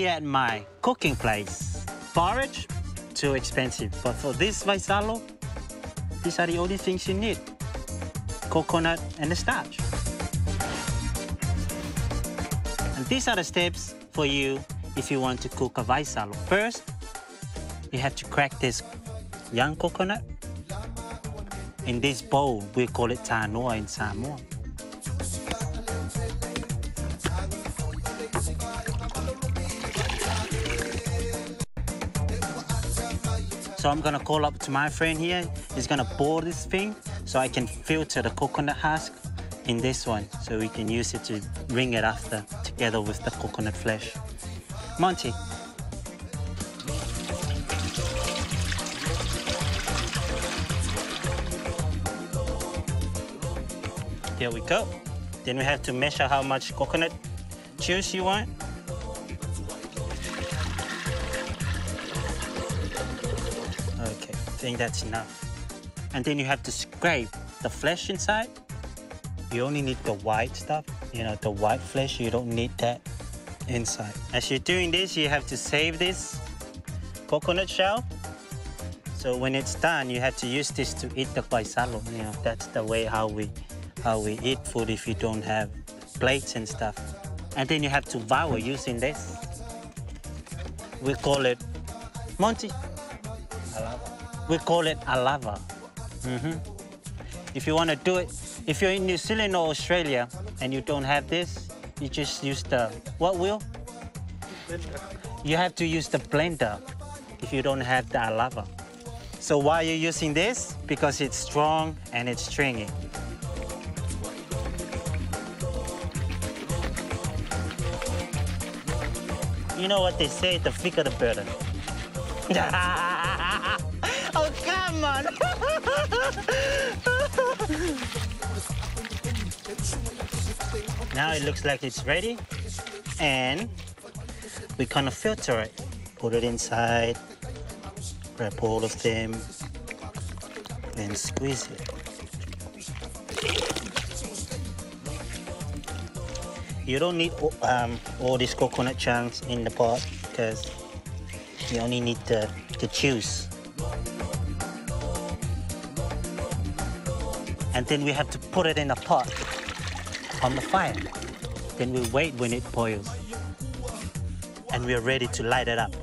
Here at my cooking place, porridge, too expensive. But for this Vaisalo, these are the only things you need. Coconut and the starch. And these are the steps for you if you want to cook a Vaisalo. First, you have to crack this young coconut. In this bowl, we call it tanoa in Samoa. So I'm gonna call up to my friend here. He's gonna bore this thing so I can filter the coconut husk in this one so we can use it to wring it after together with the coconut flesh. Monty. Here we go. Then we have to measure how much coconut juice you want. Okay, I think that's enough. And then you have to scrape the flesh inside. You only need the white stuff, you know, the white flesh, you don't need that inside. As you're doing this, you have to save this coconut shell. So when it's done, you have to use this to eat the Vaisalo. You know, that's the way how we eat food if you don't have plates and stuff. And then you have to vow using this. We call it Monty. Alava. We call it alava. Mm-hmm. If you want to do it, if you're in New Zealand or Australia and you don't have this, you just use the, what wheel? Blender. You have to use the blender if you don't have the alava. So why are you using this? Because it's strong and it's stringy. You know what they say, the thicker the better. Oh, come on! Now it looks like it's ready, and we kind of filter it. Put it inside, grab all of them, and squeeze it. You don't need all these coconut chunks in the pot because you only need the juice. And then we have to put it in a pot on the fire. Then we wait when it boils. And we are ready to light it up.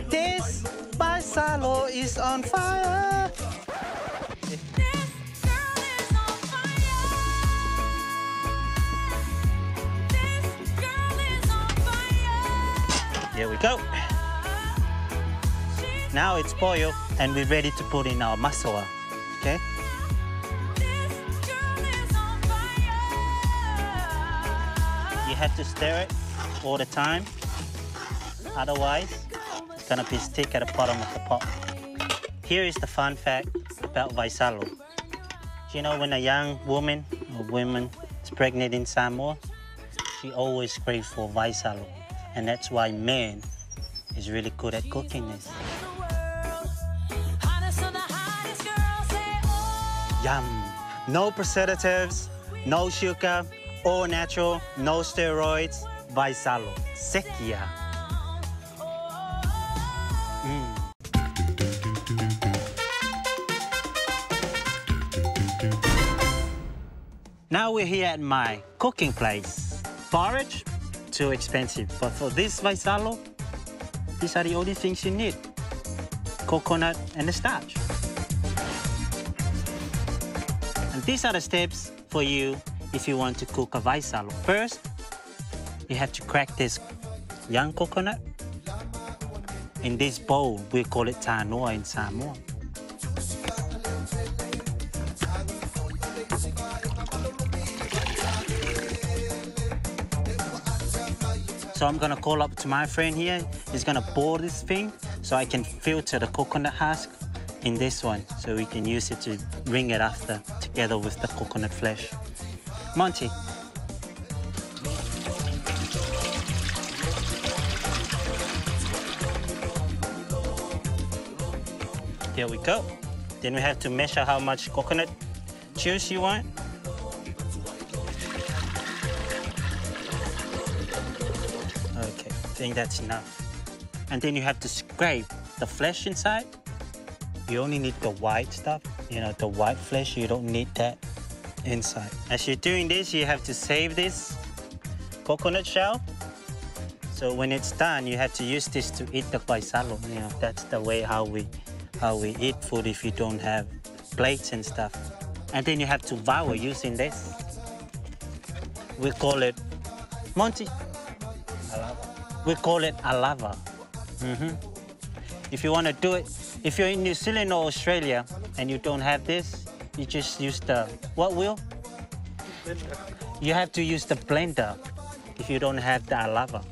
This Vaisalo is on fire. This girl is on fire. This girl is on fire. Here we go. Now it's boiled and we're ready to put in our masoa, okay? This girl is on fire. You have to stir it all the time. Otherwise, it's gonna be stick at the bottom of the pot. Here is the fun fact about Vaisalo. Do you know when a young woman or woman is pregnant in Samoa, she always craves for Vaisalo. And that's why men is really good at cooking this. Yum. No preservatives, no sugar, all natural, no steroids. Vaisalo. Sekia. Mm. Now we're here at my cooking place. Porridge, too expensive. But for this Vaisalo, these are the only things you need. Coconut and the starch. And these are the steps for you if you want to cook a Vaisalo. First, you have to crack this young coconut. In this bowl, we call it tanoa in Samoa. So I'm gonna call up to my friend here. He's gonna bore this thing so I can filter the coconut husk in this one so we can use it to wring it after together with the coconut flesh. Monty. Here we go. Then we have to measure how much coconut juice you want. Okay, I Think that's enough. And then you have to scrape the flesh inside. You only need the white stuff, you know, the white flesh, you don't need that inside. As you're doing this, you have to save this coconut shell. So when it's done, you have to use this to eat the Vaisalo. You know, that's the way how we eat food if you don't have plates and stuff. And then you have to vow using this. We call it Monty. Alava. We call it alava. If you want to do it, if you're in New Zealand or Australia and you don't have this, you just use the, what wheel? Blender. You have to use the blender if you don't have the alava.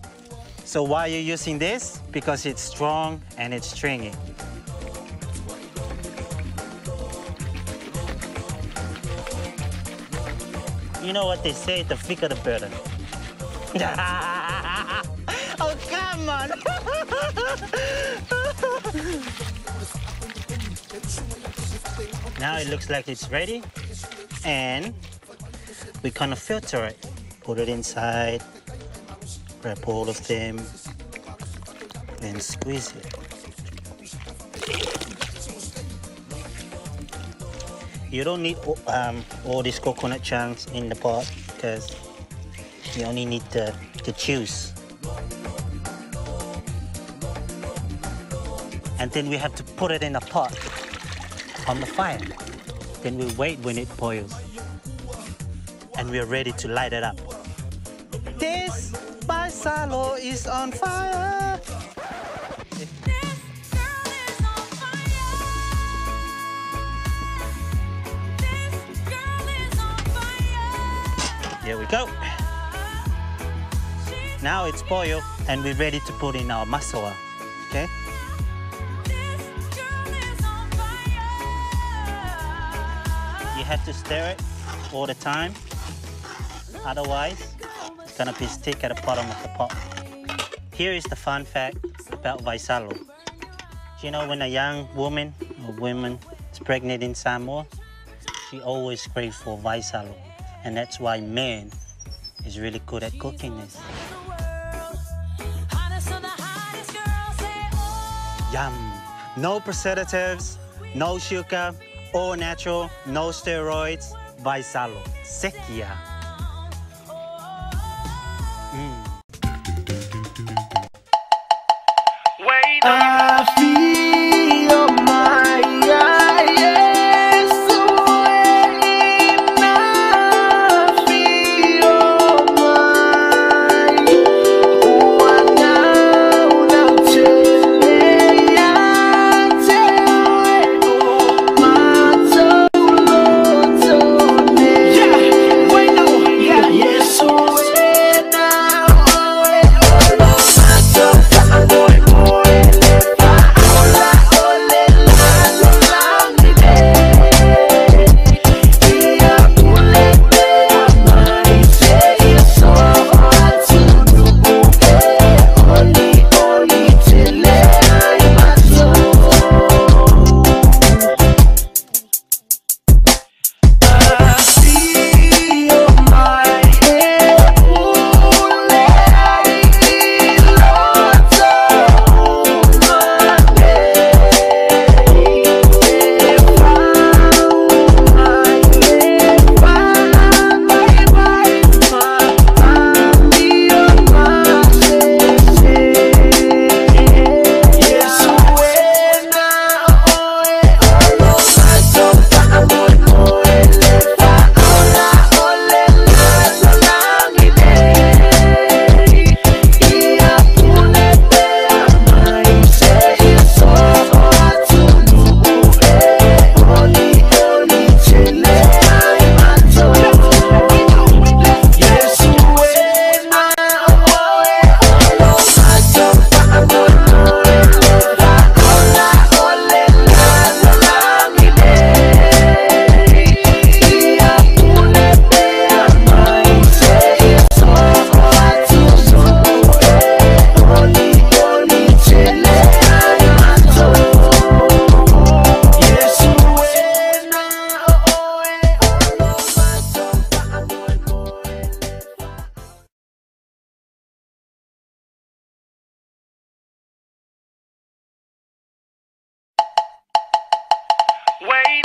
So why are you using this? Because it's strong and it's stringy. You know what they say, the thicker the better. Oh, come on! Now it looks like it's ready, and we kind of filter it. Put it inside, grab all of them, and squeeze it. You don't need all these coconut chunks in the pot because you only need the juice. And then we have to put it in a pot on the fire. Then we wait when it boils. And we are ready to light it up. This Vaisalo is on fire. This girl is on fire. This girl is on fire. Here we go. Now it's boiled and we're ready to put in our masoa, okay? This girl is on fire. You have to stir it all the time. Otherwise, it's gonna be stick at the bottom of the pot. Here is the fun fact about Vaisalo. Do you know when a young woman or woman is pregnant in Samoa, she always craves for Vaisalo. And that's why men is really good at cooking this. Yum. No preservatives, no sugar, all natural, no steroids. Vaisalo. Sekia.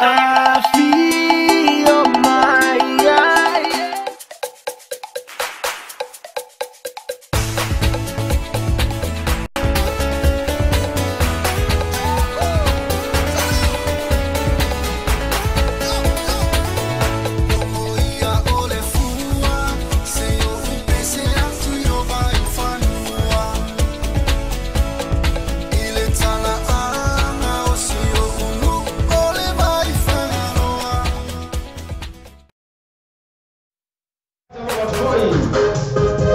Afio mai ai.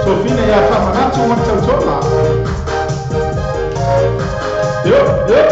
Sofina ia famanatu ma tautoga. Yo, yo.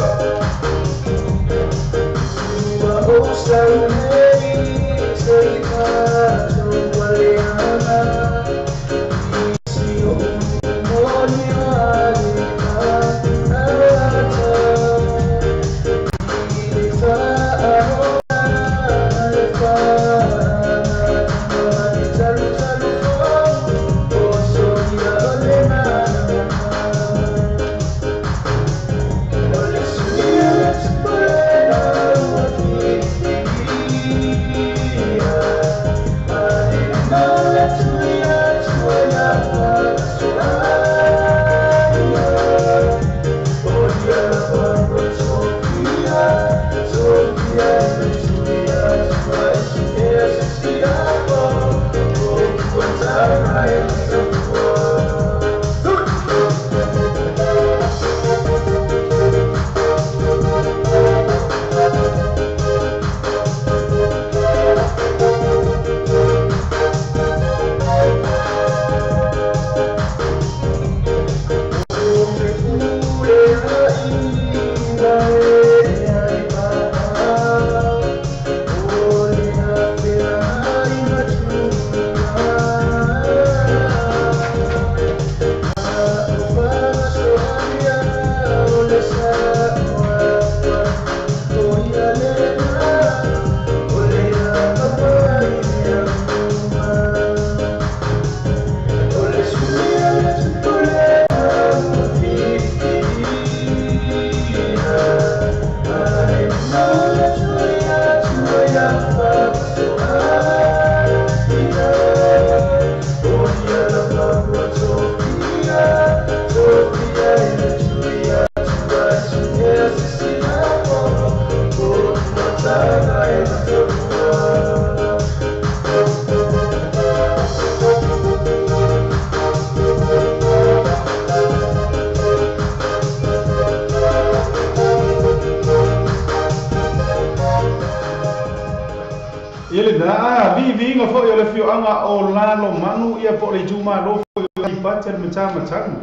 Ele na vivinga foi o le fioanga o lalo manu ia po le juma lo foi i pater me tama tanu.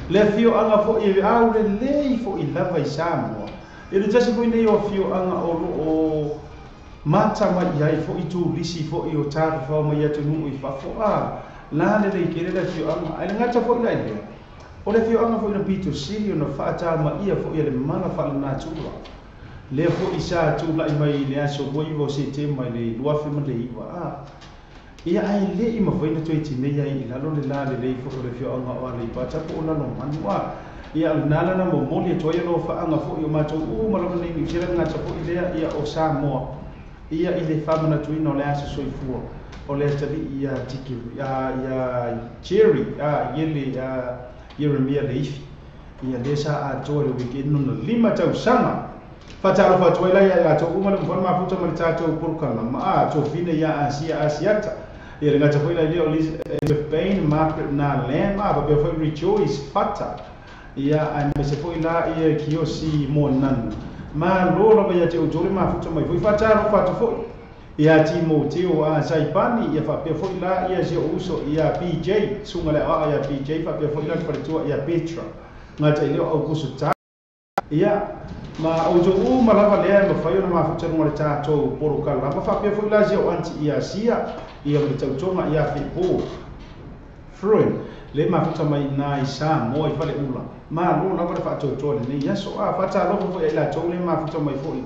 Le fioanga foi au le lei foi lava i Samoa. Ele tasi foi nei o fioanga o o mata mai ai foi tu lisi foi o taru fa mai atu nu i fafo a la le le kele le fioanga ai ngata foi la ile. O le fioanga foi na pito siri no fa tama ia foi le mana fa na tura. Le fo isa tu la mai le aso boi vo se te mai le lua fe mai le iwa a ia ai le i mafai na toe tinei ai i lalo le la le lei fo le fioanga o le pata po la no manu a ia nala na momoli e toe no faanga fo i o matou uma lava nei New Zealand ngata fo i lea ia o Samoa ia i le famana tuina o le aso soifua o le tali ia tiki ia Jerry a iele a Jeremia Leifi ia le sa a toe le weekend no lima tausaga. Fatalo fatuela ia latou uma le mafai mafuta ma le tatou polokalama a tofina ia Asia Asiata ia le gata foi la ia o Elizabeth Bain Margaret na Lam a faapea foi Rejoice Fata ia aemaise foi la ia Kiosi Monanu malo lava ia te outou le mafuta mai foi fatalo fatu foi ia Timoteo a Saipani ia faapea foi la ia si o uso ia PJ suga le aoa ia PJ faapea foi la le faletua ia Petra gata i lea o Aukuso ta ia ma o jo uma lava lea mafai ona mafuta luga le tatou polokalama faapea foi la sia o anti ia Asia ia ma le tautoga ia Fepo Fruin le mafuta mai na i Samoa i Faleula malo lava le faatoatoa lenei aso a faatalofa foi ai latou le mafuta mai foi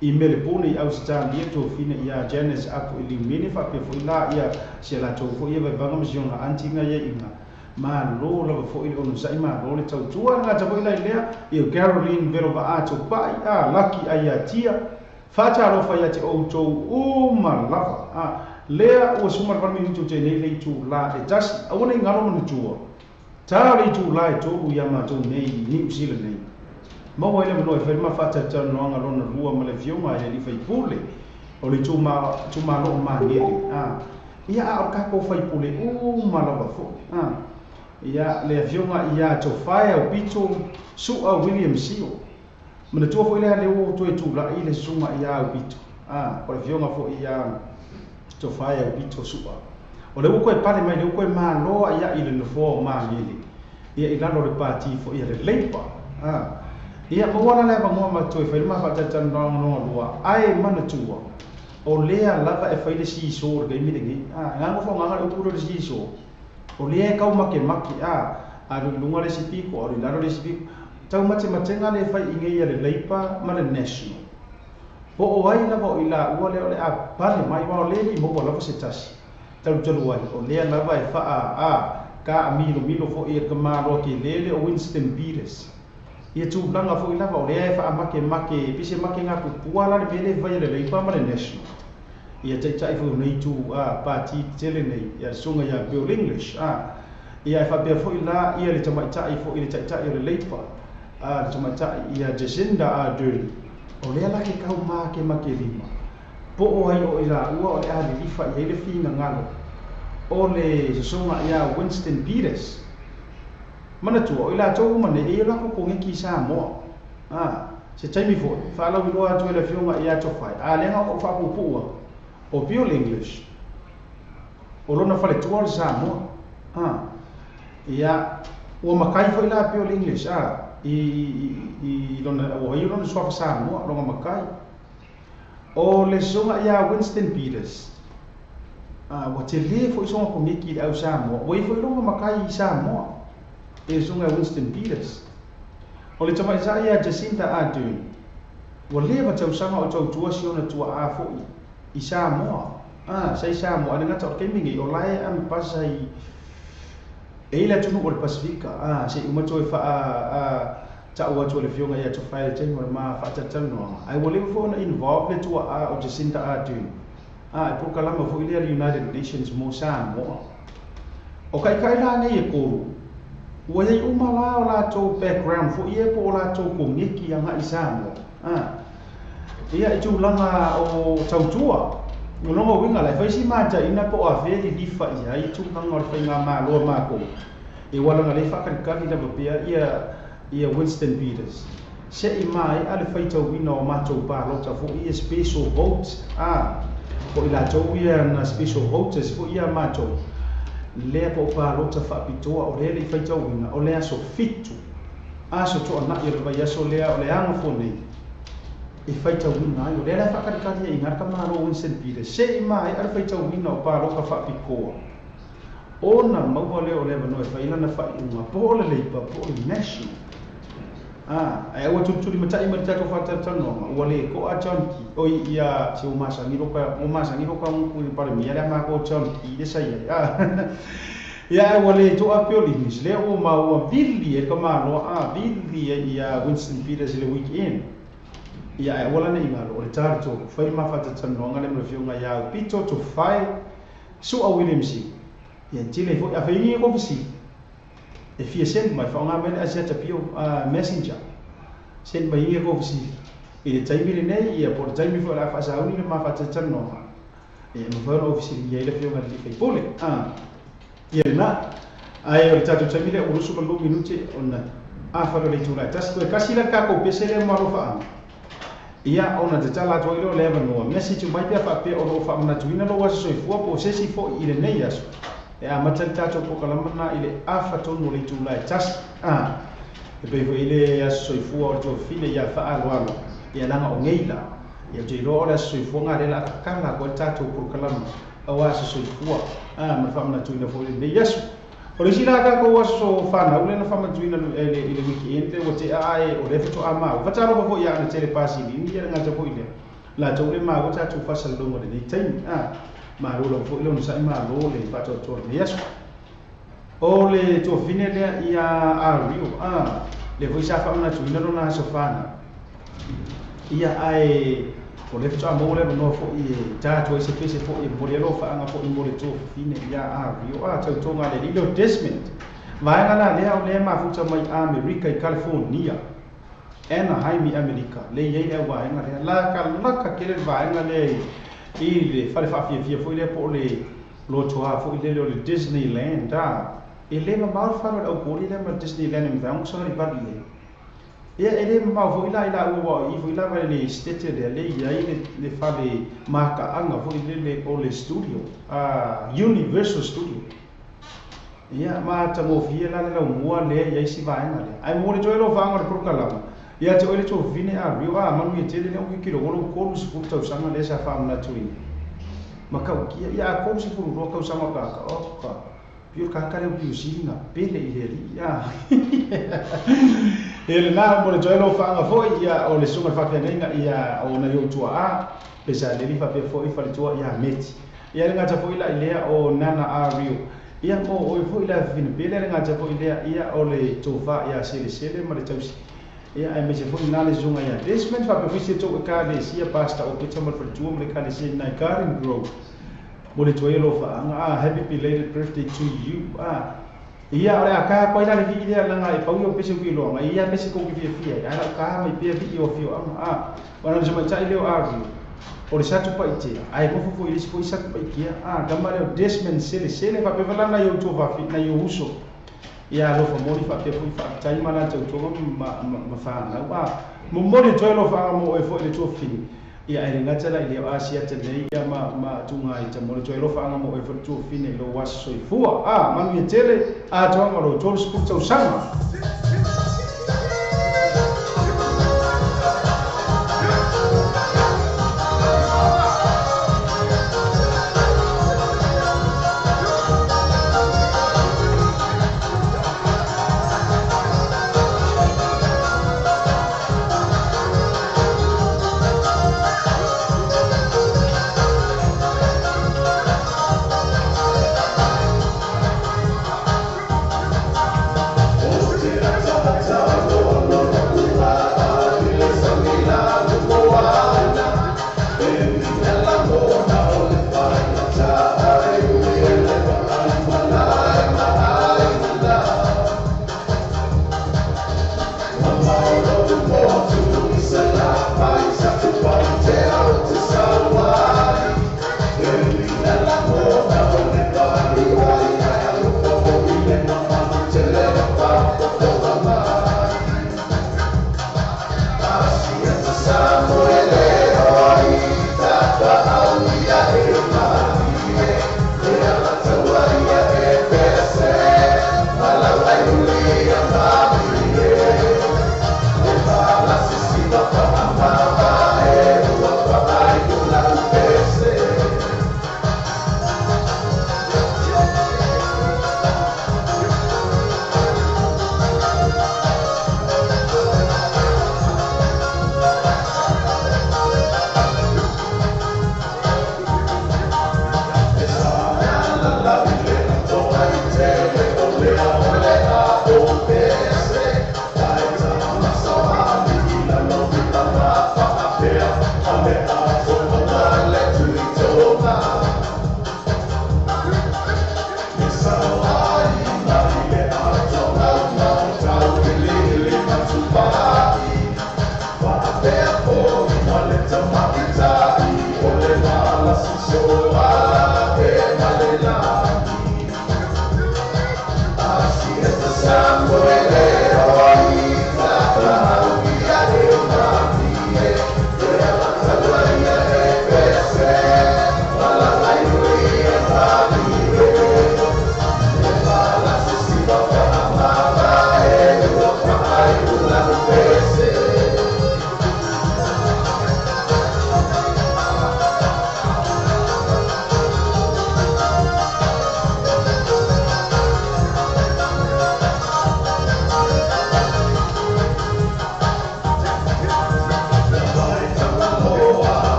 i Melepune i Ausetalia tofina ia Janice Apo i Liumene faapea foi la ia sia latou foi ia vaivaga ma si ona antiga ia iga malo lava foi le onosai malo le tautua gata foi la i lea ia Caroline Velo Vaato Pai a Lucky Aiatia Faatalofa ia te outou uma lava. Lea ua suma le 8 minute o tenei le itulā e 1. Aua nei galo manatua. Tā le itulā e 3 ia matou nei i Niu Sila nei. Maua ai le avanoa e fai le mafaatalatalanoaga lona lua ma le afioga i le alii faipule o le itumalo o Magele. Ia a o le tatou faipule uma lava fo'i. Ia le afioga ia Tofae Aupito Su'a William Sio. Manatua fo'i lea lea ua toe tula'i le susuga ia Aupito. O le afioga fo'i ia Tofae Aupito Su'a. O le ua toe pale mai le ua toe maloa ia i le nofoa o Magele. Ia i lalo o le pati fo'i a le Leipa. Ia maua la le avanoa ma toe fai le mafaatalatalanoaga lona lua. Ae manatua, o lea lava e fai le siso le taimi lenei. Gago faaaogaga le upu lea o le siso. O lea e taumakemake alu i luga le isi piko, alu i lalo le isi piko. Taumatematega le fai i nei a le Leipa ma le National. Po o ai lava o i laua lea o le a pale mai, aua o lea e le i maua lava se tasi. Talutalu ai, o lea lava e faa ka milomilo fo'i e le tamaloa kelē lea o Winston Peters. Ia tulaga fo'i lava o lea e faamakemake pei se makegapupua la le mea lea e fai e le Leipa ma le National. Ia taita'i foi o nei itu pati tetele nei, ia le susuga ia Bill English. Ia e faapea fo'i la ia le tamaita'i fo'i le taita'i o le Leipa, le tamaita'i ia Jacinda Ardern. O lea la ke taumakemakelima. Po o ai o i laua o le a lilifa i ai le finagalo o le sosoga ia Winston Peters. Manatua, o i latou uma nei, e i o latou koneki i Samoa. Se taimi fo'i, faalauiloa atu ai le afioga ia Tofae, a lea na ou faapuupuu atu, o Bill English, o lona faletua o le Samoa. Ia, ua makai fo'i la Bill English, i lona, ua ai lona suafa Samoa, lona makai. O le sosoga ia Winston Peters, ua telē fo'i soga koneki i le au Samoa, ua i foi lona makai i Samoa, e le sosoga ia Winston Peters. O le tamaita'i ia Jacinda Ardern, ua leva tausaga o tautua si ona tua'a fo'i i Samoa. Sa i Samoa, a le gata o le taimi nei, o lae amepasa i e i le atunuu o le Pasifika, se'i uma toe faa ta'u atu e le afioga ia Tofae le taimi o le mafaatalatalanoaga. Ae ua leva foi ona involve le tua'a o Jacinda Ardern, e polokalama fo'i lea le United Nations mo Samoa. O ka'ika'i la nei e kolu, ua iai uma la o latou background fo'i ia po o latou koneki aga'i Samoa. Ia i tulaga o tautua. O lona uiga la e fai si mataina po o afea lilifa i ai tulaga o le faigamalo a makou. E ua laga lei faakalikali lava pea ia Winston Peters. Se'i mae'a le faitauina o matou palota fo'i ia special vote. Po i latou ia na special voters fo'i ia matou. Lea po o palota faapitoa o lea le i faitauina o le aso 7. Aso to'ana'i o le vaiaso lea o le agafua nei. E faitauina ai, o lea la e faakalikali ai i ina le tamaloa Winston Peters. Se'i mae'a le faitauina o palota faapitoa. Ona maua lea o le avanoa e fai lana faaiuga po o le Leipa po o le National. Ae aua tulituli mata'i ma le tatou faatalatalanoaga, ua le to'a John Key, oi ia se ua masani loka, ua masani loka upu i le Palemia le a matou John Key le sa i ai. Ia ae ua le to'a Bill English, lea ua maua vili ai le tamaloa, vili ai ia Winston Peters i le weekend. Ia ae aua la ne i galo, o le ta le 3, fai le mafaatalatalanoaga lea ma le afioga ia Aupito Tofae Su'a William Siu. Ia tele ai fo'i, a fai ni fesili, e fia send mai, faaaoga mai le Asiata Pio Messenger. Send mai ia kou fesili. I le taimi lenei, ia po o le taimi fo'i o le a faasauni le mafaatalatalanoaga. Ia e mafai ona ou fesiligia ai le afioga i le alii faipule. Ia lena. Ae o le tatou taimi lea ua 22 minute ona afa lea o le itula e 1. Toe kasi la le tatou pese lea ma alofaaga. Ia ona tatala atu ai lea o le avanoa. Message mai pea faapea o loo faamanatuina lou aso soifua po o se isi fo'i i lenei aso. E amata le tatou polokalama lena i le afa tonu o le itula e 1. E pei foi i le aso soifua o le tuafafine ia faaloalo, ia laga o nei la. Ia ou te iloa o le aso soifua lena lea o le a tatala atu ai le tatou polokalama auā aso soifua, ma le faamanatuina foi i lenei aso. O le isi la tatou aso fanau lea na faamanatuina i le weekend lea ua te'a ae o lea faatoa maua. Faatalofa foi ia Ana Tele Pasilini ia le gata foi lea. Latou le maua tatou faasalalauga i lenei taimi. Malo lava fo'i le onosa'i malo le faatoatoa i lenei aso. O le tuafafine lea ia Ario, lea foi sa faamanatuina lona aso fanau. Ia ae O le faatoa maua le avanoa foʻi e ta atu ai se pese foʻi e momoli ai lofaaga foʻi mo le tuafafine iā Ario a tautoga a le alii lea o Desmond. Vaega la lea o lea e mafuta mai Amerika i California, Anaheim i Amerika, lea e i ai le auvaega lea. Lakalaka tele le vaega lea i le fale faafiafia foi lea po o le lotoā foi lele o le Disneyland a. E le mamao le fale o le aupoli lea ma le Disneyland e mafai ona sagalivali i ai. Ia, e le mamao foi la i laua aua o i foi lava i le setete lea lea e i ai le fale makaaga foi lele o le studio, Universal Studio. Ia, matagofie la le laumua lea e i ai si vaega lea. Ae momoli atu ai alofaaga o le polokalama ia te oe le tuafafine Ario, a manuia tele lea ua kikilogo lou 30 tausaga lea sa faamanatuina. Matautia, ia a 32 tausaga o ka o ka pei o le tagata lea o piusili na pele i le alii a. Ia lena mo le toe alofaaga foi ia o le susuga i le faafeagaiga ia o nai ou tuaa Pesaleli faapea foi faletua ia Meti. Ia le gata foi la i lea o Nana Ario. Ia mo oe foi la fafine pele le gata foi lea ia o le tofa ia Selesele ma le tausi. Ia aemaise foi na le susuga ia Desmond faapea foi si a tou ekalesia Pastor Opeta ma le faletua ma le ekalesia i Garden Grove. Mo le tuai alofaaga a happy belated birthday to you a. Ia o le a ka atu ai la le vii lea leaga e pau ia o pese ua iloaga e ia pese tou te fiafia ai ae lau ka mai pea vii o afioaga a. Ona o le tamaitai lea o Ario o le Satupaitea ae nofo foi i le isi foi Satupaitea a tama lea o Desmond Selesele faapea foi la nai ou tuavafi nai ou uso ia alofa moli faapea foi faafetai ma la tautoga ma fanau a. Momoli atu ai alofaaga mo oe foi le tuafafine. Ia ae le gata la i lea o Asiata nei ia ma tuga i tamole toe alofaaga mo oe foi le tuafafine i lou aso soifua. A, manuia tele atoaga o lou 30 tausaga. Samuele.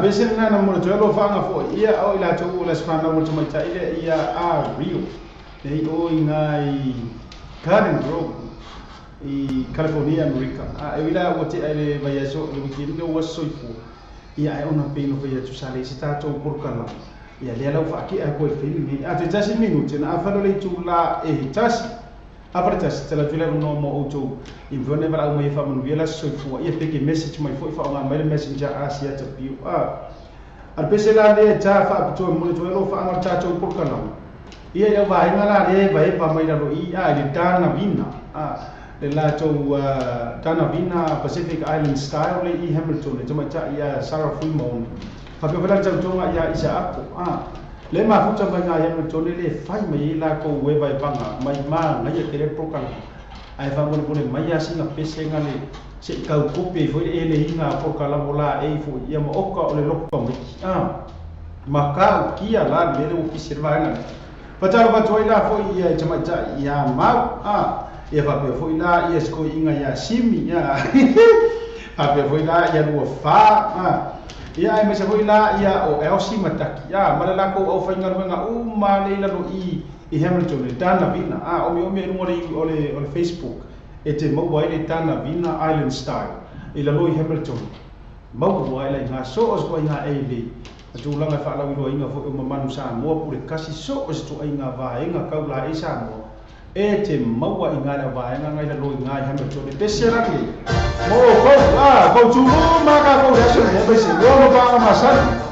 Pese lena na mo le toe alofaga fo'i ia o i latou o le aso fanau o le tamaitai lea ia a Rio nei o iga i Garden Grove i California Amerika. A e ui la ua te'a i le vaiaso le wikeni le ua soifua ia ae ona pei no fai atu sa leai se tatou polokalame ia lea lau faake'a ai koe i le taimi lenei. A taitasi minute na afale o le itulā e tasi afa le tasi tala atu le avanoa mo outou i mafai ona e valaau mai e faamanuia le aso soifua ia pe ke message mai foi faaaoga mai le messenger a siata piu a. A le pese la lea e ta faapitoa e momoli atu ai alofaaga o le tatou polokalame ia i lau vaega la lea e vaepa mai lalo i i a i le Danavina a le latou Danavina Pacific Island Style le i Hamilton le tamaitai ia Sarah Fuimaono faapea foi la le tautoga ia Isaako a le mafuta mai iga i Hamilton le fai mai ai lakou evaevaga mai magaia tele le polokalame ae faamolemole mai a sina pese ga le se'i taukopi ai foi le eleiga a polokalame o laei fo'i ia ma oka o le loto tamaiti a ma kaukia la le mea lea ua pisi ai le vaega lea. Fatalofa atu ai la fo'i ia i tamaitai iā Mau a ia faapea foi la ia sikoi'iga iā Simi ia faapea foi la ia lua fa a ia aemaise foi la ia o Elsie ma Taki a ma le lakou aufaigaluega uma lea i lalo i i Hamilton le Danavina a omiomi ai luga o le o le o le Facebook e te maua ai le Danavina Island Style i lalo i Hamilton maua ai la iga so o se toaiga e lelei ma tulaga e faalauiloaina foi o mamalu Samoa pule kasi so o se toaiga vaega taulaei Samoa e te maua iga le auvaega ga i lalo iga i Hamilton e pese lagi mo oukou a kou tulu ma kakou le aso lenei aemaise lua ma paaga masani.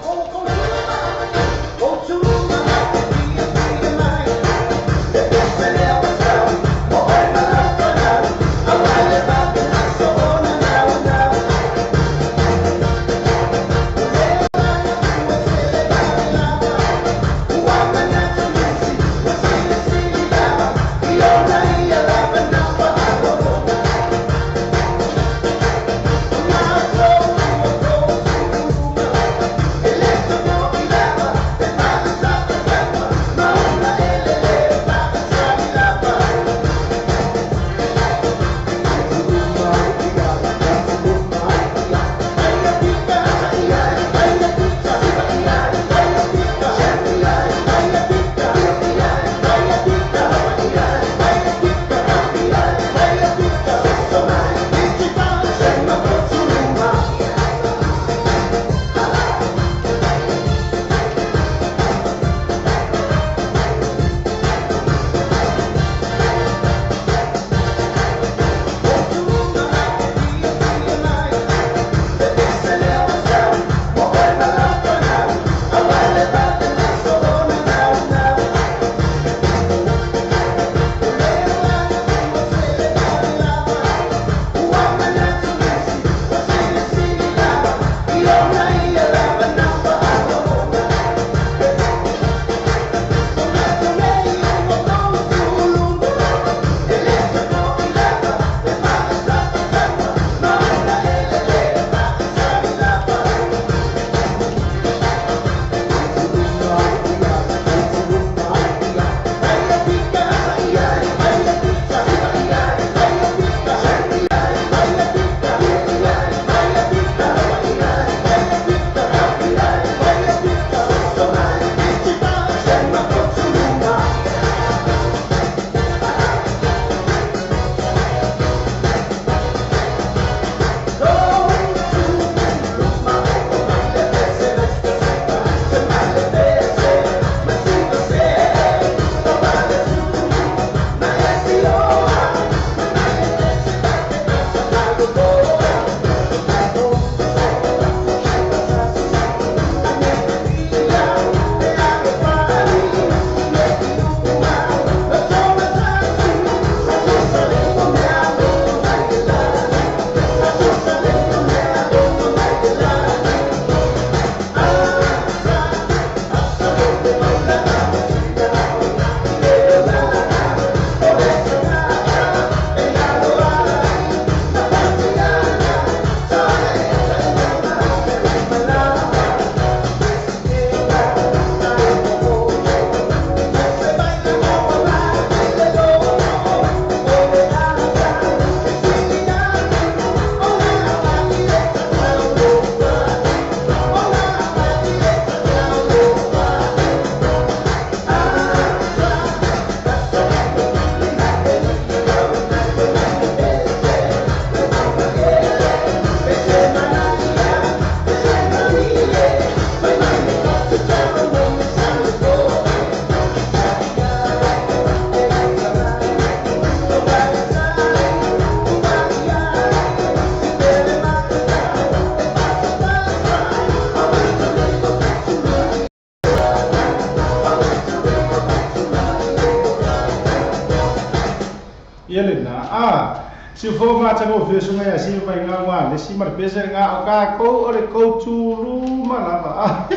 Ia lena a si fo ma ta go feso ngai si mai nga wa le si mar pese nga o ka ko o le ko tulu ma lava a.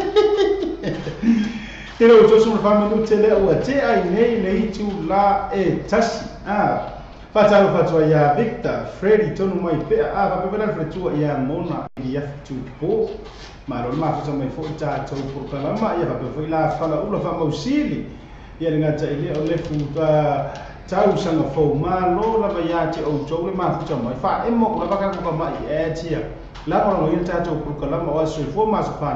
Te lo to su fa minu te le ua te ai nei le itu la e tasi a. Fatalo fatua ia Victor Freddy tonu mai pea a fa pepela fretua ia Mona ia tupo. Malo ma futa mai fo ita tau purkalama ia fa pe la fala ula fa mausili. Ia ngata ile o le futa tau sanga fo malo lava ia te o tau le mafuta mai fa e mo lava ka ko mai e tia la ko lo ia tatou purkalama o so fo ma so fa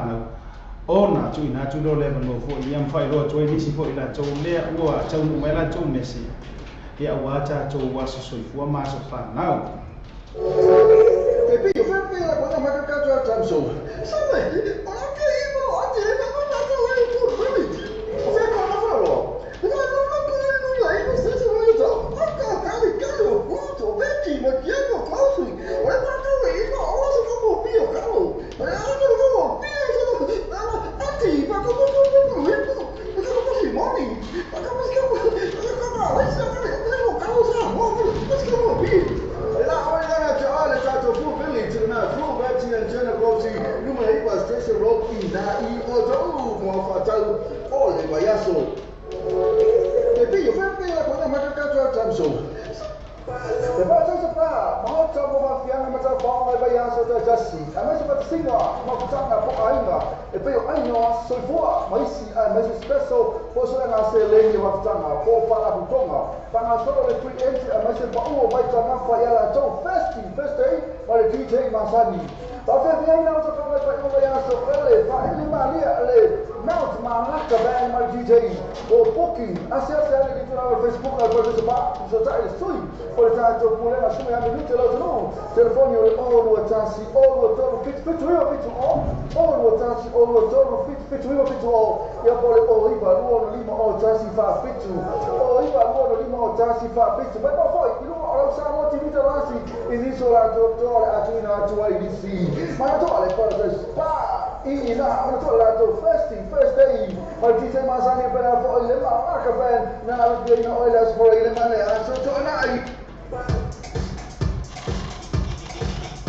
ona tu ina tu lo le no fo ia mfai lo tu ni si fo ila tau le ua tau mai la tau mesi ia wa tatou wa so fo ma so fa nau e pe fe pe la ko ma ka ka tau so sa mai o la ke i mo a te na ma ta le tu ri o fe ko na fa lo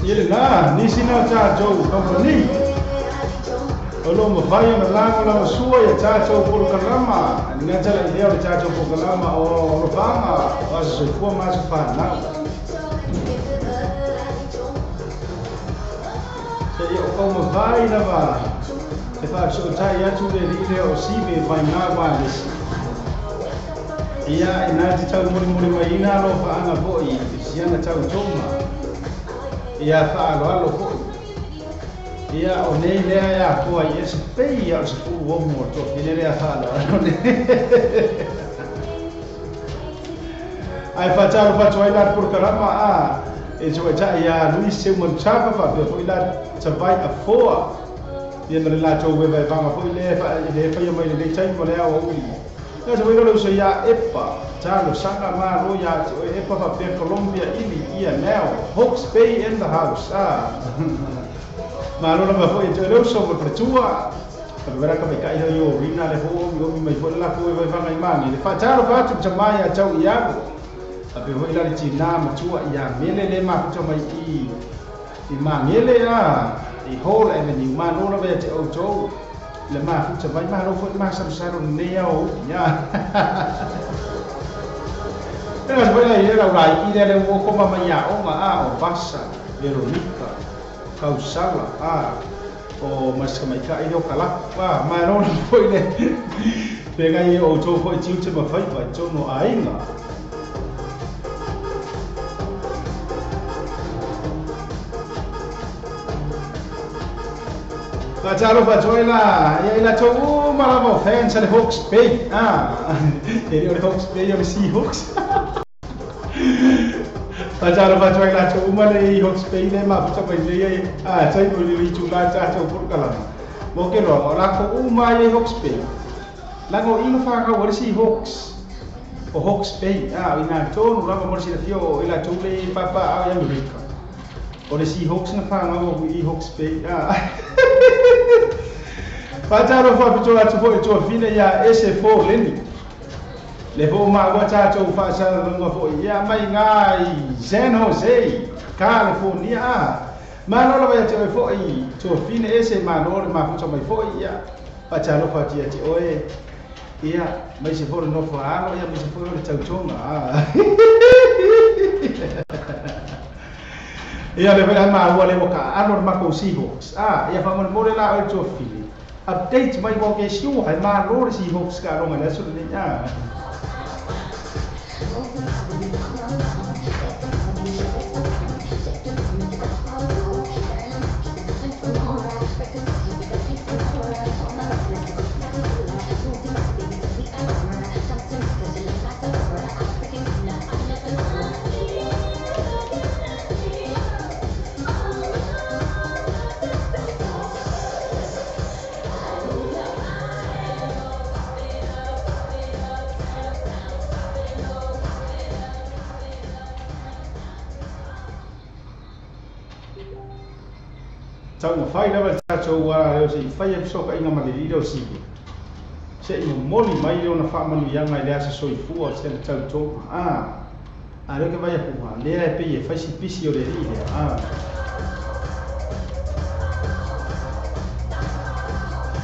Ile la nisi na tatou company o lo mawhai na lango la masua ia tatou polokalama ngata la idea o le tatou polokalama o lofanga o aso soifua ma aso fanau se ia o kau mawhai lava e whaasootai atu le lile o sive vai ngā wālesi ia e nā te tau morimori mai ina lo whaanga foi i siana tau tonga ia whaaloalo foi ia o nei lea ia koa i ese pei ia o se puu o mua tō pine lea whaaloalo ne ai whatalo whatu ai la purkarama a e tau tai ia Luis seu manchapa whapea foi la tawai a foa ia na le la tau wewa e vanga foi le whaia mai le lei taimo lea o ui ia te wei uso ia epa talo sanga ma ro ia te oe epa whapea Colombia ili ia now Hawke's Bay in the house ah malo lava foi te leo so mo pretua ka vera ka mai kai ho rina le ho mi mai foi la ko e vanga i mangi le whatalo whatu ta mai a tau ia a pe hoi la le tina matua ia mele le ma kuta mai i mangele a i Hall Avenue malo lava ia te outou le ma futa vai malo foi ma samsaro nei au ia Ela se vai ia la i le o ko mama ia o ma a o Vasa Veronica Kausala a o mas mai ka i o kala wa malo foi le pega i o to foi tiu te mawhai vai tono ainga Fatalo fatoela ia ila tou malava fans le Hawke's Bay ah ele o Hawke's Bay o Seahawks Fatalo fatoela tou male Hawke's Bay le ma futa mai le ah tai mo le tu la ta tou purkala mo ke ro la ko uma ia Hawke's Bay la go ino fa ka o Seahawks o Hawke's Bay ah ina tonu la mo se fio ila tou le papa a ia Amerika o le Seahawks na fa nga o i Hawke's Bay ah Fatalo fa pito atu foi to fine ia S4 leni. Le fo ma ua tātou whaasalalauga foi ia mai ngā i San Jose, California. Malo lava ia te oe foi, tuafine ese malo le mafuta mai foi ia. Whaatalofa tia te oe. Ia, mai se fo le nofo alo, ia mai se fo le tautonga. Ia le whae maua le waka alo le mako Seahawks. Ia whamone la oe tuafine. Update mai wau ke siua, hai malo le Seahawks ka alonga le aso le nei. Tau whai lava tātou wara reo se i whai e pisoka inga mariri reo sivi. Se i momoli mai reo na whaamanu ianga i le asa soifua se le tautoga. A reo ke vai apuha, lea e pei e whai si pisi o le ri lea.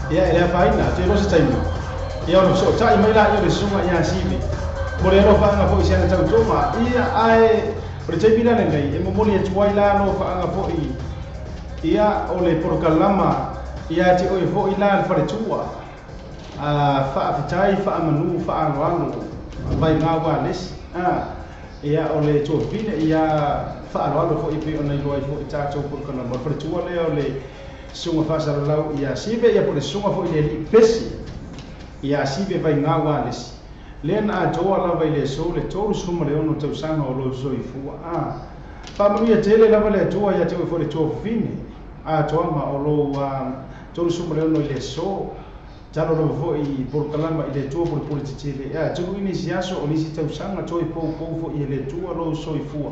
Ia e lea whaina, te rosa taimi. Ia ono so tai mai la ia le sunga ia sivi. Mo le alo whaanga foi se ana tautoga. Ia ae, o le taimi lale nei, e momoli e tuai la alo whaanga foi. Ia o le porokalama ia te oe foi la le wharetua whaawhitai, whaamanu, whaaloalo vai ngā wā lesi ia o le tuapine ia whaaloalo foi pe ona iloa i foi tātou porokalama o le wharetua lea o le sunga whaasalalau ia sive ia po le sunga foi le li pesi ia sive vai ngā wā lesi lea na atoa lava i le so le 36 tausaga o lo soifua whaamanuia tele lava le atua ia te oe foi le tuafine atoanga o lo 36 i le so talo lava foi i porokalama i le atua pole tetele ia tulu ini si aso o nisi tausaga toe poupou foi i le atua lou soifua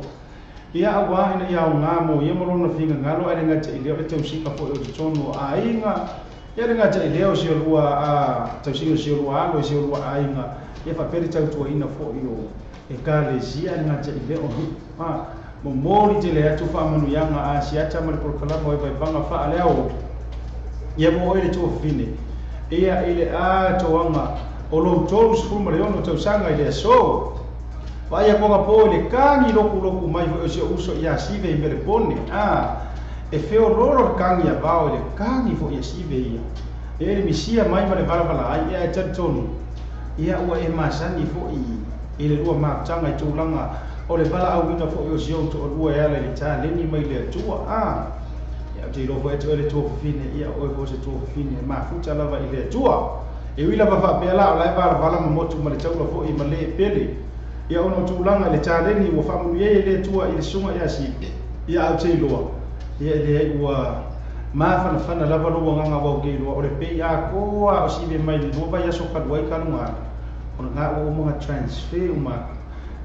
ia auā ina ia aogā mo ia ma lona figagalo ae le gataʻi lea o le tausiga foi o totonu o aiga ia le gataʻi lea o si olua tausiga o si olua alo i si olua aiga ia faapea le tautuaina foi o ekalesia le gataʻi lea o nuʻu momoli tele atu whaamanuiaga a siata ma le porokalama o e vaivaga faaleao ia mo oe le tuafine ia i le atoaga o lou 36 tausaga i le aso vaai akoga po i le kagi lokuloku mai foi o si o uso ia sive i Melepone e feololo le kagi a vao i le kagi foi ia sive ia e le misia mai ma le valavala ai ia e talitonu ia ua e masani foi i le lua mafutaga i tulaga o le vala auina foi o si ou toalua e ala i le taleni mai le atua ia o te iloa foi atu e le tuafafine ia oe foi se tuafafine e mafuta lava i le atua e ui lava faapea la o la e valavala mamotu ma le taula foi ma le pele ia ona o tulaga i le taleni ua faamanuia i le atua i le suga ia sivi ia au te iloa ia e leai ua mafanafana lava lou agaga vau ke iloa o le pei akoa o sivi mai le lua vai aso kalu ai kaluga ona gā ua uma ga transfer uma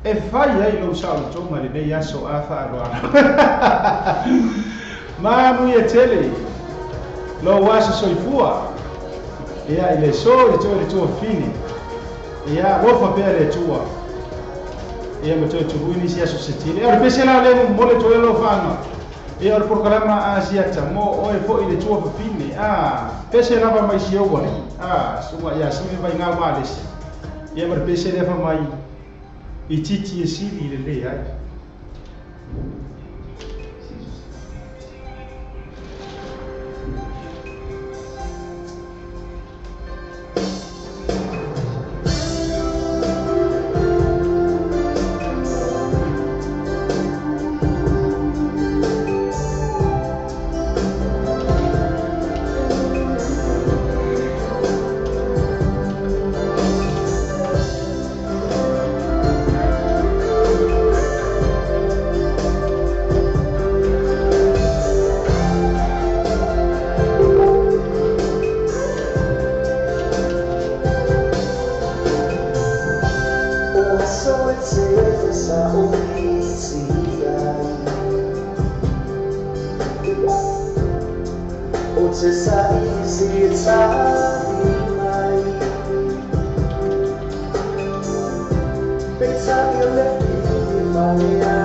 e fai ai lou saolotoga lenei aso a faaloalo manuia tele lou aso soifua ia i le so i toe le tuafine ia alofa pea le atua ia ma toe tului nisi aso se tele o le pese la o le momole toe alofaga ia o le porokalama a siata mo oe foi le tuafafine pese lava mai si ou alii suga ia sive vai ngā wā lesi ia ma le pese lea fa mai i titi e sili i le lē ai. Sa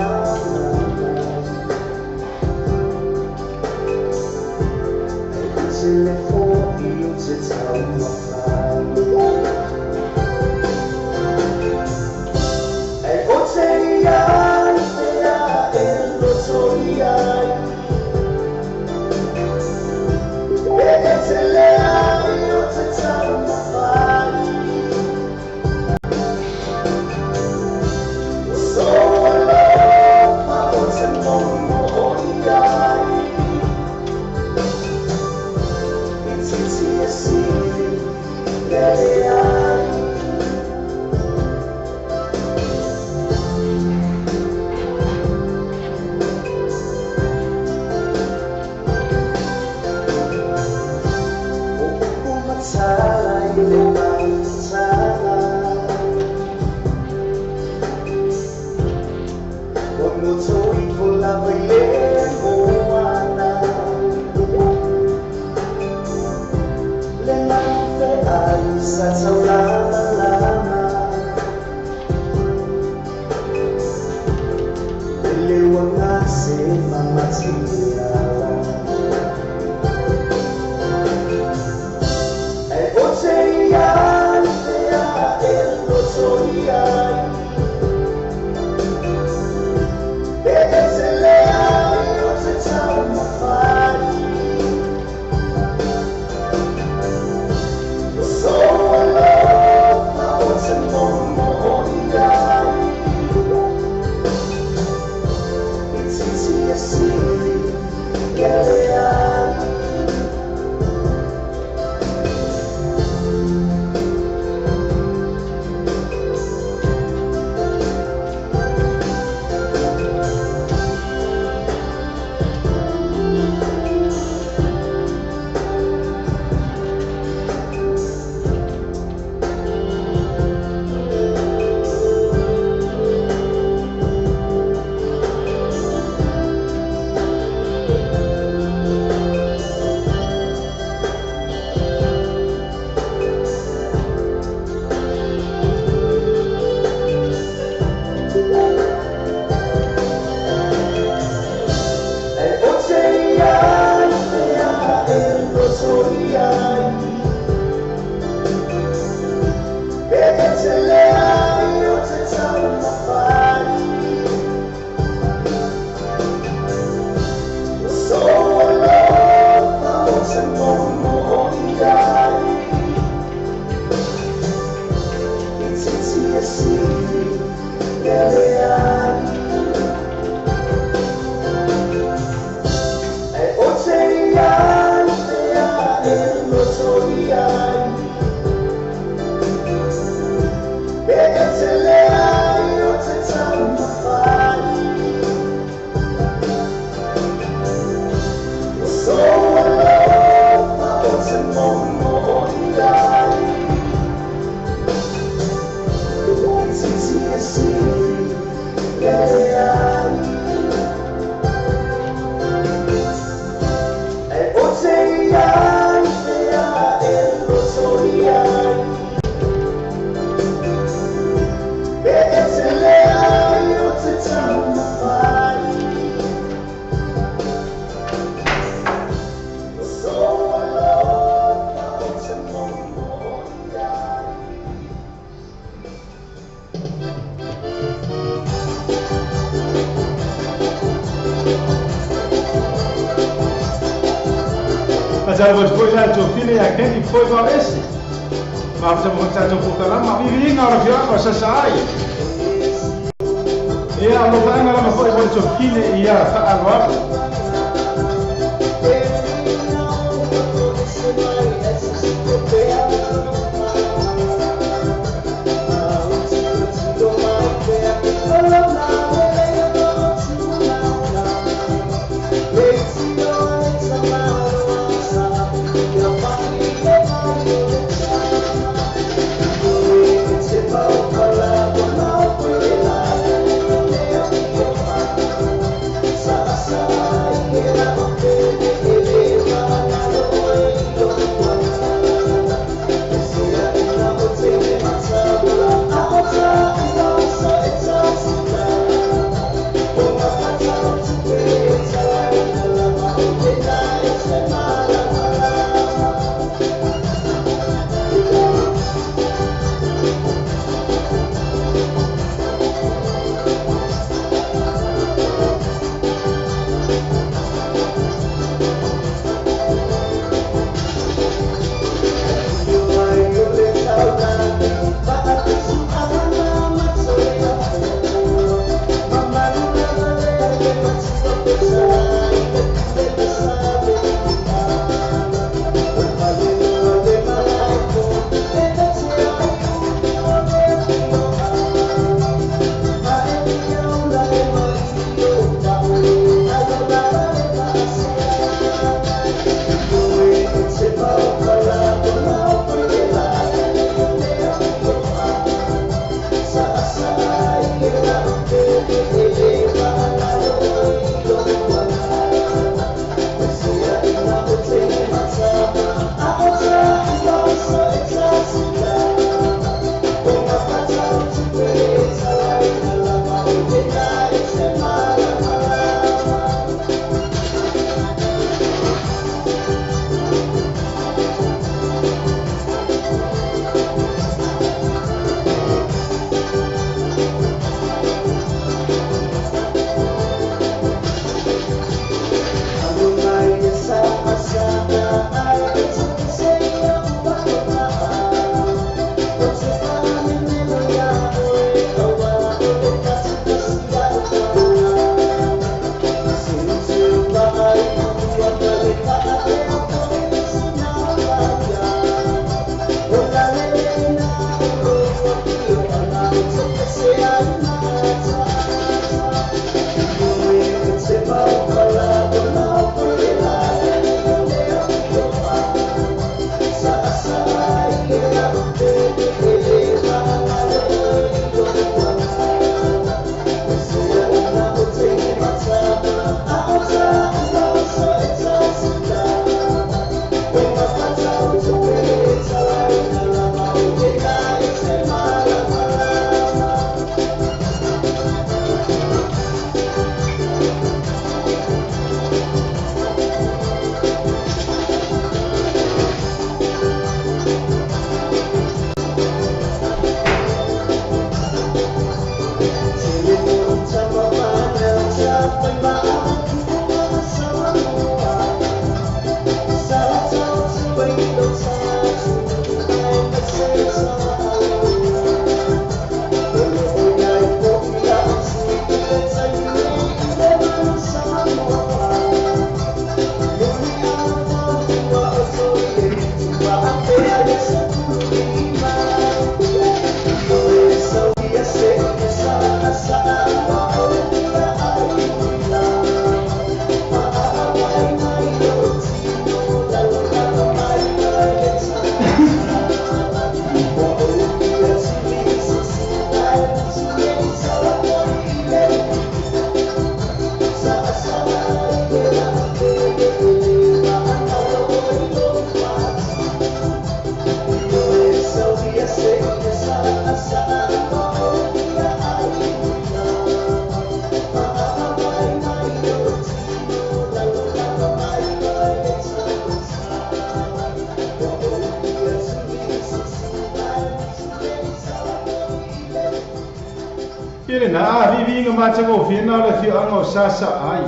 na vivi nga ma tsa go fina le fi anga o sa sa ai.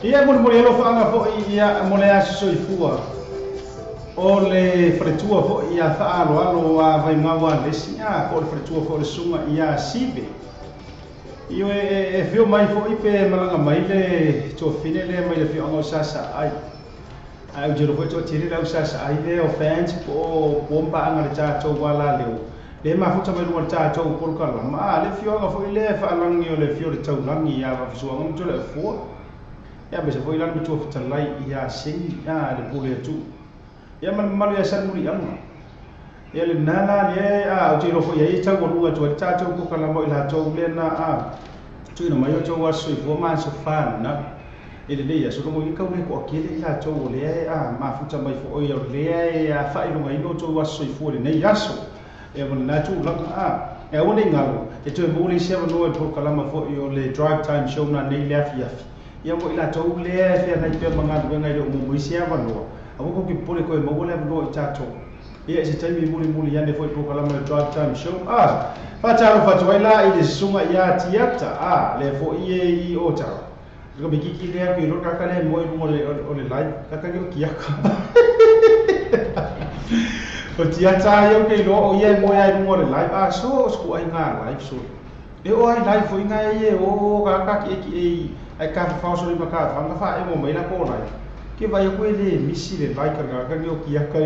Ia mo mo le lo fa anga fo ia mo le aso soifua. O le faletua fo ia fa alo alo a vai maua le si a ko le faletua fo le sunga ia sive. Io e fio mai fo i pe malanga mai le tofine le mai le fi anga o sa sa ai. Ai o jero fo to tiri la o sa sa ai le o fans po bomba anga le tsa to wala leo. Le mafuta mai luga tatou polokalama le fioga foi le faalagi o le fio le taulagi ia vafesuaga ma tole afua ia ma se foi lana matua fetalai ia segi a le pule atu ia ma le mamalu ia samuliaga ia lenā la le a ou te iloa foi ai taualuga atu ai le tatou polokalama o i latou lena a tuuina mai o tou aso soifua ma aso fanau e lelei aso logo i kau le koakele i latou o lea a mafuta mai foi o lea e faailogaina o tou aso soifua lenei aso. E mo na tu la a e o le ngalo e toe mo le se no e polokalama foi o le drive time show na nei le afi afi ia mo ila tou le fe na pe manga du ngai lo mo se avanoa a ko ki pole ko e mo le no i tatou ia se taimi muli muli ane foi polokalama le drive time show a fa ta fa tu la i le sunga ia tiata a le foi e i o ta ko me kiki le ki ro ka ka le mo mo le o le live ka ka ki ka o tiata ia ke lo o ia mo ia mo le live a so sku ai nga live so e o ai live foi nga e o ka ka ki ki e ai ka fa so ma ka fa fa e mo mai la ko live ke vai ko le misi le like ka ka ni o ki ka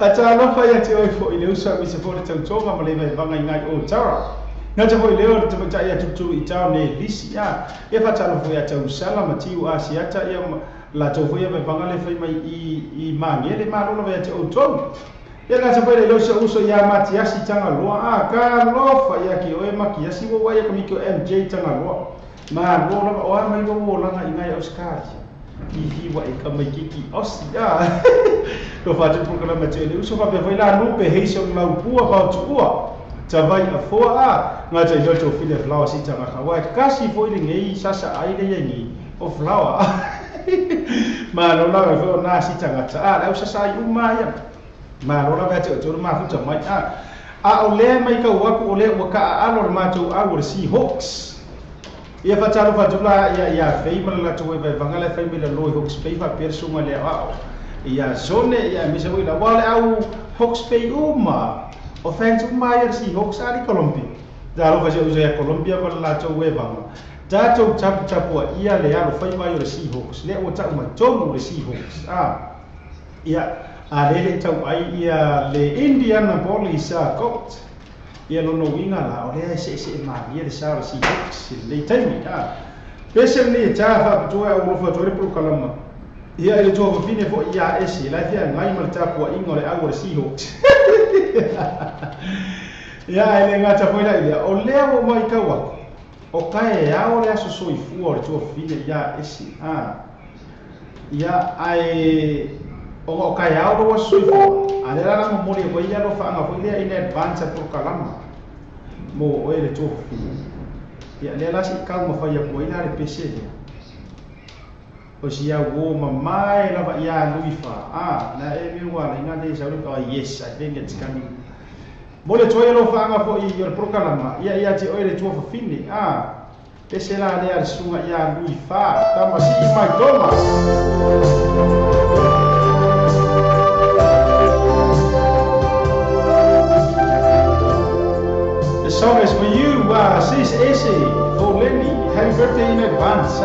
a ta lo fa ia te oi fo ile usa mi se fo le tautoga ma le vai vanga ngai o tara na te foi leo te ta ia tutu i tau ne lisi a e fa ta lo foi ia tau sala ma tiu a siata ia la tau foi ia vanga le fai mai i mangele ma lo ia te outou ia na te foi le uso uso ia Matiasi tanga loa a ka lo fa ia ki oe Matiasi wo wa ia ka miki MJ tanga loa ma lo lo o mai wo langa i ngai Australia i hiwa e ka mai kiki osi a lo fa te programa te le uso fa pe foi la no pe heiso la pua pa tua ta vai a foa a nga te yo to file flower si tanga ka wa kasi foi le ngei sasa ai le ngi o flower ma lo la fo na si tanga ta a la sasa ai uma ia ma lo la va te o ma fu ta mai a o le mai ka wa ku o le wa ka a lo ma to a o si hawks ia fa ta lo fa tula ia ia fei ma la to vai vanga le fei me la lo hawks pei fa persunga le a ia zone ia mi se la wa le au hawks pei uma o fans uma ia si hawks ali Colombia da lo fa se usa Colombia ma la to we vanga da to tap tap ia le alo fai mai o si hawks le o ta uma tomu le si hawks a ia a le le tau ai ia le Indianapolis a Colts ia lo no winga la o le se se ma ia le sa si hawks le taimi a pese le ta fa tu e o fa to le prokalama ia le to fine fo ia e se la fia ngai ma ta po ingo le au le si hawks ia ele ngata foi la ia o le o mai ka wa o ka e a o le aso soifua o le to fine ia e se a ia ai o ka e a o soifua a le la mo le ko ia lo fa nga foi le in advance prokalama mo o le to fine ia le la si ka mo fa ia ko ila le pc o si ia wo mamai lava ia luifa a na e mi wa la inga le sa ka yes I think it's coming mo le toi lo fa nga fo i le prokalama ia ia te o le to fa fine a pc la le al sunga ia luifa ta ma si mai toma. The song is for you, sis Ese, for Lenny. Happy birthday in advance.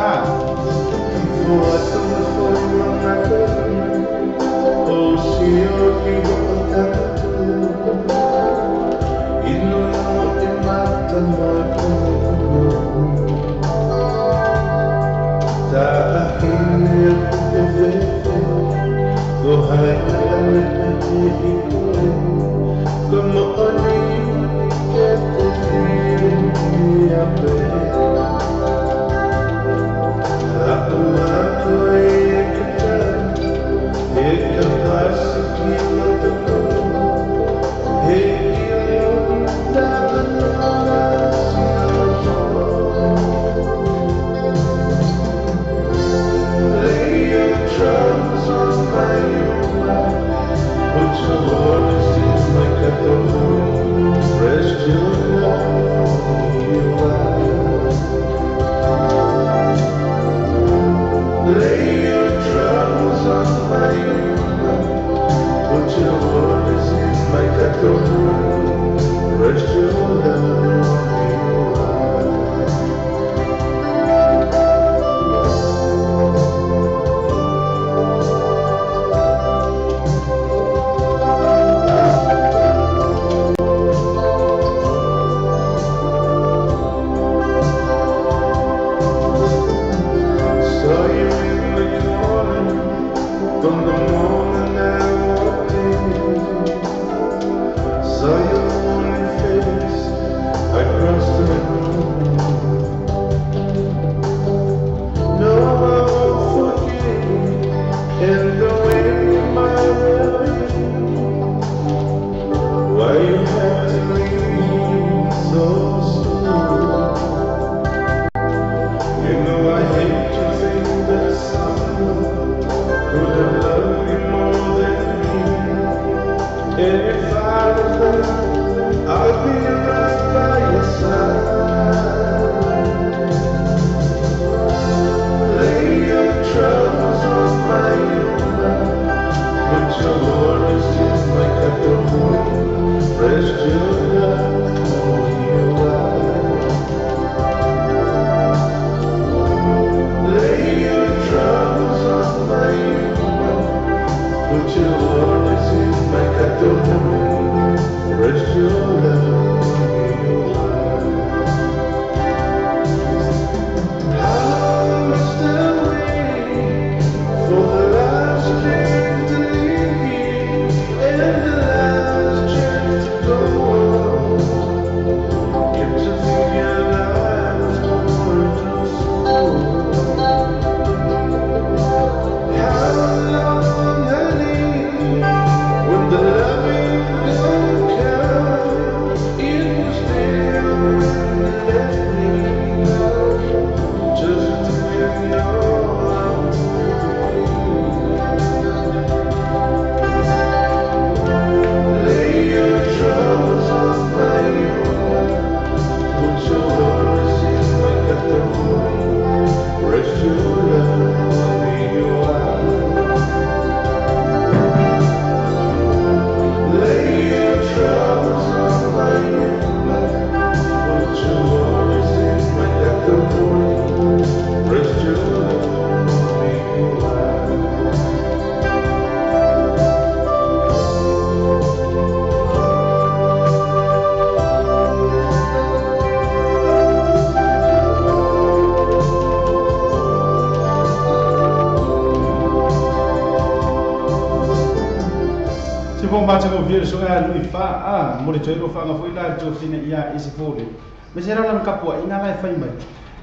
mata ko vile so a lui fa a mo le toe fa nga foi la to fine ia isi fole me sera la kapua ina la fai mai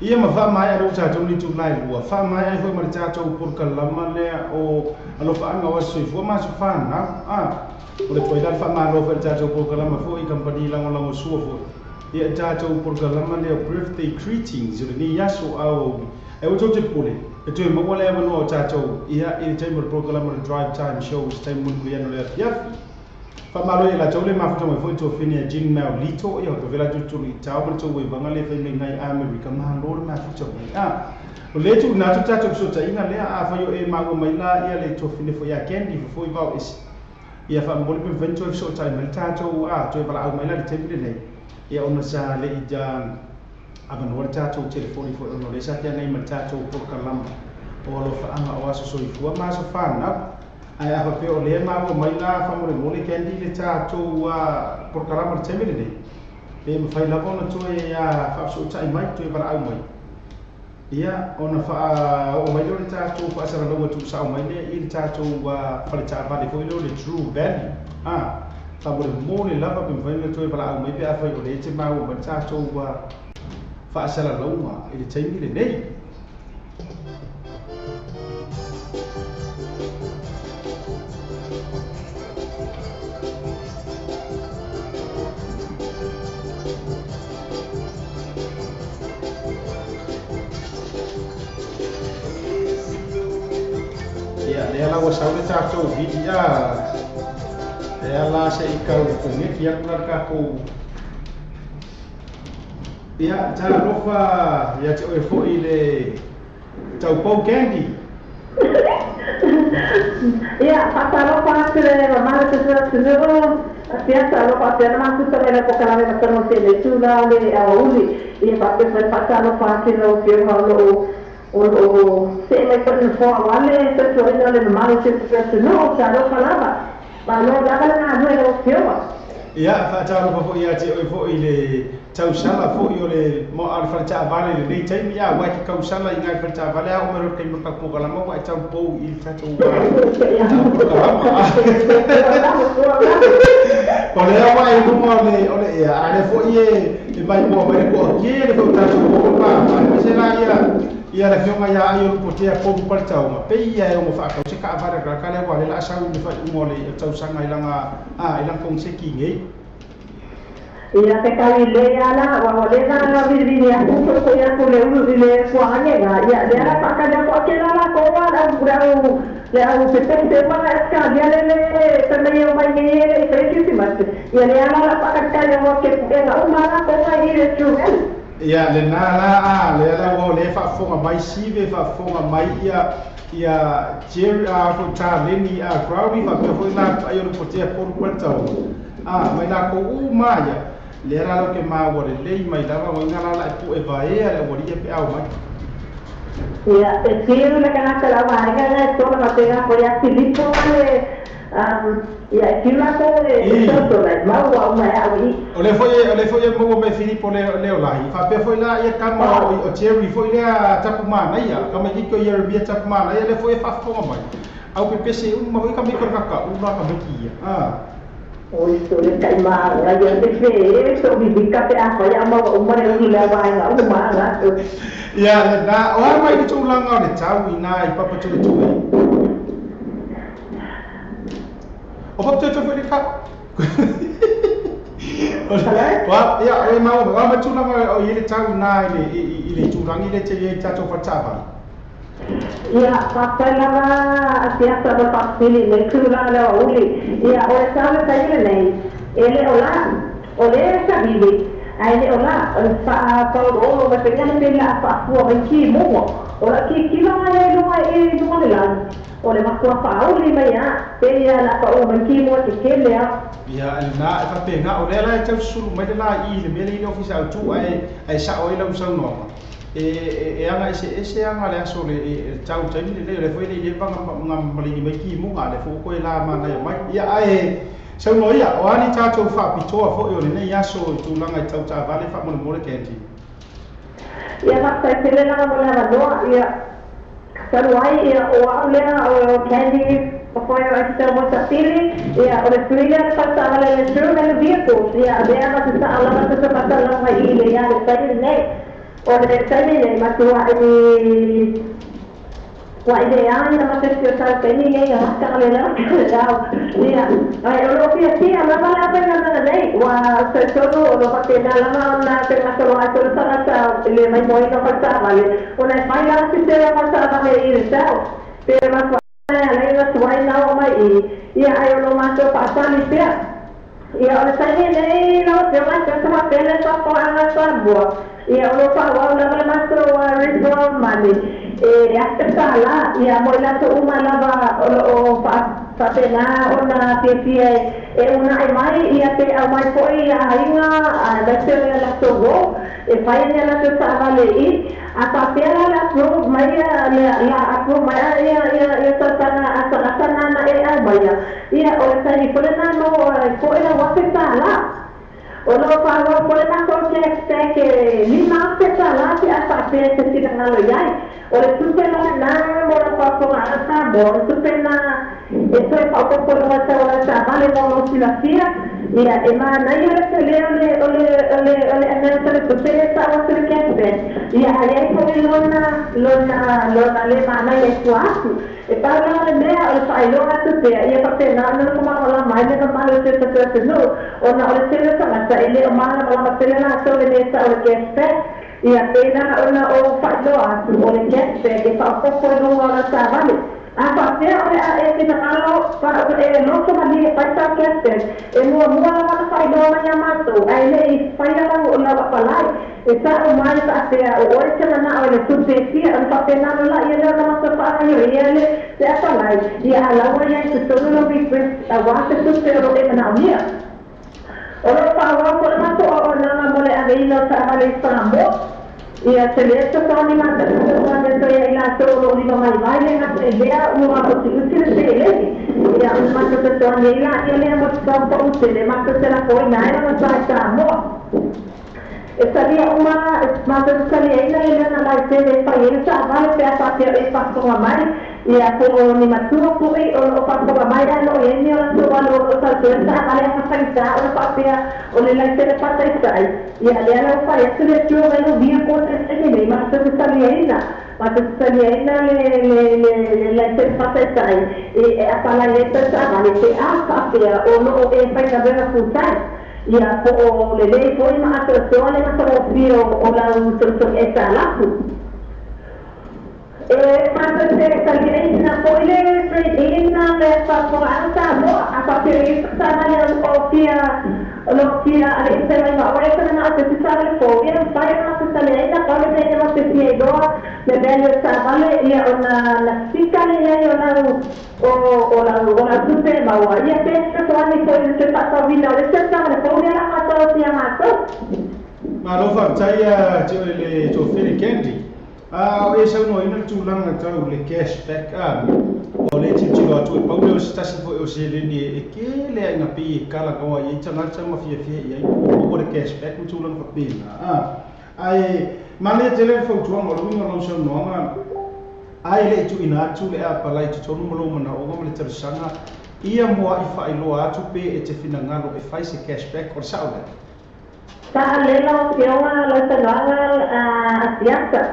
ia ma fa mai alo ta to ni tu lai lua fa mai ai foi ma ta to por kalama le o alo fa nga wa sui fo ma su fa na a o le foi la fa ma lo fa ta to por kalama foi company la la sua foi ia ta to por kalama le birthday greetings o ni yaso au e o to te pole e toe maua le avanoa o tatou ia i le taimi o le prokalama o le drive time show se taimi mulimuli le afiafi faamalo ia latou le mafuta mai foi tofini a Jin Mao Lito ia o tovela tutulu i tau ma le tou uevaga le fai mai nai Amerika malo le mafuta mai a o le tuuna atu tatou fesootaiga lea afai o e maua mai la ia le tofine foi ia Candy fofoi vao ese ia faamomoli pe mafai toe fesootai mai le tatou a toe valaau mai la le taimi lenei ia ona sa le'i avanoa le tatou telefoni foi ona o lea sa feagai ma le tatou polokalama o alofaaga o aso soifua ma aso fanau ae a faapea o lea maua mai la faamolemole Candy le tatou polokalama le taimi lenei pe mafai lava ona toe faafesootai mai toe valaau mai ia ona faaoo mai lea o le tatou faasalalauga tuusao mai lea i le tatou faletaavale foi lea o le True Value a faamolemole lava pe mafai ona toe valaau mai pe afai o lea te maua mai le tatou faasalalauga i le taimi lenei. Ia lea la ua sau le tatou vidi a lea la se i kau kogeki atu la le tatou ia talofa ia te oe foi le taupou Candy. Ia faatalofa atu le mamalu tutuatunuu afiasa alofa apea mafuta mai le pokalame matano le tula o le aoauli ia faapea foi faatalofa atu lau afioga o loo see mai foi nofoa aua le tautuaina o le mamalu tutuatunuu talofa lava malo lava le galue lau afioga. Ia faatalofa foi ia te oe foi le tausala foi o le mo a le faletaavale lenei taimi ia uae ke kausala i gai faletaavale a oo mai loa le taimi o le tatou pokalama ua e taupou i le tatou pokalama o lea ua e luga o le ea a lea foi e maimoa mai le toakie le foi o tatou pokalama aemaise la ia ia le afioga ia ai o lupotea pomu paletaoga pei ia e ogo faatau se kaavale kalaka lea ua le la sau i le faaiuga o le tausaga i laga a i laga kogiseki nei. Ia te kau le ala wa le na vili aku ko ia ko le ulu le kuangega ia le ala pa ka ko ke la la ko wa la au le au pe pe pe ma ska ia le le ta me o mai ne le pe ki si mas ia le ala la pa ka ia wa ke pe na o ma la ko wa i le chu. Ia le na la a le ala wa le fa fonga mai sive fa fonga mai ia ia Jerry a fo ta leni a Crowley fa pe foi la ai o potea por kwentau a mai la ko u maia le ala lo ke maua lelei mai lava o ina la la e pu'e vaea le aualii e peau mai. Ia e fiu le kanaka la vaega na e tola faapena foi a Filipo le ia e fiu lakou le toto lai maua uma e au i. O le foi e maua mai Filipo le o lahi faapea foi la ia kama o Jerry foi lea tapumanaia kama ikiki o Jeremia tapumanaia le foi e faafofoga mai au pepese uma foi kama iko le kaka'u la kama iki ia a. Oi so le kai ma nga ia te fe so bi ka pe a fa ia ma o ma le le wa nga o ma nga. Ia le na o a mai le tulaga o le tau i na i papa tule tue. O papa tule tue foi le ka. Wa ia o ma o ma tulaga o i le tau na i le tulaga i le te i tatou fatavale. Ia faafetai lava asiasa le faafili le tulaga lea o uli ia o le tau le taimi lenei e le o la o le savili ae le o la o le faapaoloolo mai pea le pei la faafua mai kimuga o la kikilaga ia i luga i luga le lagi o le matua faauli mai a pei ia la paua mai kimuga kekele a. Ia lena e faapena o lea la e taususulu mai le laii i le mea lea i le ofisa autu ae sao ai lau saunoaga e aga ese ese aga le aso le tau taimi lenei o le foi le i leva ga maligi mai kimuga le fou koe la manaia mai ia ae saunoa ia o ani tatou faapitoa foi o lenei aso i tulaga i tautavale faamolemole Candy. Ia faafetai tele lava mo le avanoa ia talu ai ia o au lea o Candy Foi o este mo tafili ia o le tuile le faletaavale le true le vehicles ia lea ma se saʻalaga se faasalaga i le ia le taimi lenei o le taimi nei matuaʻi ua i le ai na ma se o tau taimi nei o matagale lea lau ia ai o loo fiafia lava le afaigaluega nei ua talitonu o lo faapena lava ona fegasolo ai tolu tagata le maimoaina o faletaavale ona e fai lava sisela faletaavale i le tau pe matua alai na tuai na o mai i ia ai o lo matou faatali pea ia o le taimi nei lau afioga e sa faapea faafofoga Samoa ia o lo faaauau lava le matou withdraw money e afe tālā ia mo i latou uma lava o loo faapena ona fiafia e unaʻi mai ia pe aumai foʻi ia aiga aemaise o ia latou uō e fai ai ia latou taavale i a faapea la le approve mai ia la approve mai ia ia ia tausaga a tagata na e aumaia ia o le taimi foi lenā maua ai foʻi lau afe tālā. O lo o faaauau foi le matou cashback e $5,000 pe a faapea e te finagalo i ai. O le tupe la lenā mo lau faafofogaaga Samoa, o le tupe lenā e toe faaopoopo i luga tau o lau taavale mo lou silafia. Ia, e manaia le tele o le, o le, o le, o le amount o le tupe lea e tau atu i le cashback. Ia, a i ai foi lona, lona, lona le manaia i tua atu. E pau lava le mea o le faailoga atu pea, ia faapena ona nofo malamalama ai le mamalu o si o tatou atunuu, ona o le tele o tagata e le o malamalama tele latou i le mea e tau o le cashback. Ia pēlā ona ou faailoa atu, o le cashback e faaopoopo i luga o lau taavale. A faapea o le a e finagalo e loto malie e fai sau cashback, e muamua lava ona faailoa mai iā matou, ae le i faia lau apalai. E sa'o mai faapea o oe te mana'o i le tupe e fia, ona faapena loa laia lea ona matou fa'agaioia le te apalai, ia a laua ia i totonu lau request auā se tupe o lo'o e manaomia. O lo'o fa'aauau fo'i le matou auaunaga mo le aveina o ta'avale i Samoa. Ia te lē fesoasoani matou fesoasoani atu ai ia i latou o lo'o lima vaivai le gata i lea ua utiuti le seleni. Ia ona matou fesoasoani ai laia lea mo te tau tele matou te lafoina ai lana sa i Samoa. E talia uma, matou te taliaina le mea na laisene e fai ai le taavale pe a faapea e faafofoga mai, ia po o ni matua foʻi o loo faafofoga mai ae o loo i ai ni o latou alo o loo tautua i le taavale a fafaigata ona faapea o le laisene faataitai, ia lea la ua fai atu le Atua mai lau vehicle i le taimi nei, matou te taliaina, matou te taliaina le le le le laisene faataitai e apalai ai tau taavale pe a faapea o loo e faigaluega full time. Ia po o lelei foi ma atoatoa le matagofie o lau togitogi aitalafu. E matou te taliaina foi le trade-in le faafofogaaga Samoa a faapea i ai se taavale o fia o lo fia aleisa mai ma oe se manao se si taavale fou ia mafai ona matou taliaina pau le mea ina matou fia iloa le value o le taavale ia ona na fika le iai o lau o o lau o lau tupe e maua ia pe fesoasoani foi i le toe faatauina o le isi o le taavale fou lea la matou atu ia matou. Malo faafetai ia te oe le Toafili Candy. A o e saunoaina le tulaga tau le cash back a o le tilotilo atu e pau lea o se tasi foi o seleni e tele aiga pei e kalakaua i ai tagata ma fiafia i ai po ua maua le cash back ma tulaga faapena a. Ae manaia tele le fautuaga o le uiga o lau saunoaga ae le i tuuina atu le apalai i totonu ma lou manaoga ma le talosaga ia mua'i faailoa atu pe e te finagalo e fai se cash back o le sa'o lea. Saʻalele lau afioga lau saunoaga asiasa.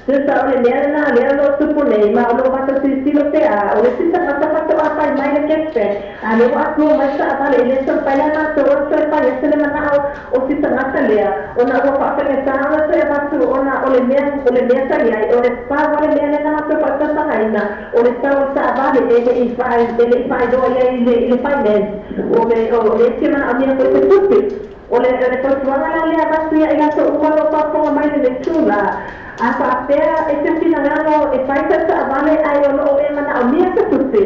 Tusa o le mea lenā lea o lo o tupu nei, ma o lo o matou tilotilo pea, o le isi tagata faatoa fai mai le cashback, a lea ua atua mai taavale, e le taumafai la matou ona toe fai atu le manao o si tagata lea, ona ua faafaigata ona toe avatu ona o le mea o le mea sa i ai, o le pau lava le mea lea na matou faatalosagaina, o le tau o le taavale e le i e le i faailoa i ai i le i le finance, o le o le isi e manaomia foi se tupe. O le o le fautuaga la lea avatu ia i latou uma o lo o faafofoga mai i lenei tula, a faapea e te finagalo e fai sau taavale ae o lo o e manaomia se tupe,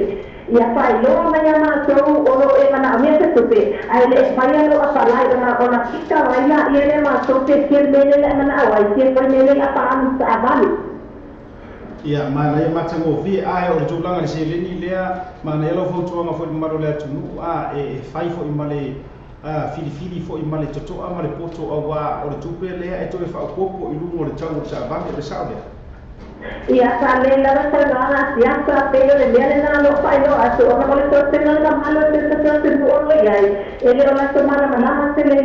ia faailoa mai iā matou o lo o e manaomia se tupe, ae le e faia lou apalai ona ona fika ai laia lea matou pe fia le mea lea e manao ai, fia foi le mea lea o le a faaalu i le taavale. Ia, manaia matagofie, ae o le tulaga i le seleni lea, manaia lau fautuaga foi i le mamalu o le atunuu, a e fai foi ma le filifili foi ma le totoa ma le poto auā o le tupe lea e toe faaopoopo i luga o le tau o le taavale, o le sao lea. Ia sa le lava saunoaga a siasa pei o le mea lenā loo faailoa atu ona o le toatele o le mamalu o se atunuu o lo iai e le o latou malamalama tele i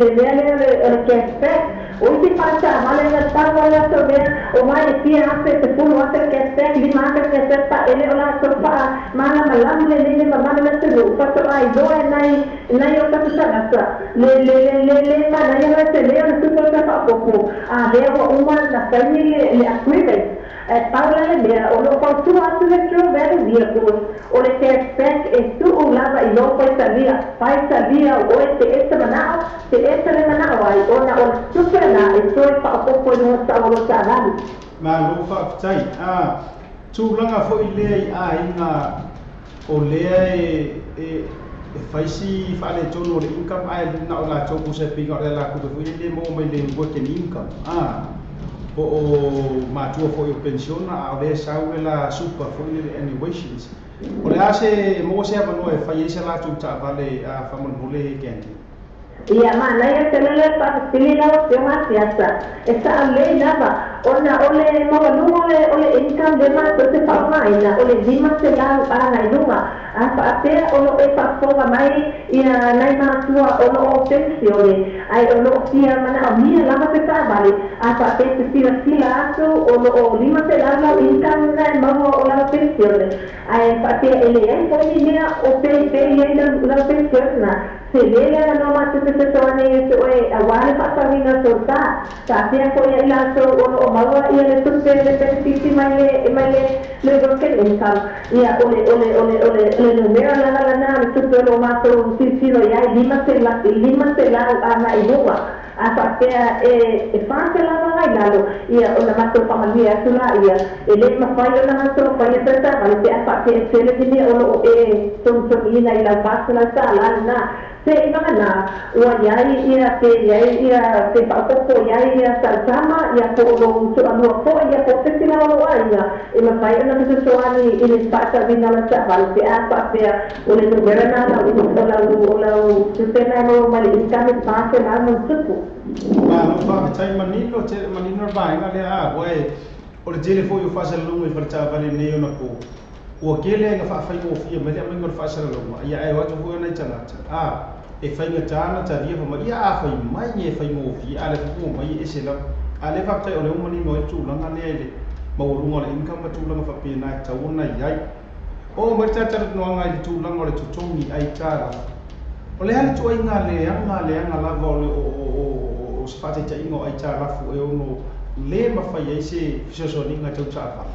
le mea lea o le cashback. O isi faletaavale na tau ai latou mea o mai e fia afe, 10,000 cashback, 5,000 cashback pa e le o latou faamalamalama lelei le mamalu le atunuu faatoa iloa e nai o tatou tagata le manaia le tele o le tupe o le faaopoopo a lea ua uma na saini le agreement. E pau la le mea o loo fautua atu le True Value Vehicles, o le cashback e tuu lava i lou faitalia faitalia o oe te ese manao te ese le manao ai ona o le tupe na e toe faaopoopo i luga sao o lo taavale. Malo faafetai. A tulaga foi lea i aiga o lea e faisi faaletonu o le income ae na o latou pusa piga o le latou foi le maua mai le working income a po o matua foi o pensiona a o lea sau le la super foi le annuations o le a se maua se avanoa e fai ai se latou taavale a faamolemole Candy. Ia manaia tele le faafesili lau afioga siasa. E saʻalelei lava ona o le maualuga o le income le matou te faaaogaina o le 500 agai luga. A faapea o loo e faafofoga mai ia nai matua o loo pensione ae o loo fia manaomia lava se taavale, a faapea te silasila atu o loo 500 lau income na e maua o lau pensione ae faapea e leai foi ni mea o peipei ai lau pensione na se lele ana no matou te fesoasoani e se oe auā le faatauina solitā faapea foi ai latou o loo maua ia le tupe le benefiti mai le working income. Ia o le numera lava lana le tupe o loo matou silasilo iai 500 agai luga. A faapea e 400 agai lalo, ia ona matou faamanuia atu laia e lē mafai ona matou faia taitavale pe a faapea e tele ni mea o loo e togitogiina i lau $400 lena se i vagana ua iai ia pe iai ia pe faaopoopo iai ia tautama ia po o lou toalua foi ia po o se sila o lou aiga e mafai ona fesoasoani i le faatauina o le taavale pe a faapea o le numera na lau o lau tupe na e maua mai le income e 400 ma tupu. Malo faafetai, manino tele, manino le vaega lea a ua e o le tele foi o faasalalauga i faletaavale nei ona po ua kele aiga faafaigofie mai le aumaiga o le faasalalauga ia ae o atu foi ona i tagata a e faigatā na talia fa mai ia a fai mai e faigofie a le fofo mai e ese lava a le faafetai o le ua manino ai tulaga lea i le maualuga o le income ma tulaga faapena e tatau ona i ai o mai le talatalanoaga i le tulaga o le totogi aitalafu o le a le tuaiga leaga lava o le o se faataitaiga o aitalafu e ono lē mafai ai se fesoasoaniga tau taavale.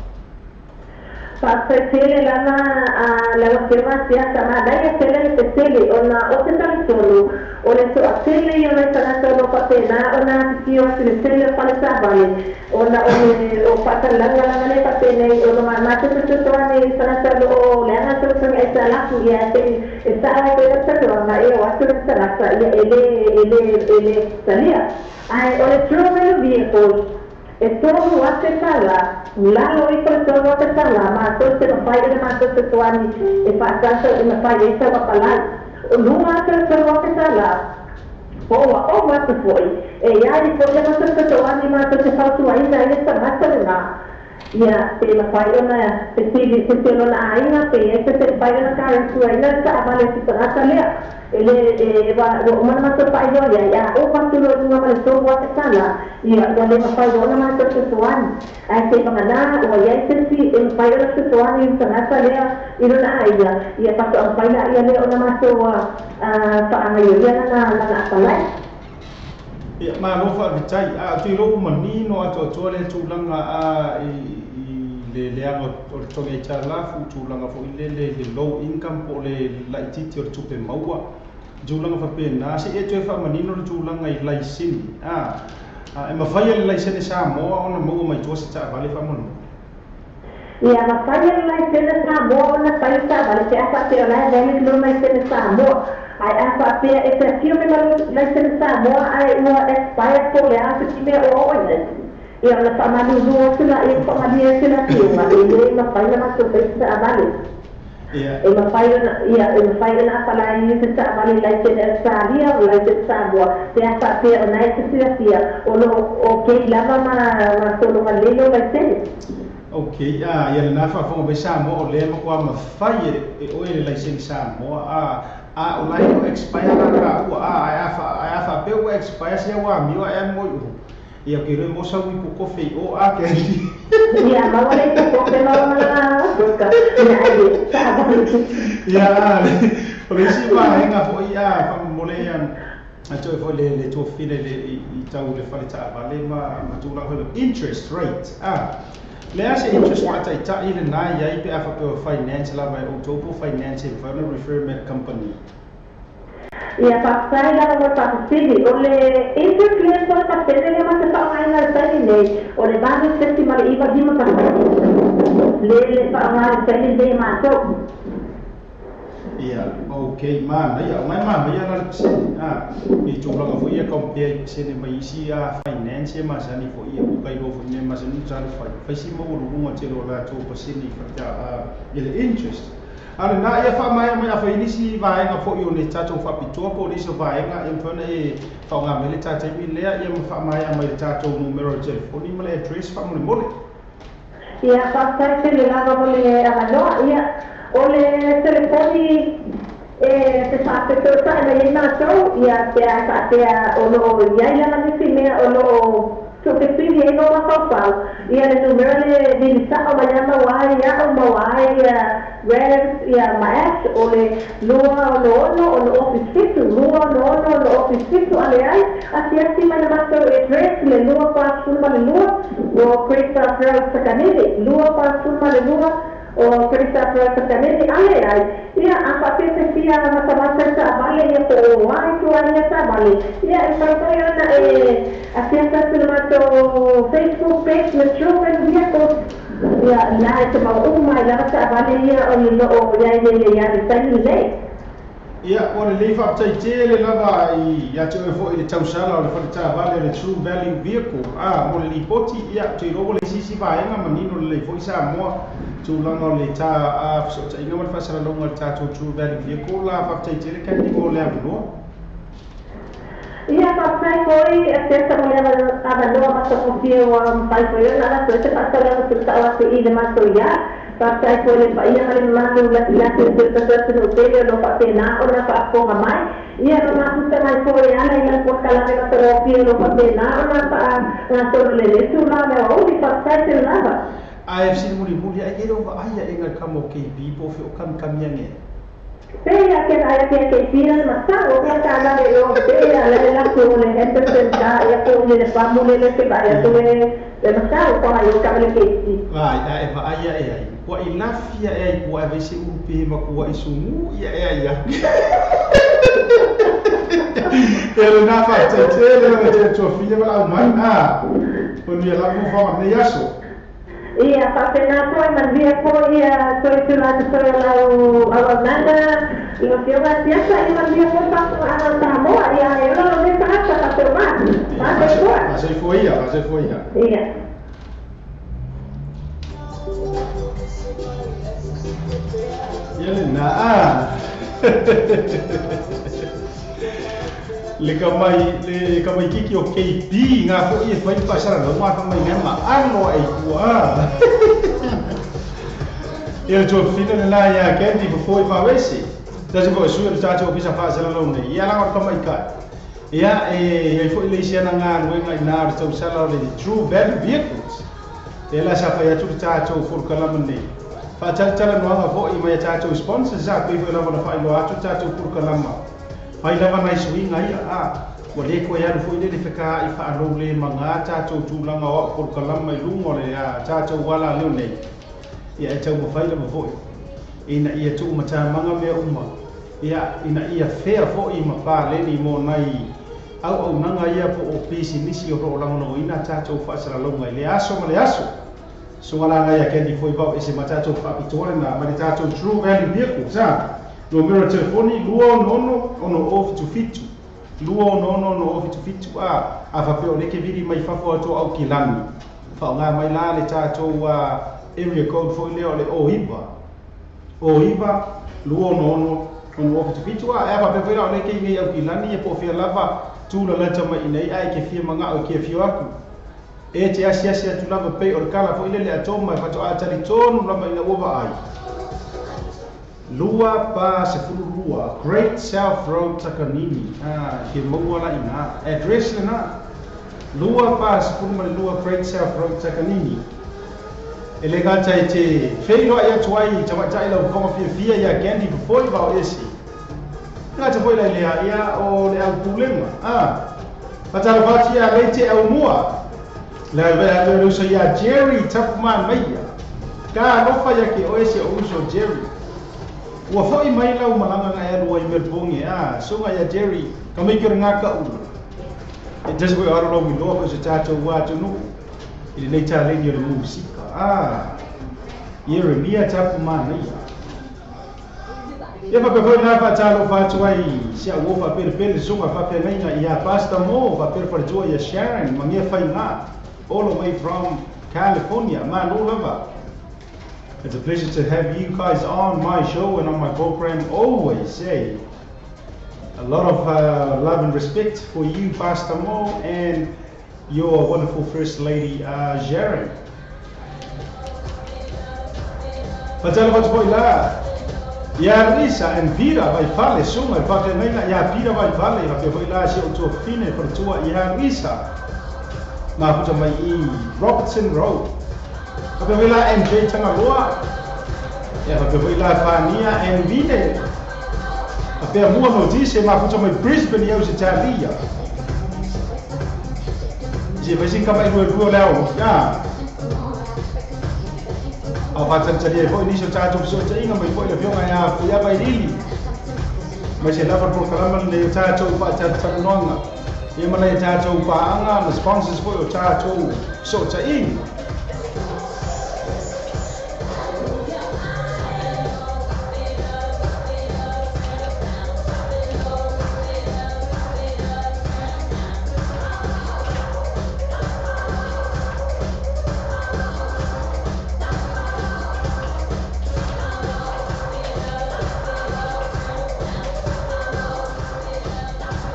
Faafetele lava a lau afioga siasa. Manaia tele le fesili ona o se talitonu o le toatele ia o le tagata o loo faapena ona afifio atu le tele o faletaavale ona o le o faatalaga lava le faapenei o lo matou fesoasoani tagata o loo leaga tausaga aitalafu ia te e sao ai le talanoaga e o atu le tagata ia e le talia ae o le True Value Vehicles e $3,000 lalo ifo le $3,000 matou te mafai ona matou fesoasoani e faatasa e mafai ai sau apalai. O luga atu le $3,000 po ua ova atu foi e iai foi le matou fesoasoani matou te fautuaina ai le tagata lenā ia pe mafai ona fesili se se lona aiga pe ai se se mafai ona karantuaina le taavale se tagata lea e le e ua uma na matou faailoa iai a ova atu loa i luga ma le $3,000 ia ua le mafai ona matou fesoasoani ae se vagana ua iai sesi e mafai ona fesoasoani i le tagata lea i lona aiga ia faatoa mafai laia lea ona matou faagaioia lana apalai. Ia malo faafetai a o te manino atoatoa le tulaga a i le leaga o le totogi aitalafu tulaga foi lele le low income po o le laititi o le tupe maua tulaga faapena se e toe faamanino le tulaga i laisini a e mafai e le laisene Samoa ona maua mai tua se taavale faamolemole. Ia mafai le laisene Samoa ona fai taavale pe a faapea o la e valid lo laisene Samoa ae a faapea e te afio mai ma laisene Samoa ae ua expire po le a se mea o oo ai ia ona faamalulu atu la ia faamalie atu la afioga e le mafai na matou fai se taavale. E mafai ona ia e mafai ona apalai i se taavale laisene Australia o laisene Samoa pe a faapea ona e te silafia o loo okay lava ma sologa lelei lou laisene. Okay, ia lena faafofoga mai Samoa o lea matua mafai e oe le laisene Samoa a o la e expire la taua ae a faapea ua expire sia ua amio ae a mo i uhu. Ia ke iloa mo sau ipu kofe i o a ke ali. Ia maua le ipu kofe maua ma la ia ai le taavale. Ia o le isi vaega foi a faamolemole ia a toe foi le tuafine le i tau le fale taavale ma tulaga foi interest rate le a se interest faataitai lena i ai pe a faapea ua finance lava e outou po o finance e mafai ona refer mai i le company. Ia faafetai lava mo le faafesili. O le interest lea po o le pasene lea ma te faaaogaina i le taimi nei, o le 8.95% le le faaaoga i le taimi lenei e matou. Ia, ok, manaia, o mai manaia la le pasene, i tulaga foi ia compare i pasene mai isi finance ia masani foi ia ua kailoa foi mea masani sa le fai, fai si maualuluga tele o latou pasene i fale i le interest. A o lena ia faamaea mai afai nisi vaega foi o le tatou faapitoa po o nisi o vaega ia mafai ona e faaaoga mai le ta taimi lea ia ma faamaea mai le tatou numera o le telefoni ma le address faamolemole. Ia, faafetai tele lava mo le avanoa. Ia, o le telefoni e te faafetoetai mai ai matou, ia, pe a faapea o lo o i ai lava nisi mea o lo o tuufesili ai lou mafaufau, ia, le numera le vili sao mai ia maua ai a'u, maua ai ia Rev, ia ma Ash, o le 266 607, 266 607, a leai, asiasi mai le matou address le 242 o Christoph Road Sakanele, 242 o Christoph Road Sakanele, a leai, ia, a faapea se fia matamata i taavale ia po o a ituaiga taavale, ia, e mafai foi ona e asiasi atu i le matou Facebook page le True Value Vehicles, ia, ina e te maua uma ai lava taavale ia o lo o i ai nei ia le taimi lenei. Ia, ua lelei faafetai tele lava ia te oe foi i le tausala o le fale taavale o le True Value Vehicle a mo le lipoti, ia, ou te iloa ua le isi vaega manino lelei foi Samoa tulaga o le ta fesootaiga ma le faasalalauga o le tatou True Value Vehicle la. Faafetai tele Candy mo le avanoa. Ia, faafetai foi Asiata mo le avanoa matagofie ua mafai foi ona avatu ai se faasalalauga tuusao atu i le matou ia. Faafetai foi i le paia ma le mamalu latilati o si o tatou atunuu tele o lo o faapena ona faafofoga mai. Ia ma mafuta mai foi e ala i lau polokalame matagofie o lo o faapena ona faagasolo lelei tulaga o aoauli. Faafetai tele lava. Ae fesili mulimuli ai e le o vaai aʻega i le kama o KB po o fea o kamikami ane ai. Pei a kena aia ke keiki le masau o kea taavale i o pei a le laku o le Henderson ka ia ko le pamu le le ke vaai atu le le masau ko ai o taavale keiki. Vaai ae vaai aʻe ai ua i lafi aʻe ai kua e vaise ulu pe ma kua i sugu ia ea ia. Ia lena faafetai tele lava i te tuafine ma le aumai manuia lava mo faoga lenei aso. Ia faapena foi, manuia foi ia toe tula atu foi o lau auaunaga lau Afioga Asiata, ia manuia foi faafofogaaga o Samoa, ia e ola lou lea tagata faapea uma. Fasoifua. Fasoifua ia, fasoifua ia. Ia. Ia lena le kamai le kamaikiki o KB ngā foi e fai le faasalalauga a faamaiga ma alo aʻe i tua ia le tuafafine lena ia Candy fofo i faavese tasi foi o sui o le tatou ofisa faasalalau nei ia laga o le tamaitai ia e iai foi le isi ana galuega ina o le tausala o le True Value Vehicles lea la sa fai atu le tatou polokalame nei faatalatalanoaga foi mai a tatou sponsors a pei foi lava ona faailoa atu le tatou polokalama fai lava nai suiga ia a ua lē toe alu foi le le fekaa'i faalou lē magā tatou tulaga o a'u polokalama i luga o le tatou ala leo nei ia e taumafai lava foi ina ia tuumatamaga mea uma ia ina ia fea foi ma paleni mo nai auaunaga ia po o pisinisi o loo lagolagoina tatou faasalalauga i le aso ma le aso. Suga laga ia Candy foi vao ese ma tatou faapitoa lena ma le tatou True Value Vehicles a numera telefoni 266 6077 266 6077 a a faapea o lea e vili mai fafo atu au kilagi faaaoga mai la le tatou area code foi lea o le 09 O 9 2 6 6 6 7 7 a e pa pe la le ke ngi au kilani e po fia lava tu la la tama ina ai ke fia manga o ke fio aku e te asi asi atu lava pe o le kala fo ile le atoma e fato a tali tonu lava ina ua ai 2 pa 12 Great South Road Takanini ah ke maua la ina address lena 2 pa 12 Great South Road Takanini e le gata e te feilo ia tuai tamatai lau fonga fia fia ia Candy fofoi vao esi gata foi la lea ia o le au pulema ah patalo ia le te au mua la vea le uso ia Jerry Tapman maia ka lofa ia ke o esi o uso Jerry ua foi mai lau malanga nga e lua i Melbourne a sunga ia Jerry ka mai ke ngā ka u e tasi foi aro lau miloa foi se tātou wā tunu i le nei tāleni o le musika ah Yeremia Tapman ia ia fa pe foi na fa talo fa tuai sia wo fa pele pele sunga fa pe ngai ia Pastor Mo fa pele fa ia Sharon mangia fai ngā all the way from California ma lo lava. It's a pleasure to have you guys on my show and on my program. Always say a lot of love and respect for you, Pastor Mo, and your wonderful First Lady, Sharon. Patalo foi la. Ia Lisa and Peter vai fale sunga fa ke mai ia Peter vai fale fa foi la si o tu fine for tua ia Lisa. Ma puta mai i Robertson Road. Fa foi la MJ Tangaloa. Ia fa foi la Fania and Vine. Fa pe mua no disse ma puta mai Brisbane ia se talia. Je vai sin kama i lu leo. Ya. Au faatalitali ai foʻi nisi o tatou fesoʻotaiga mai foʻi le afioga ia Fuia Vailili mai se lava polokalama lenei o tatou faatalatalanoaga ia ma lai tatou paaga ma sponsors foʻi o tatou fesoʻotaiga.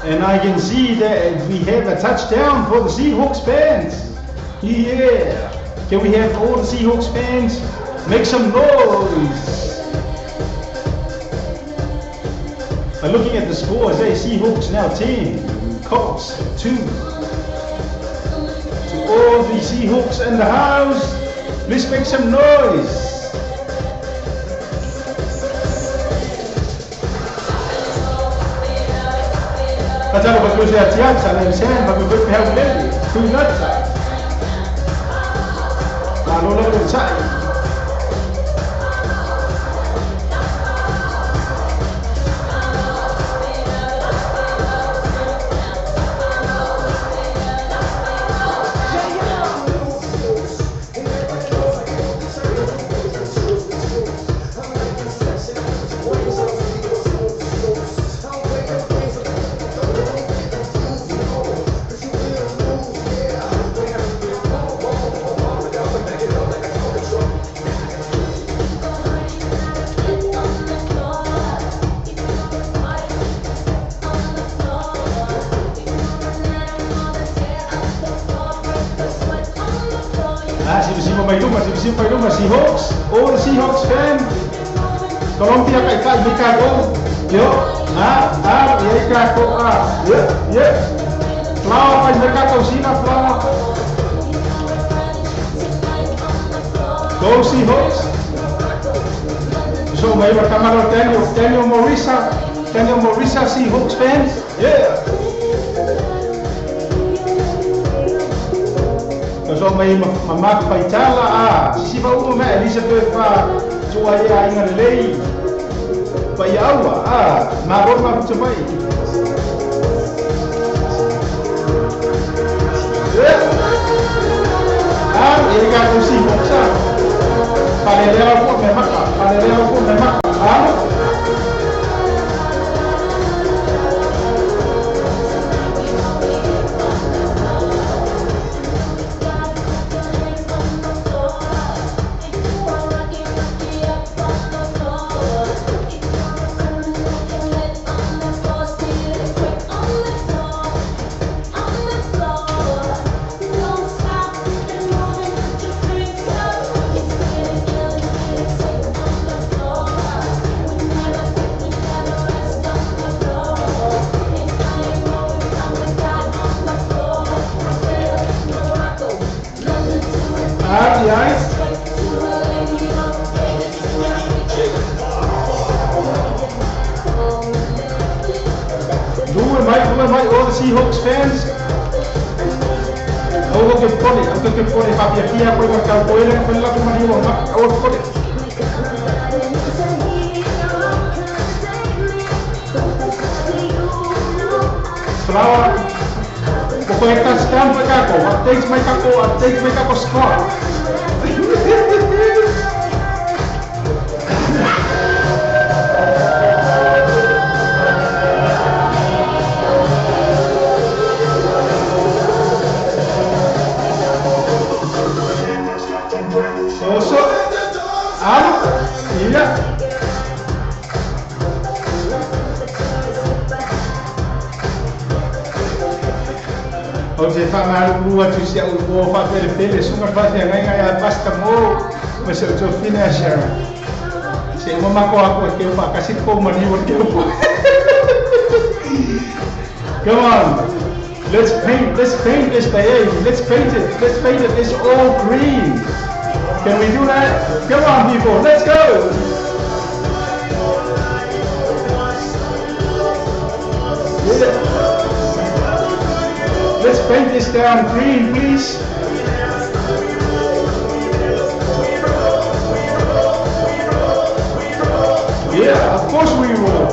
And I can see that we have a touchdown for the Seahawks fans. Yeah. Can we have all the Seahawks fans make some noise? But looking at the scores, hey, Seahawks now 10, Colts 2. To all the Seahawks in the house, please make some noise. Fatalo fa ia tiata le sen fa pe pe hau le tu nata. Ma lo lo sai. Mai luma Seahawks, all the Seahawks fan. Colombia kai kai mi ka go. Yo, a a ye ka ko a. Ye ye. Flower mai me ka ko sina flower. Go Seahawks. So mai ba kamaro Daniel Morisa, Daniel Morisa Seahawks fans. Yeah. So mai ma Mark Faitala a sisifa uma me Elizabeth fa tua ia inga lelei pa ia aua a ma roma puta mai. Yeah. Ah, e ka ko si moksa. Palelea ko me maka, palelea ko me maka. Ah. ai. Lue mai, all the Seahawks fans. Au ke pole, au ke pole, whapiafia koe ma kau koe lenga whanila ko mani o maka, au ke pole. Flower, ko koe touchdown koe kako, updates mai kako score. O te whaamaru atu si au o whapele sunga whatea ngai ngai a pasta mo ma se o fina a Sharon. Se uma mako ako e keu whakasi ko mani o keu po. Come on. Let's paint this day. Let's paint it. It's all green. Can we do that? Come on people, let's go. Yeah. Let's paint this down green, please. Yeah, of course we will.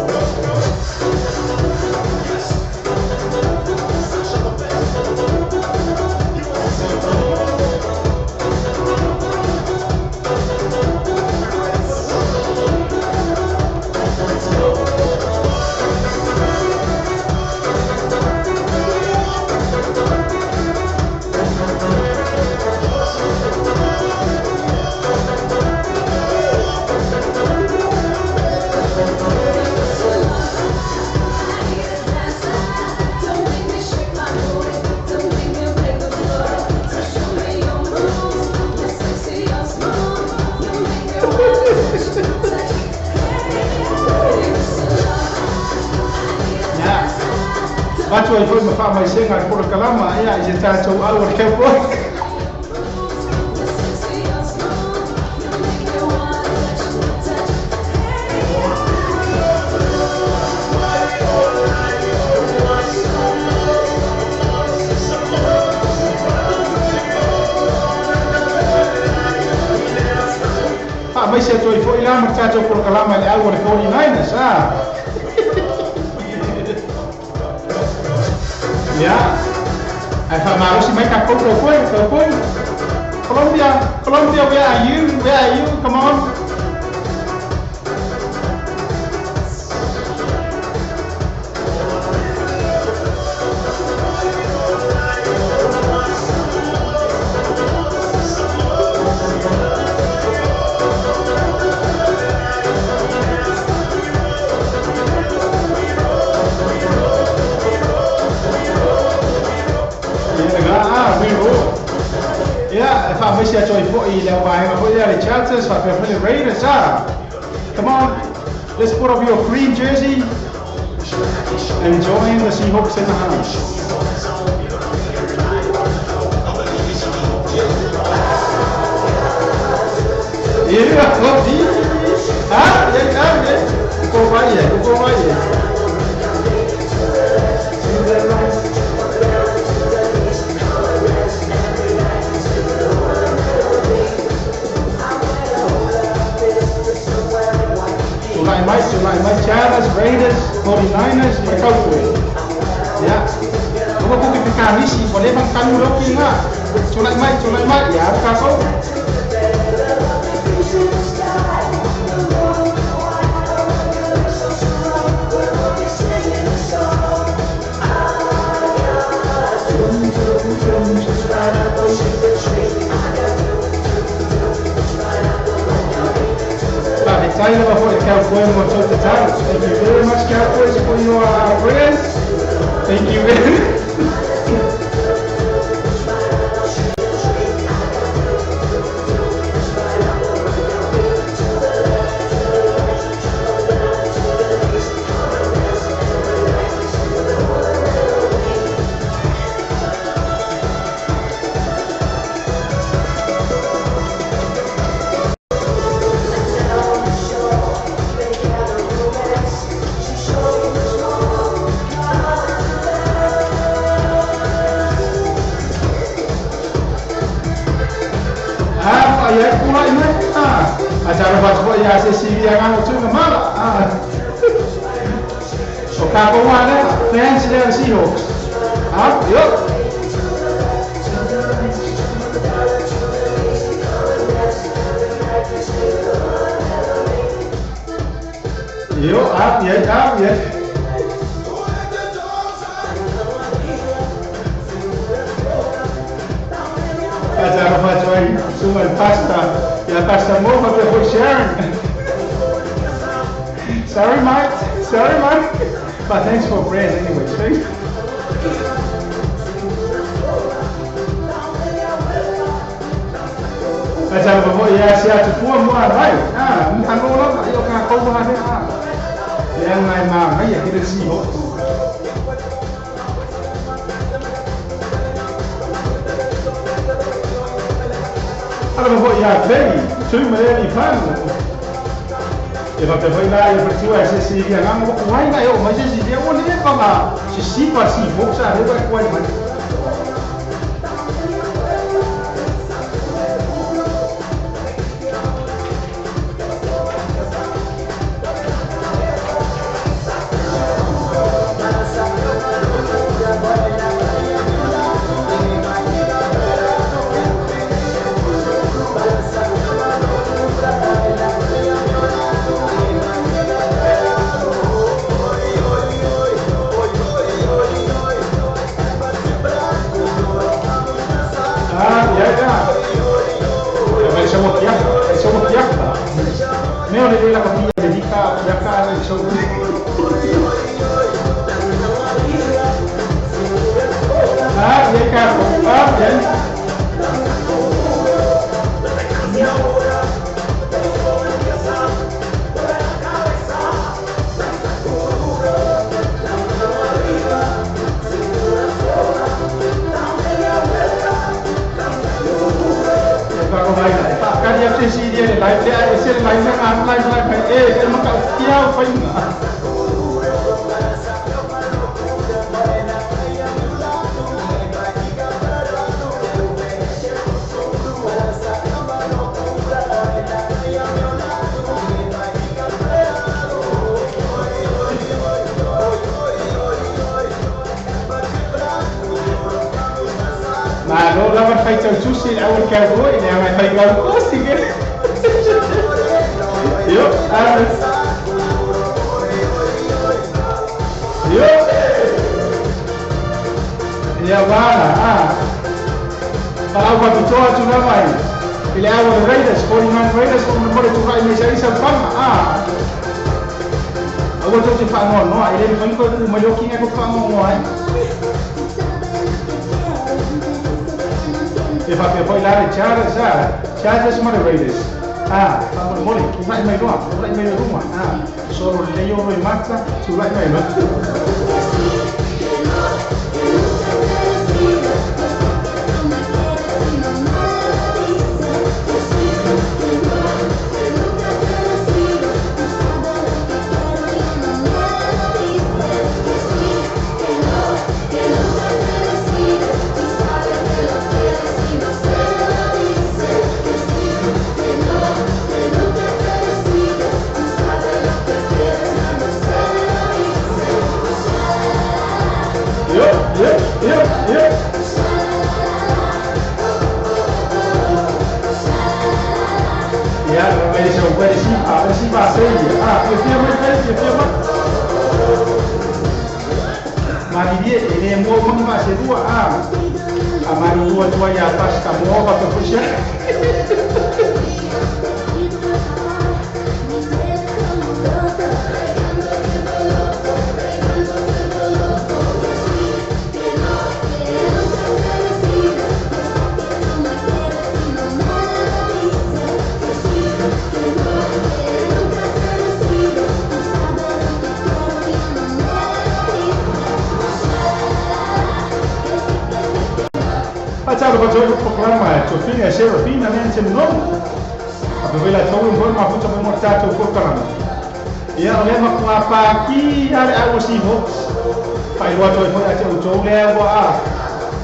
Watu ai foi ma whaamaisenga i pora kalama ia i se tātou au o le cowboy. Whaamaise atu ai foi la ma tātou pora kalama i le au o le 49ers, ah. Yeah. Ai whaamarosi mai ka koutou koe, koe. Colombia, Colombia, where are you? Where are you? Come on. Yeah, whaamaise atu ai foi i leo vaenga foi le Chargers, whaapea foi le Raiders, ah. Come on, let's put up your green jersey and join the Seahawks in the house. Yeah, ah, yeah, yeah. Go vai, go vai. Tulai mai, Chargers, Raiders, 49ers, ma Cowboys. Yeah. Ko ko ki kanisi, ko le bang kanu roki nga. Tulai mai, ya ka ko. Thank you very much, Cowboys, for your prayers. Thank you very much. Ah, ia pula mai. Ah, a talo fatu ia se si ia ngano tu na mala. Ah. O ka ko wa le fans le Seahawks. Ah, yo. Yo, ah, yeah, ah, yeah. Pasta, yeah, Pastor Mo, but for sharing. Sorry, Mike. Sorry, Mike. But thanks for prayers, anyway. Thanks. Ala foi ia play, tu me le pan. E va te foi lá e per tu ese si dia ngam ko wai na yo ma se si dia o le pa ma si si pa si fo sa re ba ko mai.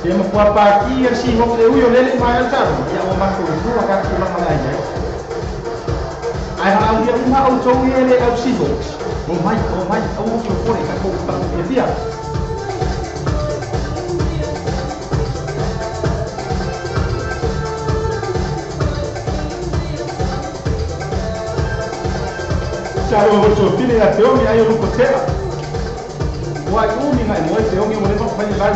Ia ma pua pāki a si hope e ui o lele mai al taro. Ia o mako i tua ka tulaga le ai. Ai ha au ia uma au tau ia le au Seahawks. O mai, au o fore ka kou pa e fia. Taro o tō pile a te omi ai o luko tea. Wai umi ngai moe te omi o le mako whai lai.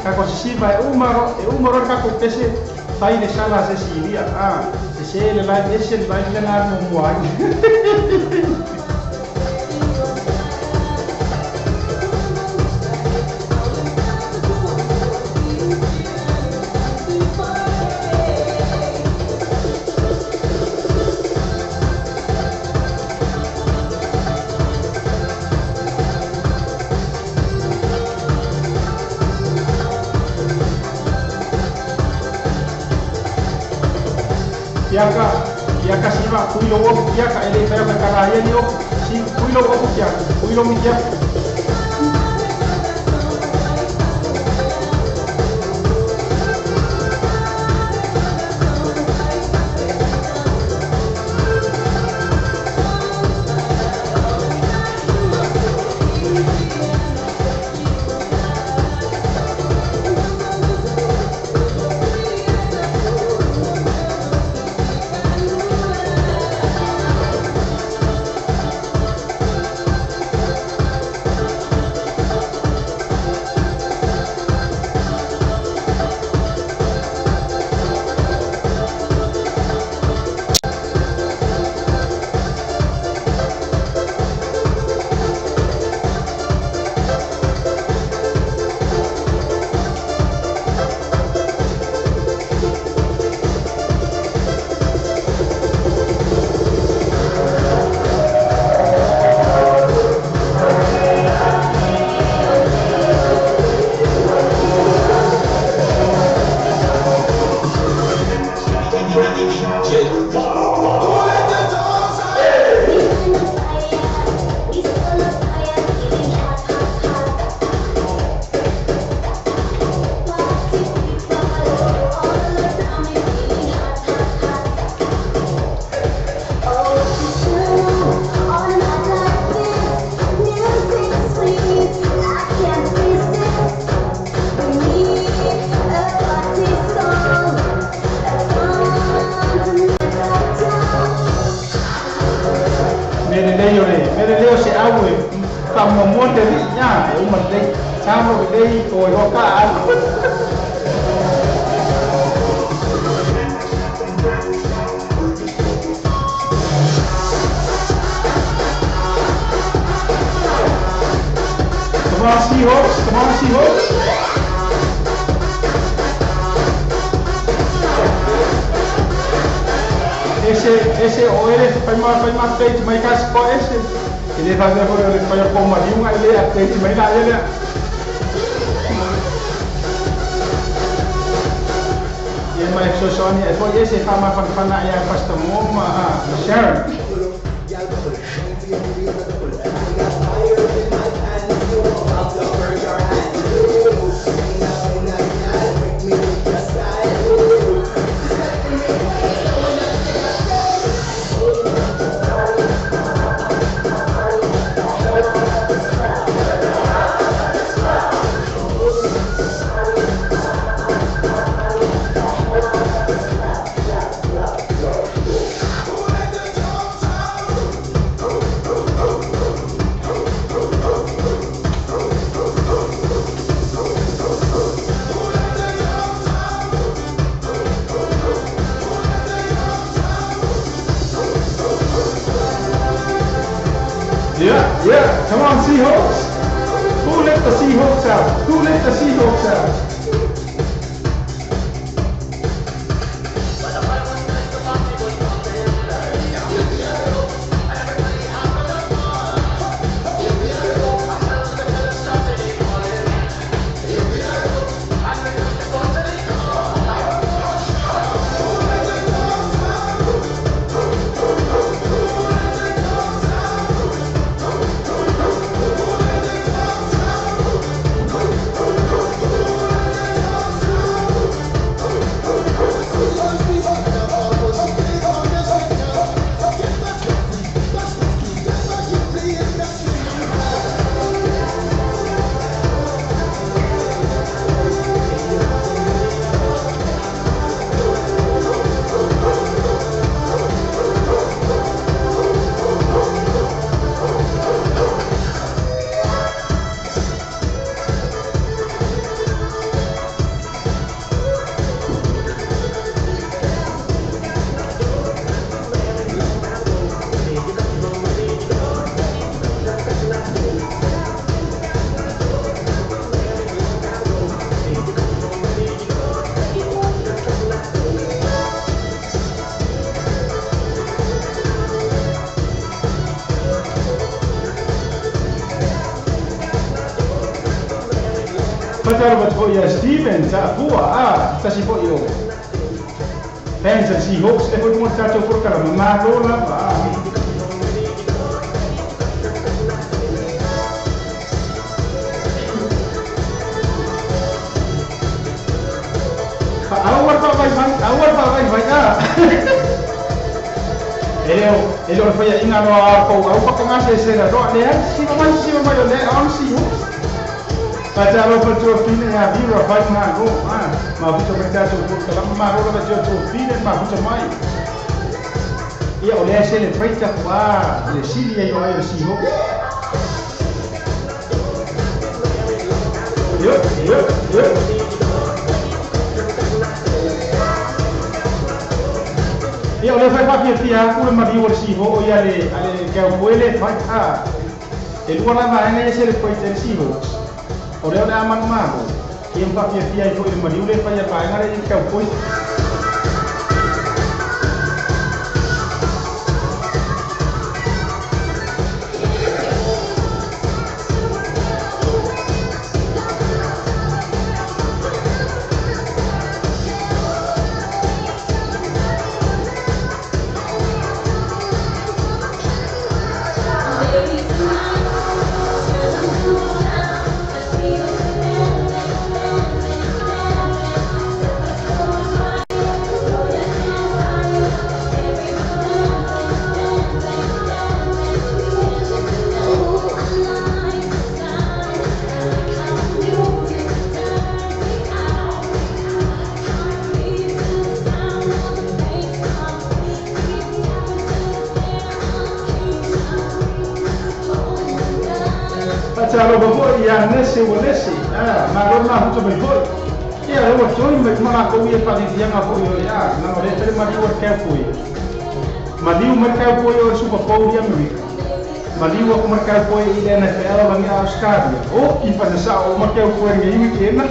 Kako sisiva e umaro kako pese fai le sala se siria. Ah, se se le lai ese le lai le ngar mo muai. Iaka siva kuilo ofu kiaka ele tayo ka karaia ni ofu si kuilo ofu kiaka kuilo mi kiaka. Mere leo se au e whamomote ri nya e uma lei tamo lei o e hoka au. Come on Seahawks, come on Seahawks. Ese o ele fai ma update mai ka score ese. Ele vai ver ele fai ko ma diunga ele update mai la ele. E mai so soni e foi ese fa ma fa na ya pasta mo ma Sharon. Yeah, come on Seahawks. Who let the Seahawks out? Who let the Seahawks out? Fatalofa atu foʻi ia Steven Taʻafua a tasi foʻi o fans a le Seahawks le foʻi mo le tatou polokalama malo lava a. Aua le faavaivai, aua le faavaivai a. E le o le faiaʻiga loa kou au pakagasesega loa leai siva mai siva mai o lea ona Seahawks. Fatalofa Tuafine ia Vira fai malo a. Mafuta mai tatou polokalama malo lava Tuafine mafuta mai. Ia o lea celebrate aku a le sili ai o ai o le Seahawks. Yo yo yo. Ia o le fai faafiafia aku le maliu o le Seahawks ia le ale Cowboy le fai a. E lua lava vaega ia celebrate e le Seahawks. O lea o le a manumalo ia mafaafiafia ai foʻi le maliu le fai a vaega le ia Cowboy. Fatalofa foʻi ia Nese ua Nese a malo mafuta mai foʻi. Ia le ua toi mai uma lakou ia faafiafiaga foʻi o le a laga o lea tele maliu o le Cowboy. Maliu mai le Cowboy o le Super Bowl i Amerika. Maliu aku ma le Cowboy i le NFL lagi a Australia. O i fasasaʻo uma le Cowboy lenei weekend.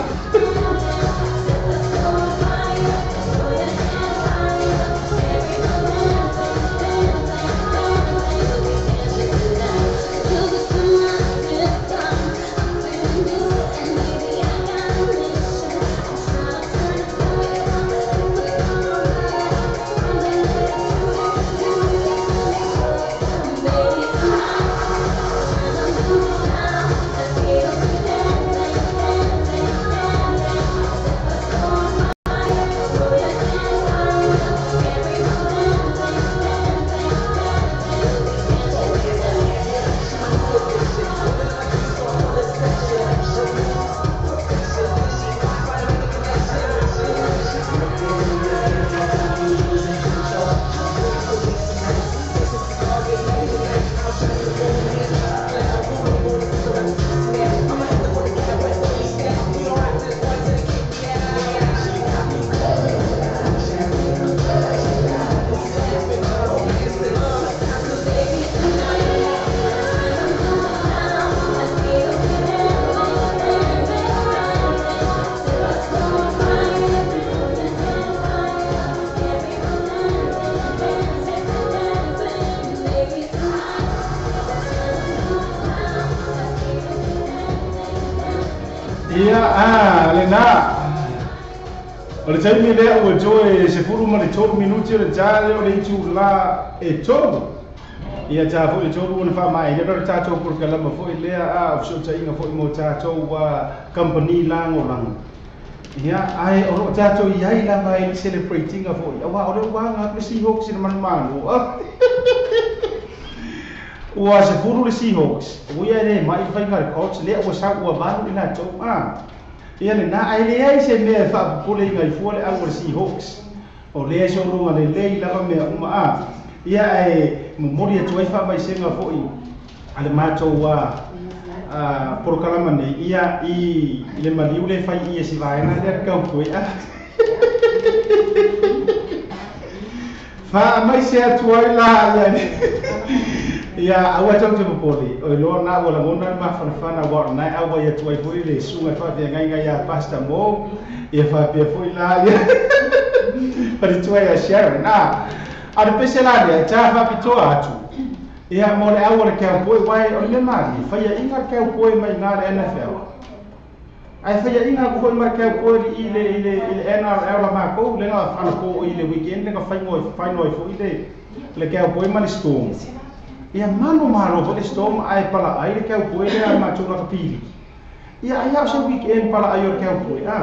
Ia a lena o le taimi lea ua toe 13 minuti o le tale o le itulā e 3. Ia tā foʻi le 3 ona faamaeina le tatou polokalama foʻi lea a o fesootaiga foʻi mo tatou company lagolago. Ia ae o loo tatou iai lava i le celebratinga foʻi auā o le uaga atu le Seahawks i le manumalo. Ua 10 le Seahawks ua ia e lē mai le faiga le Colts lea ua sau ua 8 i latou a. Ia lena ae leai se mea e faapopoleiga i fua le au o le Seahawks. O lea sologa lelei lava mea uma a. Ia ae momoli atu ai faamaisega foʻi a le matou polokalama nei ia i le maliu le fai ia si vaega lea le Cowboy a. Faamaise atu ai la ia ia aua tou te popole o iloa na ua lagona le mafanafana ua o lena e auai atu ai foʻi le suga faafeagaiga ia Pastor Mo ia faapea foʻi la ia faletua ia Sharon a. A le pese la lea e tā faapitoa atu ia mo le au o le Cowboy uae o le mea malie faiaʻiga le Cowboy mai gā le NFL. Ai fai inga ku foi mai ke ko i le NRL la ma ko le na ana ko i le weekend le ka fai ngoi foi le ke ko ma le Storm. Ia mano malo foi le Storm ai pala ai le ke ko le ma tu na pili. Ia ai au se weekend pala ai o ke ko a.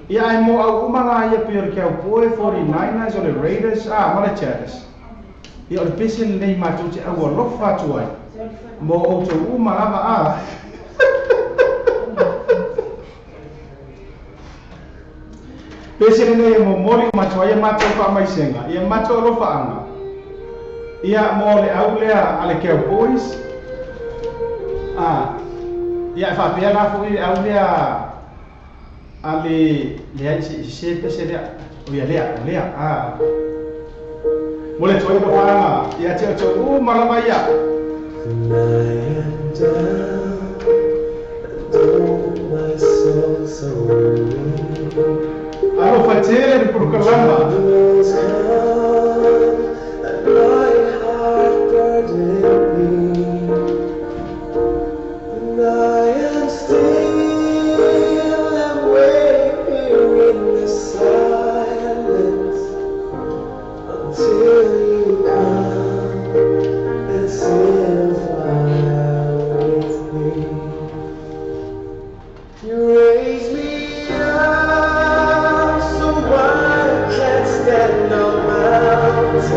Ia ai mo au uma la ia pe o ke ko 49ers o le Raiders a ma le Chargers. Ia o le pese nei ma tu te au alofa tu ai. Mo o tu uma lava a. Pese nei mo mori ma tu ai ma tu pa mai senga. Ia ma tu alofa anga. Ia mo le au lea a le Cowboys. Ah. Ia fa pea la foi au lea a le le se pese lea. O ia lea ah. Mo le toi alofa anga. Ia te o malama ia. I am down and oh my soul so weak. Alofa tele le pulukalama. And my heart burdened me. And I am still and wait here in the silence until you come and sit a while with me. You raise me up so I can't stand on mountains.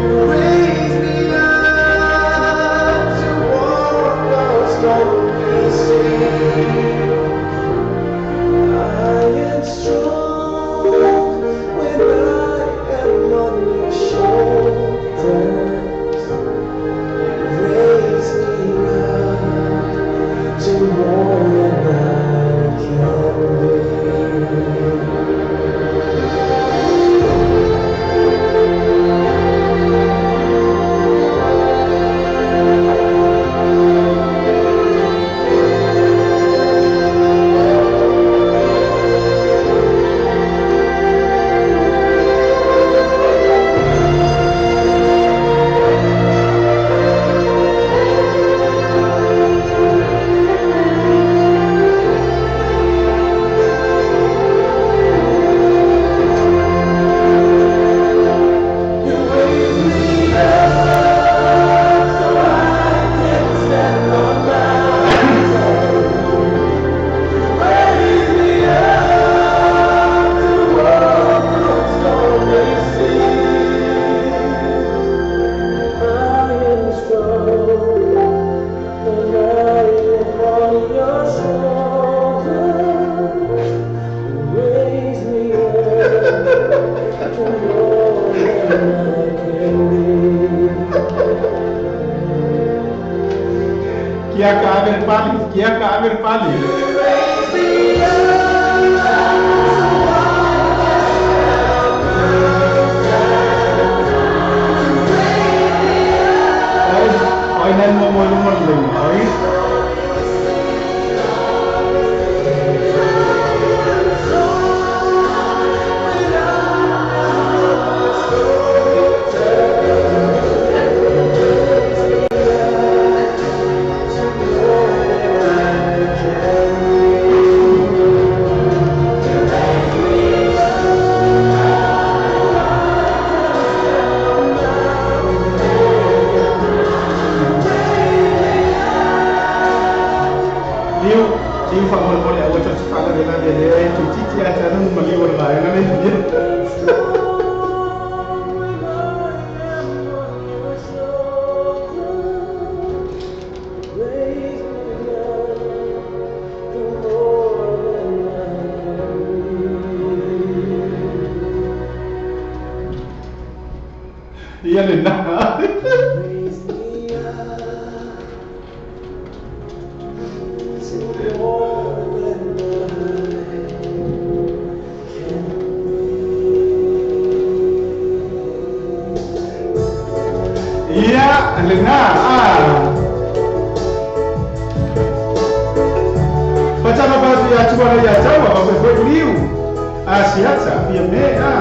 You raise me up to walk on stormy seas. I am strong when I am on your shoulders. You raise me up to more than I can be. You raise me up so I can stand on mountains. You raise me up to walk on stormy seas. I am strong when I am on your shoulders. You raise me up to more than I can be. Kia ka aver pali, kia ka aver pali. Raise me up so I can stand on mountains. You raise me Oi, oi nan mo mo mo le oi. Liu, liu fa mo mo le au to fa la la le tu titi a ta no mo le o la na le. Ia le na. Raise me up to more than I can be. Ia le na. Ah. Patama pa ia tu ala ia tawa pa foi liu. A siata ia me a.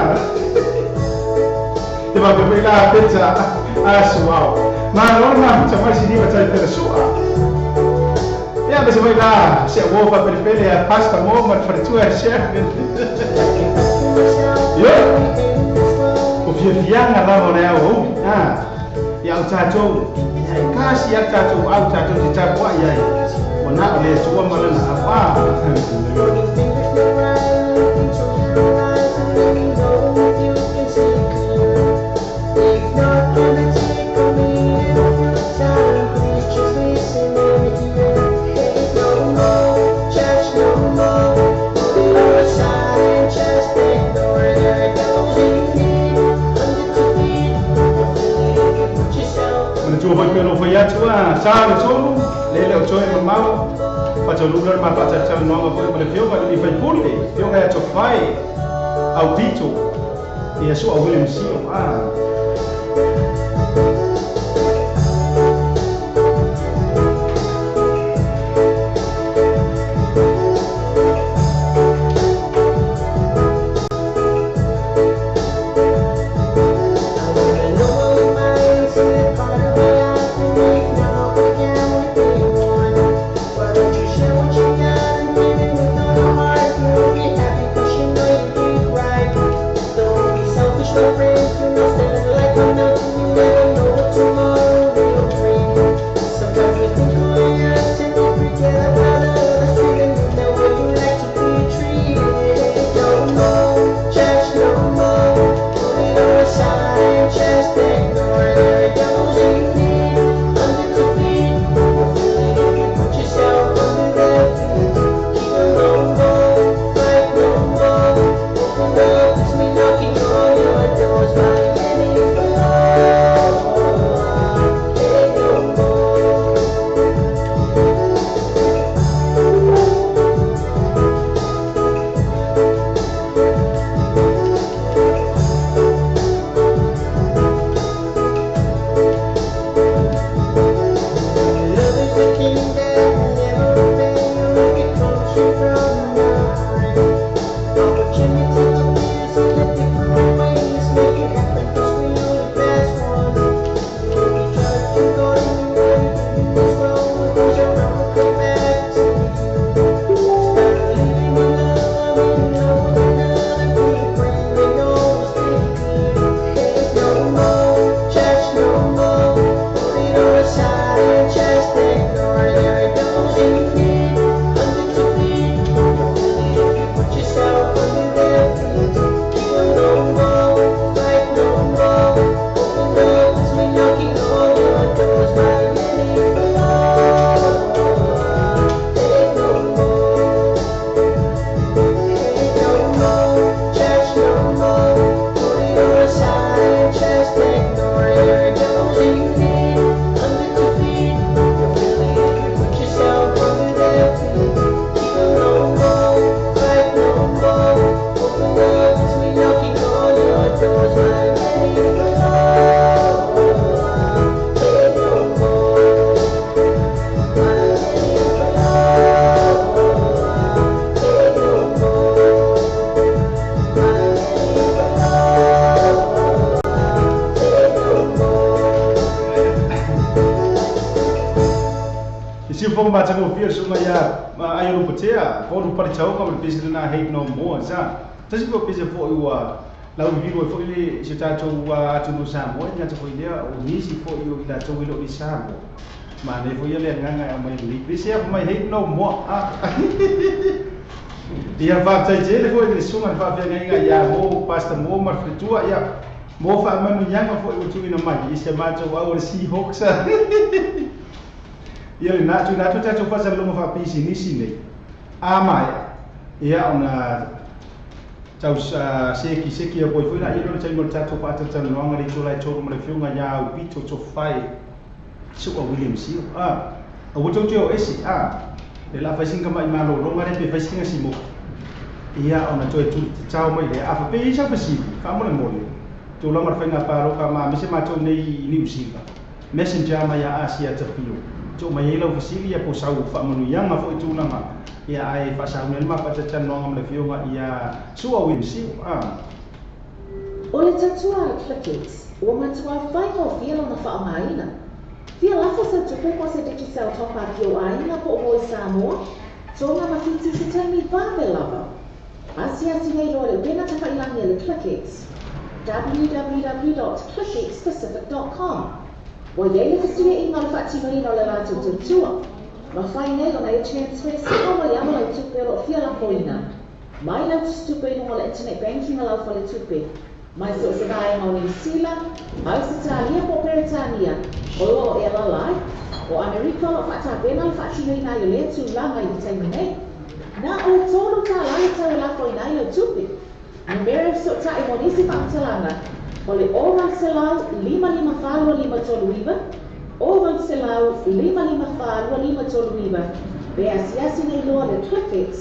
Te va pe la pizza a suau. Ma non ma pizza mai si diva tai per sua. Ia Ia se vai lá, se o fa pele a pasta mo ma faritua chef. Ia. O fiafiaga lava o le ao a ia o tatou ia e kasi a tatou au tatou te tapua'i ai ona o le Atua ma lana afa. Tua sa le tolu le le o toe mamau patolula ma patata no ma foi le fioga le fai pule fioga ya tofai au pito ia sua William Sio a. Ia faafetaitele foʻi le suga le faafeagaiga ia mo pasta mo ma le faletua ia mo faamanuiaga foʻi ua tuuina mai i se matou au o le Seahawks. Ia lena tuuina atu tatou faasalaluga faapisinisi nei a maea ia ona tau seki seki ia poi foi na ia le taimi o le tatou faatalatalanoaga le itula e tolu ma le fioga ia aupito tofai sua William Sio a ua tou o ese a le la faisinga mai malologa le pe faisinga simo ia ona toe tau mai le afa pe isa fasili faamolemole tulaga le faiga paloka ma mise matou nei i New Zealand messenger mai ia Asia tapio to mai ai lau fasili ia po sau faamanuiaga foʻi tulaga ia ai faasauni ai ma faatatalanoaga ma le fioga ia sua William Sio a. O le tatua Clickets ua matuā faigofie lona faaaogaina. Fia lafo sau tupe po o se Digicel top up i ou aiga po o Voice Samoa, Tonga ma Fiti i se taimi vave lava. Asiasi nei loa le upega tafailagi a le ClickX, www.clickxpacific.com. Ua i ai le fesuiaiga o le faatinoina o le latou tautua. Mafai nei ona e transfer sao mai lava lau tupe o lo o fia lafoina mai lau tusitupe i luga o le internet banking a lau faletupe, mai so o se vaega o Niu Sila, Ausetalia po o Peretania, o lo o e alaala ai. O Amerika o lo o faatapena le faatinoina ai o lea tulaga i le taimi nei. Na o le $3 le tau e lafoina ai lau tupe. Numera e fesootai mo nisi faamatalaga o le 0800 554 2539, 0800 554 2539, pe asiasi nei loa le ClickX,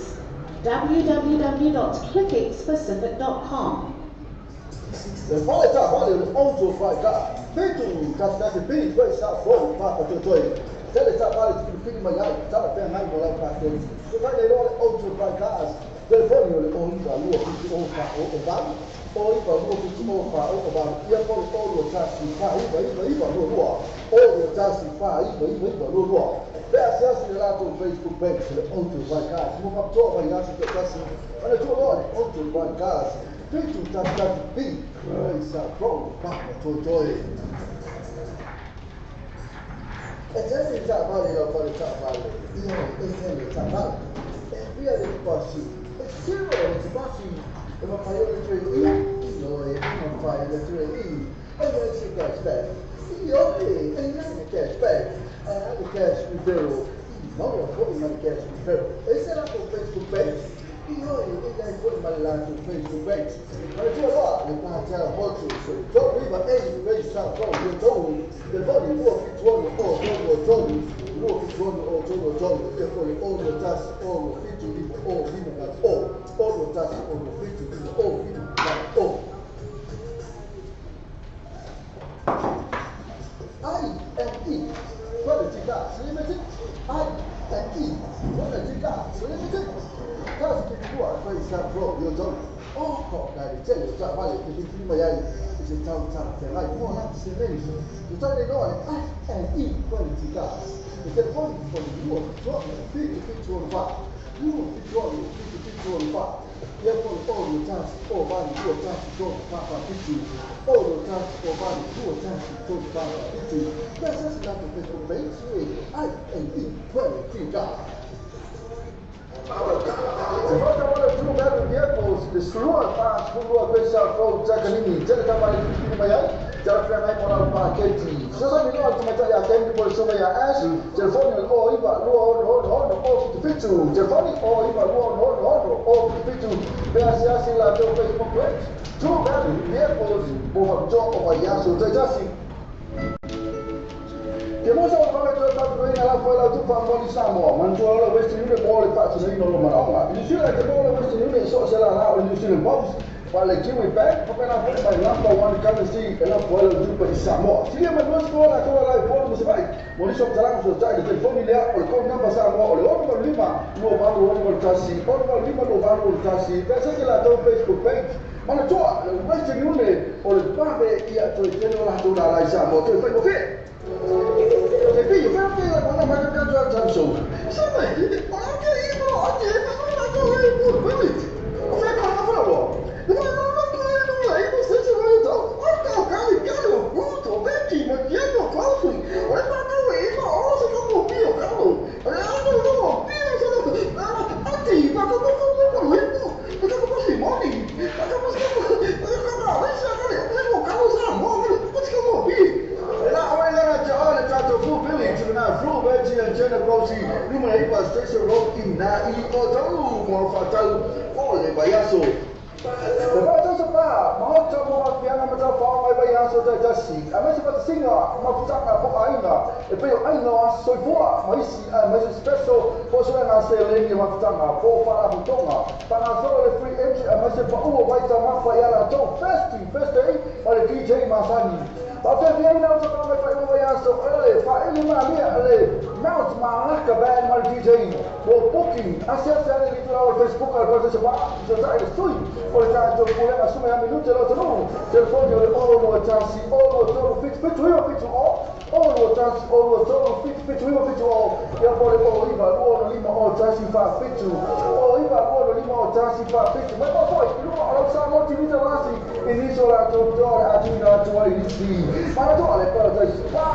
www.clickxpacific.com. Le fale taavale o le auto fai ka. 7 1 1 B 3 sa fou papa toetoe. Tele taavale filifili mai ai, tala feagai mo lau paketi. Fesootai nei loa le auto fai cars. Telefoni o le 0 9 2 7 0 4 0 8, 0 9 2 7 0 4 0 8, ia po le 0 2 1 4 9 9 9 2 2, 0 2 1 4 9 9 9 2 2. Pe asiasi le latou Facebook page le auto fai cars. Mo faapitoa vaiaso taitasi, manatua loa le auto fai cars. 7 1 1 B 3 sa fou papa toetoe. E tele taavale lau fale taavale, ia e tele taavale. E fia le pasi, e zero le pasi, e mafai ona toe i, ioe, e mafai ona toe i, e iai se cash back, ioe, e iai le cash back, e ai le cash referral, i maua foi ma le cash referral. E se latou Facebook page, ioe, e iai foi ma le latou Facebook page. Manatua loa le Patela Hotu, so 3 9 A 3 sa fou io tolu, telefoni 2 7 6 o 3 3, 2 7 6 o 3 3, ia po le 0 1 6 7 5 o 5 8 o, 0 1 6 7 5 o 5 8 o. I N E Quality Cars Limited, I N E Quality Cars Limited. 1 7 2 3 sa fou io tolu. O ko ka le tele o taavale filifili mai ai i se tau talafeagai mo lau seleni. Fesootai nei loa le I N E Quality Cars. Le telefoni o le 2 7 7 7 6 4, 2 7 6 7 7 6 4, ia po le 0 1 0 8 2 1 3 4 4 7, 0 1 0 8 2 1 3 4 4 7. Pe asiasi latou Facebook page I N E Quality Cars. Se fata wala tu galu vehicles le slua pa slua pesa fou takalini tele taavale filifili mai ai tala feagai mo lau paketi. Fesootai nei loa le tamaitai ia Kendi po le susuga ia Ash. Telefoni o le 0 9 2 6 6 6 0 7 7, telefoni 0 9 2 6 6 6 0 7 7. Pe asiasi latou Facebook page True Value Vehicles mo faapitoa o vaiaso taitasi. Ke mosa o whanga toe whakatoina lau whai lau tupa moni Samoa, manatua loa le Western Union mo le faatinoina o lo manaoga. I New Zealand te mo le Western Union i so o se lala o le New Zealand Post, pa le Kiwi Bank, whapena foi mai number one currency e lau whai lau tupa i Samoa. Silia mai luas koa la toa lau polu mo se vai, mo niso talanga so tai le telefoni lea o le code number Samoa o le 6 5 2 8 6 1, 6 5 2 8 6 1. Pe asiasi latou Facebook page, manatua le Western Union o le vave ia toe tele o latou lala i Samoa toe whai mo fe. Te pio, fea fea la mana mai ka tua tau so. Sa mai, o la ke i mo a te ma ma ka le mo bit. O fea ka fa lo. Le ma ma ka le no la i mo se se vai tau. O ka ka le ka lo bruto beti ma ke no ka fu. O le ma ka le ma o se ka mo pio ka lo. O le a no no pio se no. A ti ma ka mo mo mo le mo. Ka ka mo si mo ni. Ka ka mo se ka ka ka le sa ka le mo ka lo sa mo. Ko se ka mo pi. La oi la te ole tatou full village na full village and Jenna Rosie numera iva Station Road i na i o tau mo whatau o le vaiaso. Le whatau sa pā, mahota mo mafianga matau whao mai vaiaso taitasi. A maise whatasinga, mafutanga po ainga, e peo ainga o aso soifua, maisi a maise special po suena se lengi mafutanga, po wharaputonga. Whangasoro le free entry a maise paua waita mafa i ala tau festi, first day, ma le DJ Masani. Whawhiawhiaina o te mai whai vaiaso, ele, whaele malia, ele, Mount Malaka Band ma le DJ mo booking. Asiasi ane li tula o le Facebook a le Pate Sapa, so tai le sui, o le tātou pulega suma ia minute lo tonu. Telefoni o le 0 1 0 3 7 7 9 7 o, 0 2 1 0 3 7 7 9 7 0 ia po le 0 9 2 5 0 1 4 7 0 9 2 5 0 1 4 7 mai po foi i luga o lau Samoa TV Talasi i nisi o latou toa le atuina atu ai isi manatua le Paradise Spa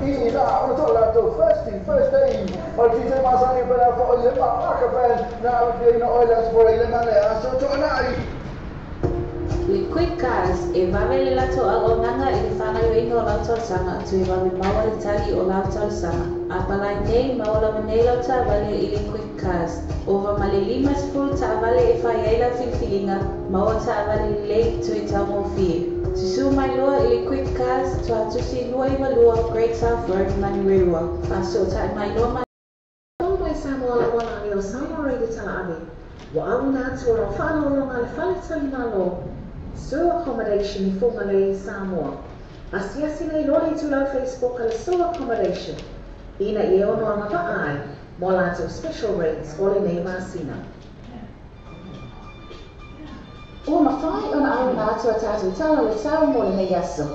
i ina ona toa latou first thing first day o le DJ masani pela foi le Maka Band na afiaina oe le aso i le na le aso toanai. Le Quick Cars e vave le latou auaunaga i le faagaoioiga o lau talosaga toe vave maua le tali o lau talosaga. Apalai nei maua lava nei lau taavale i le Quick Cars. Ova ma le 50 taavale e fai ai lau filifiliga, maua taavale lelei toe taugofie. Susū mai loa i le Quick Cars, Tuatusi 292 Great South Road, Manurewa. Faasootai mai loa ma Fou mai Samoa lau alagi o Samoa Radio Talaave. Ua auina atu o lau faaaloaloga le fale talimalo Sue Accommodation i Fugalei, Samoa. Asiasi nei loa le itulau Facebook a le Sue Accommodation. Ina ia ono agavaa ai mo latou special rates o lenei masina. Ua mafai ona auina atu a tatou tala o le tau mo lenei aso,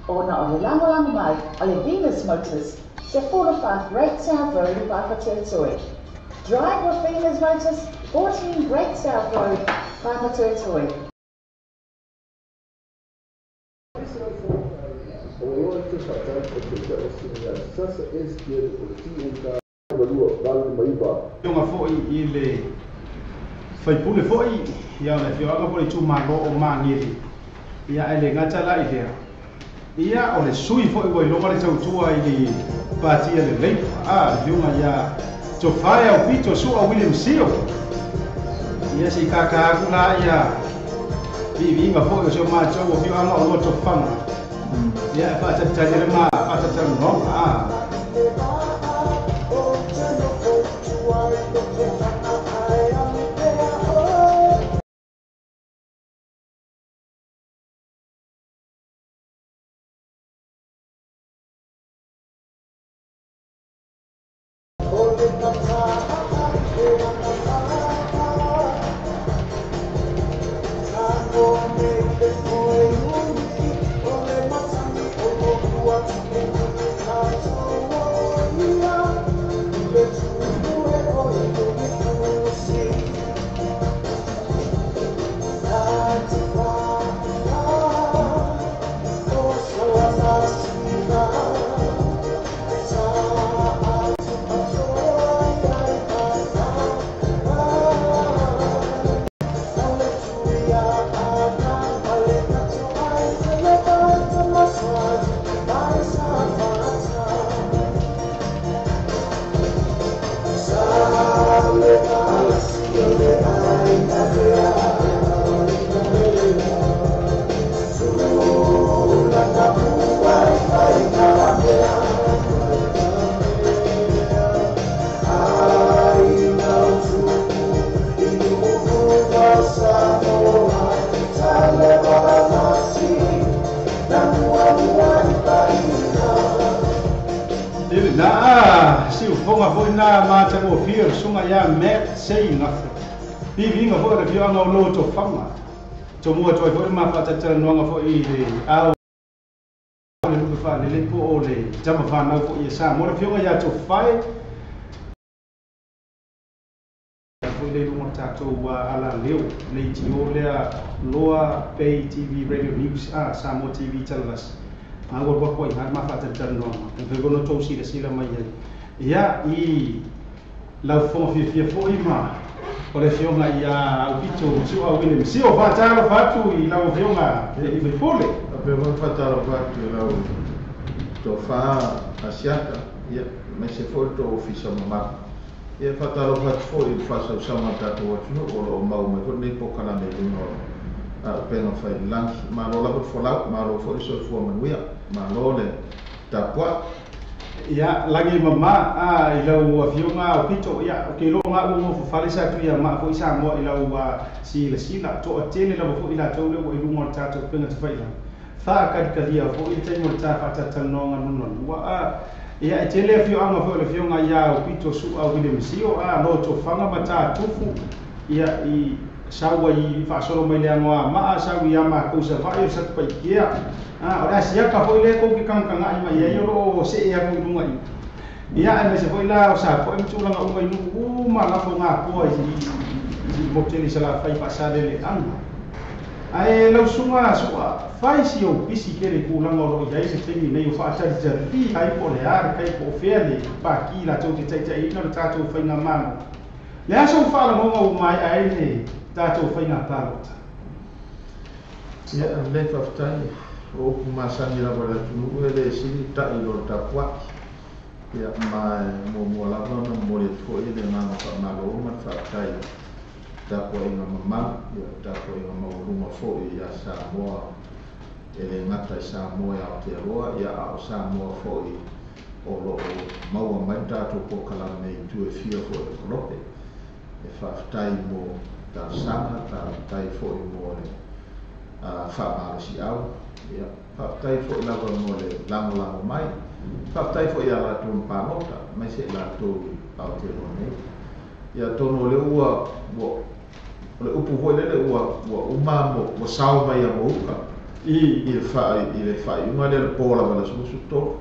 ona o le lagolago mai a le Venus Motors, 14 Great South Road i Papatoetoe. Drive with Venus Motors, 14 Great South Road, Papatoetoe. O loa te whaatau o te teo sini a Sasa SDN o le TNK 2 8 9. Ionga foi i le faipule foi ia o le afioaga po o le itumalo o Magele ia ae le gata la i lea ia o le sui foi ua iloga le tautua i le patia le Leipa a le afioga ia Tofae Aupito Sua William Sio ia se i kākā aku la ia viiviiga foi o si o matou afioaga o loa tofaga ia e faatalitali le ma faatalatalanoaga a. Na siufoga foi na matagofie o le suga ia Mat Seigafe viviiga foi o le afioaga o lo tofaga tomua atu ai foi le mafaatalatalanoaga foi i le ao le lupe faalelei po o le tamafanau foi ia Samoa le afioga ia Tofae foi le luga o le tatou alaleo le itio lea Loa Bay TV Radio News a Samoa TV Talavasi maua alu atu ai ina le mafaatalatalanoaga e mafai foi ona tou silasila mai ai ia i lau fofoga fiafia foi ma o le afioga ia Aupito Sua William Sio faatalofa atu i lau afioga le faipule. Faapea foi faatalofa atu i lau tofa Asiata, ia, aemaise foi le tou ofisa mamalu. Ia, faatalofa atu foi i le faasausauga a le tatou atunuu o lo o mau mai foi lenei polokalame i luga o upega failagi. Malo lava le folau, malo foi le soifua manuia, malo le tapuai. Ia lagi mama a i lau afioga Aupito ia ou te iloa ga ua gofafale sa atu ia maa foi Samoa i lau silasila toatele lava foi i latou lea ua i luga o le tatou upega tafailagi fakalikalia foi le taimi o le ta faatalatalanoaga lona lua a ia e tele afioaga foi o le afioga ia Aupito Sua William Sio a lo tofaga ma tatufu ia i Sau ai faasolo mai le Anoamaa, sau ia makou Savaii o Satupaitea. O le asiaka foi lea kou ke kagakaga'i mai ai o loo see aku i luga i ia aemaise foi la o Sapoe ma tulaga uma i nuu uma lafoga akoa i motele i Salafai faasaleleaga. Ae lausuga Su'a fai si ou pisi kele tulaga o loo iai le taimi nei o faatalitali ai po o le a le kai po o fea le paki latou te taitaiina le tatou faigamalo. Le aso faalagoga ua maea ai le tatou faiga palota. Ia, lelei faafetai. O upu masani lava i le atunuu e le sili ta'i i lo le tapua'i. Ia, ma e muamua lava ona momoli atu foi le agaga faamalo ma le faafetai i le tapuaiga mamalu, ia, le tapuaiga maualuga foi ia Samoa, e le gata i Samoa e Aotearoa, ia, a o Samoa foi o loo maua mai le tatou polokalame i itu e fia foi o le kolope. E faafetai mo talosaga, faafetai foi mo le faamalosiau, ia, faafetai foi lava mo le lagolago mai, faafetai foi ia latou na palota aemaise i latou i Aotearoa nei. Ia, atonu o lea ua o le upu foi lele ua uma mo ua sao mai ia mouka i le faaiuga lea le po lava le aso 23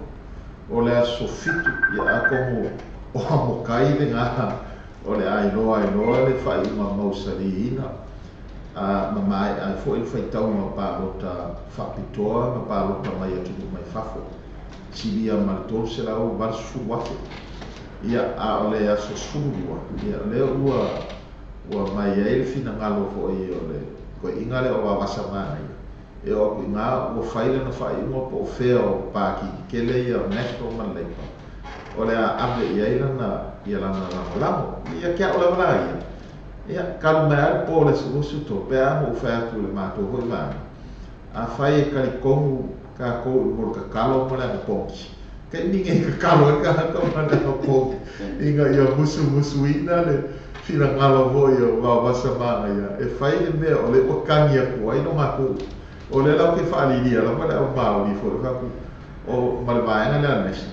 o le aso 7. Ia, atonu o amokai lena o le a iloa ai loa le faaiuga mausaliina ma maea ai foi le faitauga palota faapitoa ma palota mai atunuu mai fafo silia ma le 380,000. Ia, a o le aso 12, ia, lea ua mai ai le finagalo foi o le koi'iga lea o Vavasa Manaia e o aku iga ua fai lana faaiuga po o fea o paki kele ia o National ma le Labour o le a ave i ai lana ia lana lagolago ia ke a'o lava la ia. Ia, kalu mai ai le po o le aso 23 pe a mo ou fai atu i le matou foi vaega afai e talitonu tatou i mo le tatalo ma le agapogi taimi nei tatalo ai tagata ma le agapogi ina ia musumusuina le finagalo foi o Vaovasa Manaia e fai le mea o le ua tagi atu ai no matou o lea lau te faalilia lava le au maoli foi fatu o ma le vaega lea a le National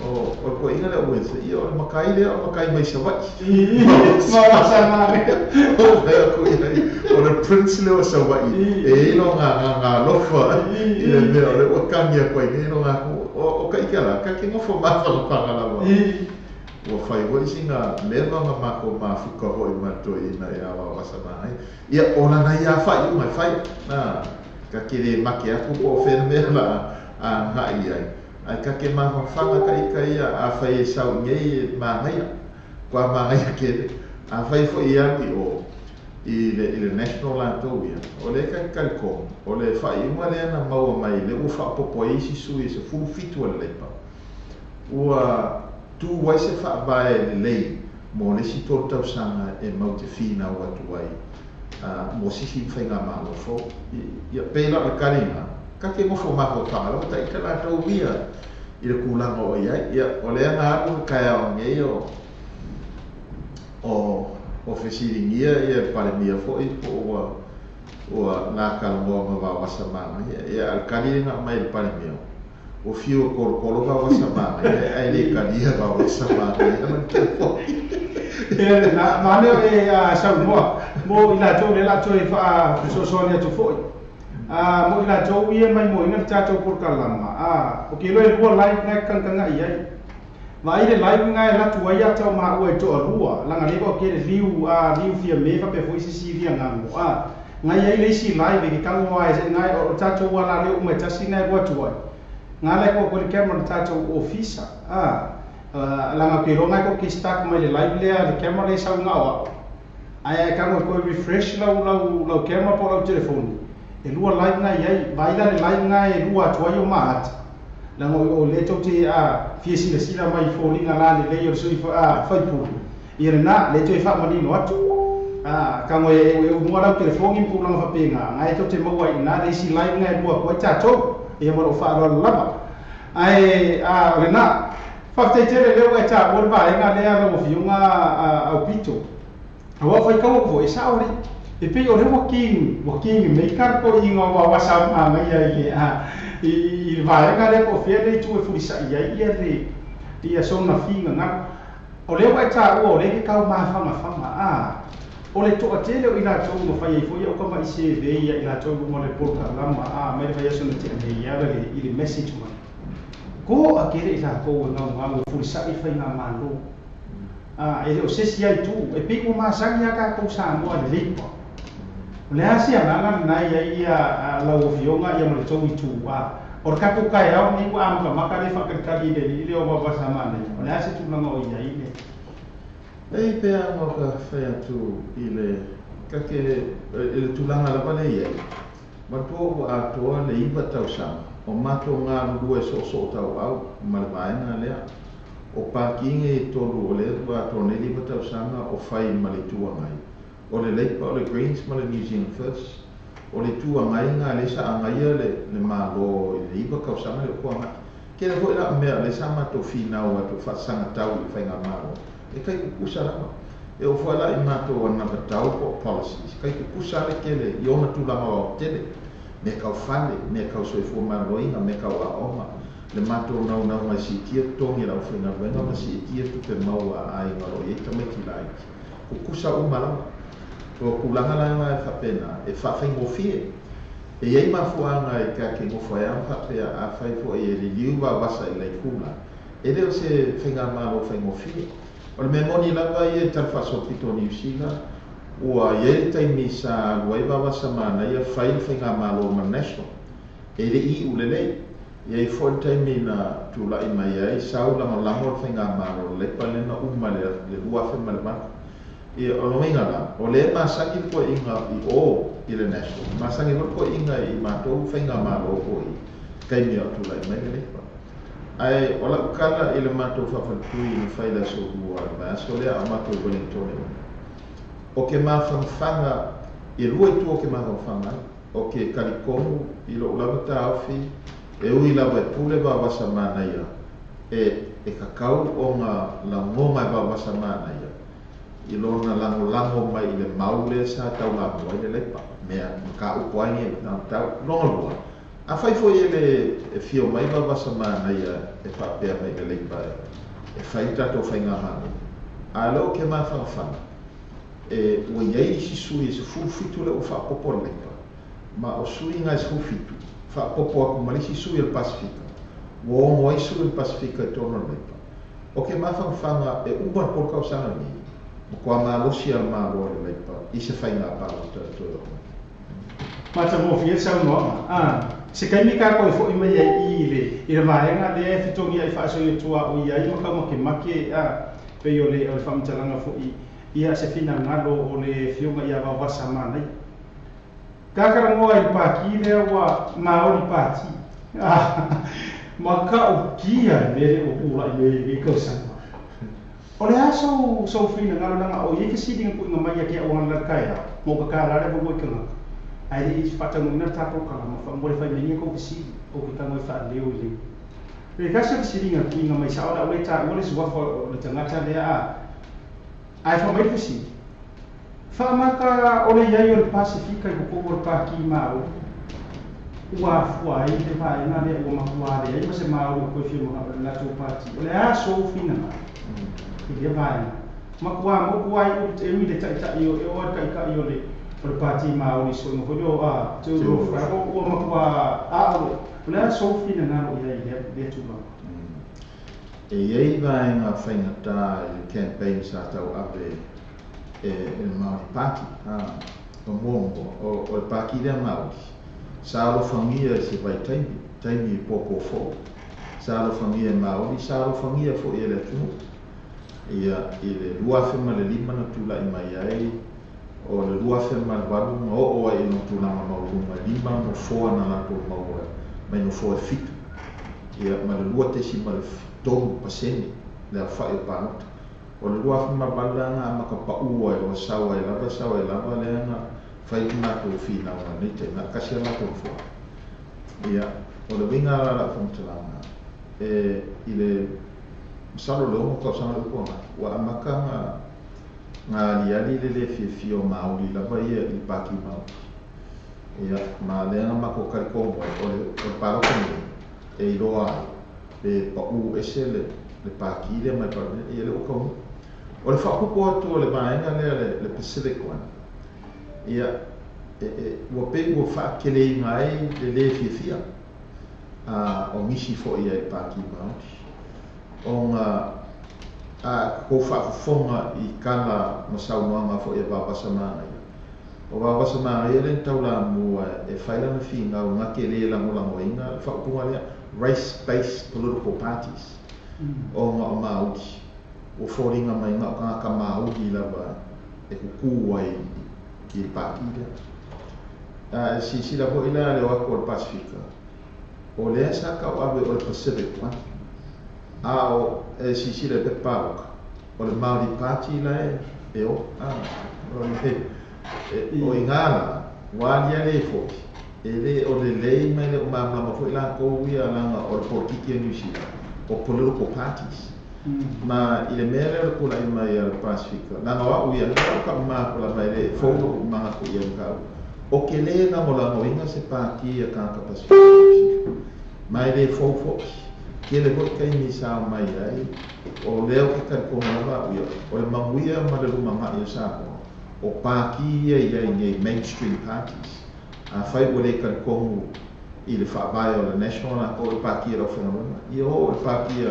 o le toeaina lea o Wednesday, ia o le matai lea o le matai mai Savaii. Vavasa Manaia. O fai atu i ai, o le prince lea o Savaii, e i ai lona agaga alofa i le mea o lea ua tagi atu ai nei lona atunuu. O ka ike la, ka ke nofo mafanafana lava. Ua fai foi sina leva na matou mafuka foi ma le toeaina ia Vavasa Manaia. Ia, o lana ia faaiuga e fai, na, ka ke le make atu po o fea le mea la a agai ai. Ae ka ke mafanafana ka ika ia afai e sau i nei e manaia, kua manaia kele. Afai foi e alu i o i le National latou ia, o lea ka ke talitonu, o le faaiuga lea na maua mai lea ua faaopoopo ai isi sui e 17 o le Labour, ua tu ai se faavae lelei mo le isi 3 tausaga e mau te finau atu ai mo sisi faigamalo fou. Ia, pei la o le taliga, ka ke nofo mafaufauga lava ta ita latou ia i le tulaga o i ai. Ia, o lea na alu le taeao nei o fesiligia ia le Palemia foi po ua na talanoa ma Vavasa Manaia. Ia, a le tali lena aumai e le Palemia, ua fiu e kolokolo Vavasa Manaia ae le talia Vavasa Manaia ma le telefoni. Ia, na mane o e saunoa mo i latou le latou e faafesoasoani atu foi. Mo i latou ia mai moina le tatou polokalama. O ke loa e lua live ngai kagakaga'i ai. Vaai le live ngai latu ai ata o maua e toalua laga leva o ke le liu liu fia me faapea foi sisi lia gago ngai ai le isi live e ke kago ai se ngai o tatou ala lea uma e tasi ngai lua atu ai nga lai ko le camera le tatou ofisa laga ke iloa ngai ko ke start mai le live lea le camera le sau gao a'o ae ae kago e koe refresh lau lau lau camera po o lau telefoni e lua live ngai ai vaai la le live ngai e lua atu ai o maata laga o lea tou te fia silasila mai foliga la lelei o le sui faipule ia lena lea toe faamanino atu kago e unua lau telefoni ma tulaga faapega ngai tou te maua ai ina le isi live ngai e lua atu ai tatou ia ma lou faaaloalo lava ae o lena faafetai tele lea ua e taua le vaega lea lau afioga Aupito auā faitau atu foi e sao alii e pei o lea ua king maker toeaiga o Vavasa Manaia i le i le vaega lea po o fea le itu e fulisa'i ai ia le ia sona figagalo o lea ua e taua o lea ke tau mafagafaga. O le toʻatele o i latou mafai ai foi au kamaʻi sevei ia i latou luga o le polokalama a mai le vaiaso na tea nei ala le i le message mai ko a kele i latou e gaugau e fulisaʻi faigamālō a e le o sesi ai tu e pei ua masagi a tatou Samoa le Leipa o le a se agaga lenā iai ia lau afioga ia ma le tou itu a o le tatou kaeao nei ua amatamaka le faakalitali i le alii lea o vavasamanaia o le a se tulaga o i ai le E pea o ka whai atu i le kake i le tulaga lava le iai matua ua atoa le 9 tausaga o matou galulue soosoo tauau ma le vaega lea o pakiga i tolu o lea ua atoa nei le 9 tausaga o fai ma le itu agai o le Labour o le Greens ma le New Zealand First o le itu agai ga lea sa agaia le Malo i le 9 tausaga le o kuagai kele foi la mea le sa matou finau atu faasagatau i faigamalo e kai kukusa lava e o foi la i matou anavatau po o policies kai kukusa le kele i ona tulaga o tele me kau fale me kau soifua maloloina me kau aoga le matou naunauga e siitia totogi e le aufaigaluega ma siitia tupe maua a aiga o loo iai tamaiti laiti kukusa uma lava o tulaga laga e faapena e faafaigofie e iai mafuaaga e kake gofo ai a faapea afai foʻi e liliu vavasa i laikula e le o se faigamalo faigofie o le mea moni lava ia e tali faasolopito o Niusila ua iai le taimi sa alu ai vavasa manaia fai le faigamalo ma National e leʻi iʻu lelei iai foʻi le taimi na tulaʻi mai ai sau lagolago le faigamalo le Leipa lena uma le 2008 ia o loiga la o le masagi le koeʻiga i o i le National masagi foi le koeʻiga i matou faigamalo foi taimi o tulaʻi mai le Leipa ae o lau kala i le matou faafaletui na fai le aso lua le vaiaso lea a matou Wellington o ke mafangafaga e lua itu o ke mafangafaga ai o ke kalikonu i lou lava taofi e ui lava e pule vavasa manaia e kakau ona lagoga e vavasa manaia i lona lagolago mai i le mau lea sa taulamua ai le Leipa mea makaupu ai e tau longa lua afai foi e le e fio mai vavasa manaia e faapea mai le Leipa e fai tatou faigamalo a lea o ke mafangafaga e ua iai isi sui e 17 le ua faapopo le Leipa ma o suiga e 17 faapopo aku ma le isi sui o le Pasifika ua ogo ai sui o le Pasifika i totonu o le Leipa o ke mafangafaga e uma le polo tausaga nei ma koa malosi a le Malo o le Leipa i se faiga palota e toe oo mai. Matagofie saunoaga a se kaimi takou e foʻi mai ai i le vaega lea e fetogia ai faasoiotua o iai ma kaumakemake a pei o le faamatalaga foʻi ia se finagalo o le afioga ia vavasa manaia kakalagoa i le paki lea ua Maori Pati ma kaukia le mea le ua pulaʻi mai i tausaga o le a sou finagalo laga o iai fesiliga puʻiga mai ia ke auaga le kaeao mo kakala le avanoa i tagata ae leʻi faataunuuina le tatou kalama faamole fai mai ia kou fesili ou ke tago e faaleo i le tasi o fesiliga tuuina mai sao le au le taua le suafa o le tagata lea a ae faamai le fesili faamata o le iai o le Pasifika i totonu o le Paki Maori ua afua ai le vaega lea ua matua leai ma se Maori o toe fia manao i le latou pati o le a sou finagalo i lea vaega matua motu ai e ui le taʻitaʻi o e oa le taʻitaʻi o le Pati Maori soiga foi lea o a te uro fra ua matua a o le a sou finagalo i ai lea tulaga. E iai vaega faigatā i le campaign sa tauave e le Maori Party o muamua o le paki lea Maori sa alofagia e se vaitaimi taimi i pōpō sa alofagia e Maori sa alofagia foʻi e le atunuu ia i le 2005 na tulaʻi mai ai o le 2008 na oo ai i lona tulaga maualuga e 5 nofoa na latou maua mai nofoa e 7 ia ma le 2.3% le aofaʻi o palota o le 2008 leaga amata paʻu ai loa sau ai lava lea na fai le matou finauga nei taimi a kasi a latou nofoa ia o le uiga la lau faamatalaga e i le masalo le 6 tausaga le upu ua amata nga aliali le le fiafia o Maori lava ia i le Paki Maori ia ma lea na matou kalikonu ai o le palota nei e iloa ai pe paʻu ese le paki lea mai Palemene ia le ua taunuu O le faaopoopo atu o le vaega lea le Pacific One, ia, e ua pei ua faateleina ai le lē fiafia o nisi fo'i ai Pāti Māori ona a kou faafofoga i tala ma saunoaga fo'i a Vaovasa Manaia. O Vaovasa Manaia lea na taulamua e fai lana finau na te lē lagolagoina le faaupuga lea race based political parties ona o Māori ua foliga mai na o tagata Māori lava e kukū ai i le pāti lea. A e silasila foi la le o atu o le Pasifika, o lea sa tauave o le Pacific One, a o e silasila i le pepa palota, o le Māori Party la e o o le o i gā la, ua aliali ai foi, e lē o lelei ma e le o malamalama foi lakou ia laga o le polokiki a Niu Sila o political parties. Ma i le mea lea o le tula'i mai a le Pasifika, laga o a'u ia o ka'u mapalama e lē fou lo'u manatu i ai mataupu. O ke lē lagolagoina se pāti a tagata Pasifika i Niu Sila, ma e lē fou fo'i, tele fo'i taimi sa omai ai. O lea ou te talitonu lava a'u ia, o le manuia ma le lumaga'i o Samoa, o pāti ia i ai nei mainstream parties. Afai ua lē talitonu i le faavae o le National latou o le pāti a le aufaigaluega, ia o le pāti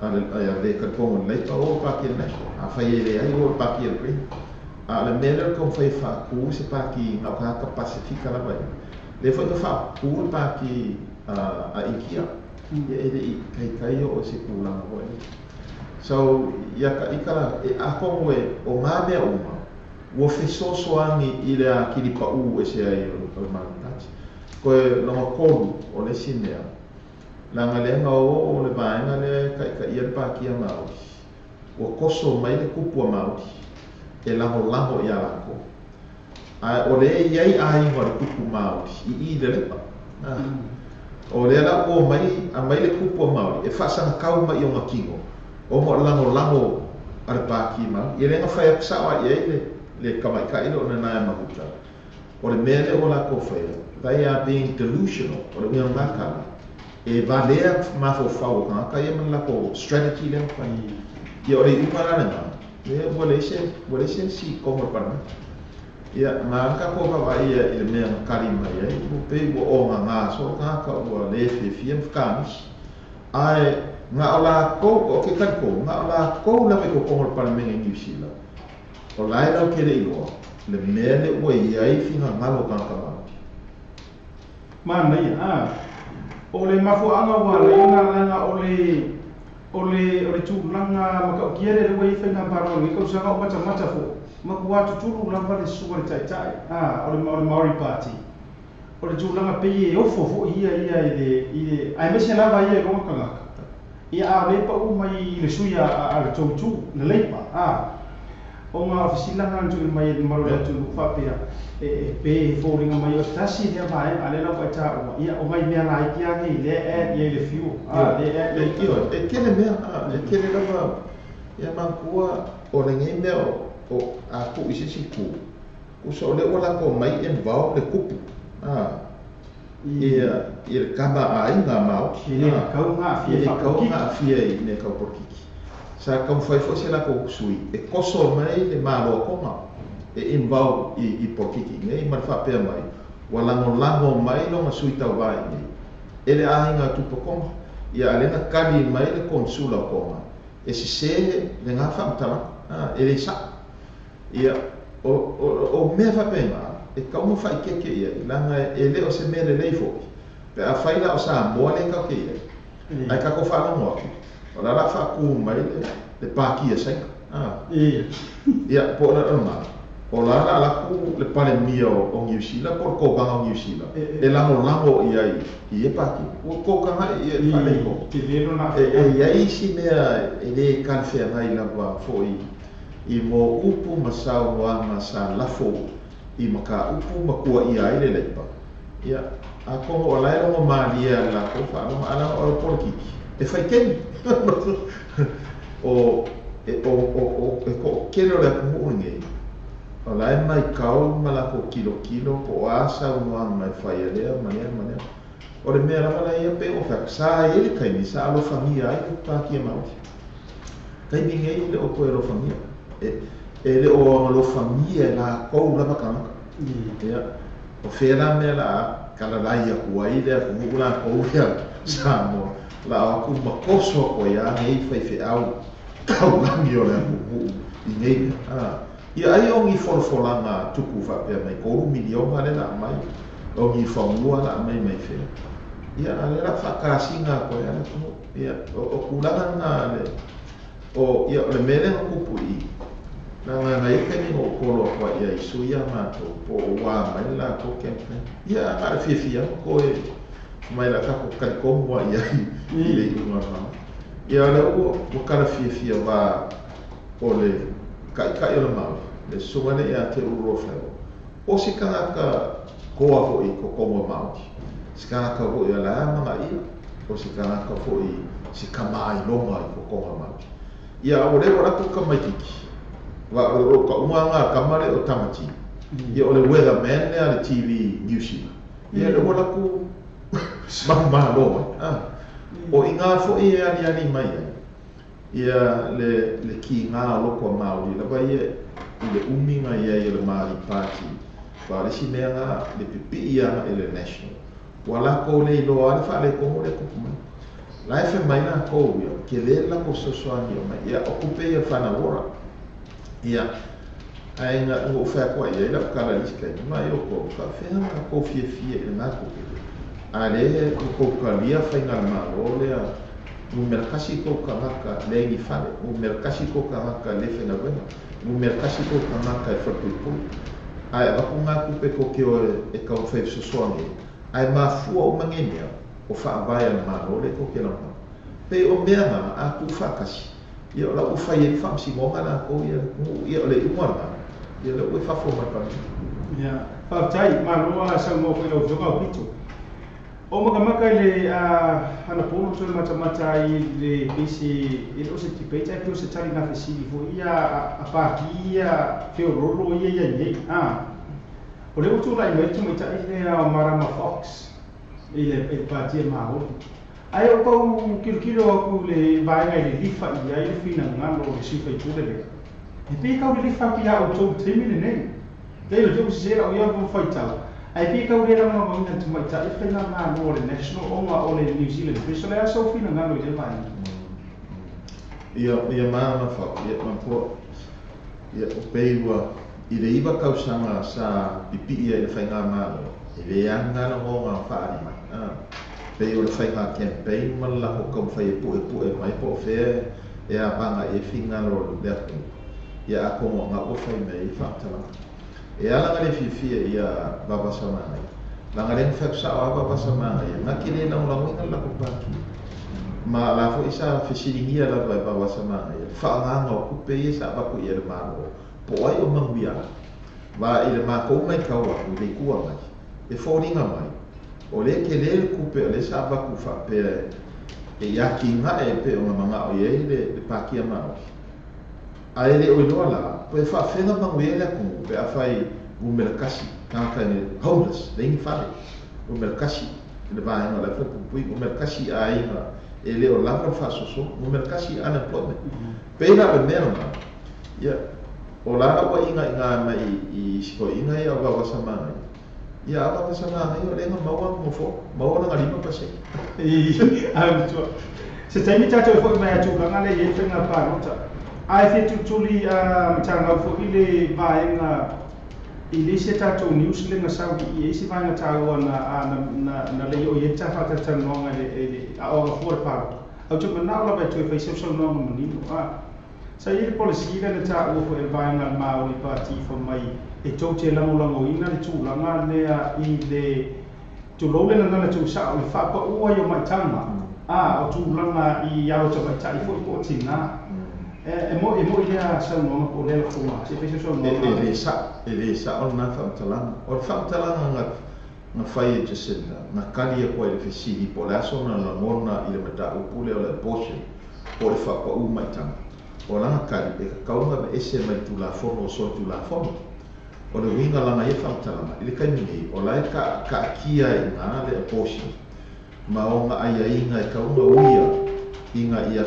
a le lē talitonu i le Labour, o le pāti a le National. Afai e leai, o le pāti a le Green. A o le mea lea o le taumafai e faatū se pāti na o tagata Pasifika lava ia, lea foi na faapupū le pāti a Initia, ia e le'i taitai oo i se tulaga foi lea. So ia ka ita la e atonu e o ngā mea uma ua fesoasoani i le atili paʻū ese ai o le Māori Party. Koe lona tolu o le isi mea, laga lea na o o le vaega lea e taʻitaʻia le pāti a Māori, ua toso mai le kupu a Māori e lagolago iā lakou. Ae o lea e i ai aiga o le kupu Māori i i le lepa. O lea la ua omai aumai le kupu a Māori e faasagatau mai i ona tino ona o le lagolago a le Pāti Māori. Ia lea na fai atu sao lava i ai le tamaita'i lea o Nanaia Mahuta, o le mea lea ua lakou faia, they are being delusional, o le uiga lena tala, e valea mafaufau o tagata ia ma le lakou strategy lea na fai. Ia o le iuga la lena, lea ua leai se ua leai se isi i totonu o le Palemene. Ia na ala tatou vaavaai ia i le mea na kali mai ai, ua pei ua ogaga solo tagata ua lē fiafia ma fekamisi. Ae na o lakou, o ke talitonu, na o lakou lava i totonu o le Palemene i Niu Sila, o la e lautele iloa le mea lea ua i ai finagalo o tagata Māori. Manaia, a. O le mafuaaga ua ala ai ona laga o le o le o le tulaga matautia lea ua i ai faigamalo i lenei tausaga o matamata foi, matua tutulu lava le sua i le taitai, a, o le o le Māori Party. O le tulaga pei e ofo foi ia ia i le i le aemaise lava ia i lona tagata. Ia a o lea e pau mai i le sui a a le tou itu, le Labour, a. Ona o fesilaga na tuuina mai e le mamalu o le atunuu faapea, e e pe e foliga mai o se tasi lea vaega, a o lea la ua e taua, ia o nai mea laiti lava nei lea e add i ai le fuel, a, lea e add i ai le. E tele mea, a, e tele lava, ia manatua o lenei mea o a tuu i se isi itu, tusa o lea ua latou omai involve le kupu, a, ia i le tama a aiga a Māori, E le tatau ona aafia e i le tatau ona faapolokiki. aafia i mea tau polokiki. Sa taumafai foi se latou sui e toso mai le Malo o Tonga e involve i polokiki i inei ma le faapea mai ua lagolago mai lona sui tauva i inei e le aiga tupu Tonga. Ia a o lea na kali mai le konesula o Tonga e sesē lena faamatalaga, a, e le saʻo. Ia o mea faapena e tatau ona faaeteete i ai laga e le o se mea lelei foi pe afai la o Samoa lea tatou te i ai ae tatou faalogo atu o le a o le a faatū mai le Pāti a Saina, a. Ia po o le lona, o la o le a alu atu le Palemia o Niu Sila po o le Kovana o Niu Sila e lagolago i ai i ia pāti. Ua kokaga'i ia i le faaletonu. E i ai isi mea e lē talafeagai lava fo'i i mo upu ma saunoaga sa lafo i mataupu ma tuuaia ai le Labour. Ia, atonu o la e logo malie a le latou faalogo, ae leaga o le polokiki e fai taimi. O, e, o, o, o, e toʻatele o le atunuu lenei, o la e maitau ma latou tilotilo po o a saunoaga e fai a lea ma lea ma lea. O le mea lava la ia pei ona fai atu, sa i ai le taimi sa alofagia ai le Pāti a Māori. Taimi nei le o koe alofagia e le o alofagia e lakou lava tagata. Ia o fea la mea la kalalai aku ai le atunuu lakou ia Samoa la o aku ma koso aku ai a nei faifeau taulagi o le atunuu i nei mea. Ia ai o ni folafolaga tupu faapea mai 3 miliona le la aumai o ni fanua la aumai mai fea. Ia a le la faakasiga aku ai a le atunuu. Ia o tulaga lena le o ia o le mea lea na tupu i i na na i taimi na ou kolo atu ai i ai sui ia matou po o ua mai le latou campaign. Ia a na o le fiafia ma toe mai la tatou talitonu ai ai i le iuga o le malo. Ia o lea ua kala fiafia va o le taʻitaʻi o le Maori le susuga lea ia te Ururoa Faleoa. O se tagata toa foʻi i totonu o Maori, se tagata foʻi o la e amanaia, o se tagata foʻi se kamaailoga i totonu o Maori. Ia o lea ua latou tamaititi va o le tauga lena a tama lea o Tamati. Ia o le weatherman lea a le TV New Zealand. Ia lea ua latou manumalo ai. O i ina foʻi e aliali mai ai ia le kiga o loko a Maori lava ia i le umiga i ai o le Māori Party va o le isi mea lena le pipii agaʻi i le National ua lakou le iloa a le faaletonu lea tupu mai. La e fai mai lakou ia tele le lakou fesoasoani o mai ia o tupe ia whanau ora. Ia ae na ou fai atu ai i ai lau tala i isi taimi mai o kou faafeha lakou fiafia i lena tupe a lea ua kou talia faigalemalo lea numera kasi kou tagata leai ni fale, numera kasi kou tagata le faigaluega, numera kasi kou tagata e falepuipui ae avatu ngā tupe kou te o e taumafai fesoasoani ai ae mafua uma nei mea o faavae a le Malo lea tou te lagolago. Pei o mea na a tuufaatasi ia o la ua fai ai le faamasinoga lakou ia le atunuu ia o le iuga lena ia lea ua i fafo mai le Palemene. Ia, faafetai, malo lava saunoa foi i lau Afioga Aupito. O makamaka i le anapo na toe matamata ai i le pei se e le o se debate ae pei o se taliga fesili foi ia a pati ia feoloolo ia i ai nei. O lea ua tulai mai le tamaitai lea o Marama Fox i le pati a Māori. Ae o kau kilokilo aku i le vaega i le lifa i ai le finagalo o le sui faipule lea. E pei kau lilifa atu ia outou i le taimi lenei. Te ilo te sese lau ia mo faitau. Ae pei kau le lagolagoina le tamaitai le faigamalo o le National ona o le New Zealand First. O le a sau finagalo i lea vaega? Ia, ia Marama Fox, ia matua, ia o pei ua i le 9 tausaga sa pipii ai i le faigamalo, e le aga lagoga o faali mai. Pei o le faiga campaign ma le lako taumafai e puepue mai po o fea e avaga i ai finagalo o le atunuu. Ia atonu o na ua fai mai ai faamatalaga. E ala na le fiafia ia Vavasa Manaia. Laga lea na fai atu sao a Vavasa Manaia, na te le lagolagoina le latou pati. Ma la foʻi sa fesiligia lava e Vavasa Manaia le faaaogaga o tupe ia sa avatu i ai le Malo po o ai o manuia va i le matou maitau atu i le itu agai e foliga mai o lea tele le tupe o lea sa avatu faapea e atinae e pei ona manao i ai le Patia Maori. Ae le o iloa la po e faafega manuia ai le atunuu pe afai numera kasi tagata i homeless leai ni fale numera kasi i le vaega o le falepuipui numera kasi i aiga e le o lava le faasoasoa numera kasi i unemployment. Pei la o le mea lena ia o la ua iga'iga mai i isi toeaiga ia o Vavasa Manaia. Ia a Vavasa Manaia o lea na maua ana nofoa, maua lana 5%. Ae matua. Se taimi tatou e foʻi mai a tulaga lea i ai le faiga palota. Ae fia tulituli matagau foʻi le vaega i le isi a tatou news le na sau i ai se vaega taua na lei oo i ai le ta faatalatalanoaga i le aoga fua o le palota. Ae ou te manao lava e toe fai sausaunoaga manino. Sa i ai le policy lea na taua foʻi e le vaega a le Māori Party fai mai e tou te lagolagoina le tulaga lea i le tulou le gagana tuusao le faapaua ai o maitaga o tulaga i alo tamaitai foʻi po o tinā. E moʻi lea saunoaga po o lea lafoga se i fai sausaunoaga. E le sao, e le sao lena faamatalaga. O le faamatalaga na fai e Jacinda, na kali atu ai i le fesili po o le a sona lagona i le mataupu lea o le abortion po o le faapaū maitaga. O lana kali e kakau ona aveese mai le Tulafono o solitulafono. O le uiga lana ia faamatalaga i le taimi nei o la e kaatia ai i ina le abortion ma ona aiaiga e tau ona uia ina ia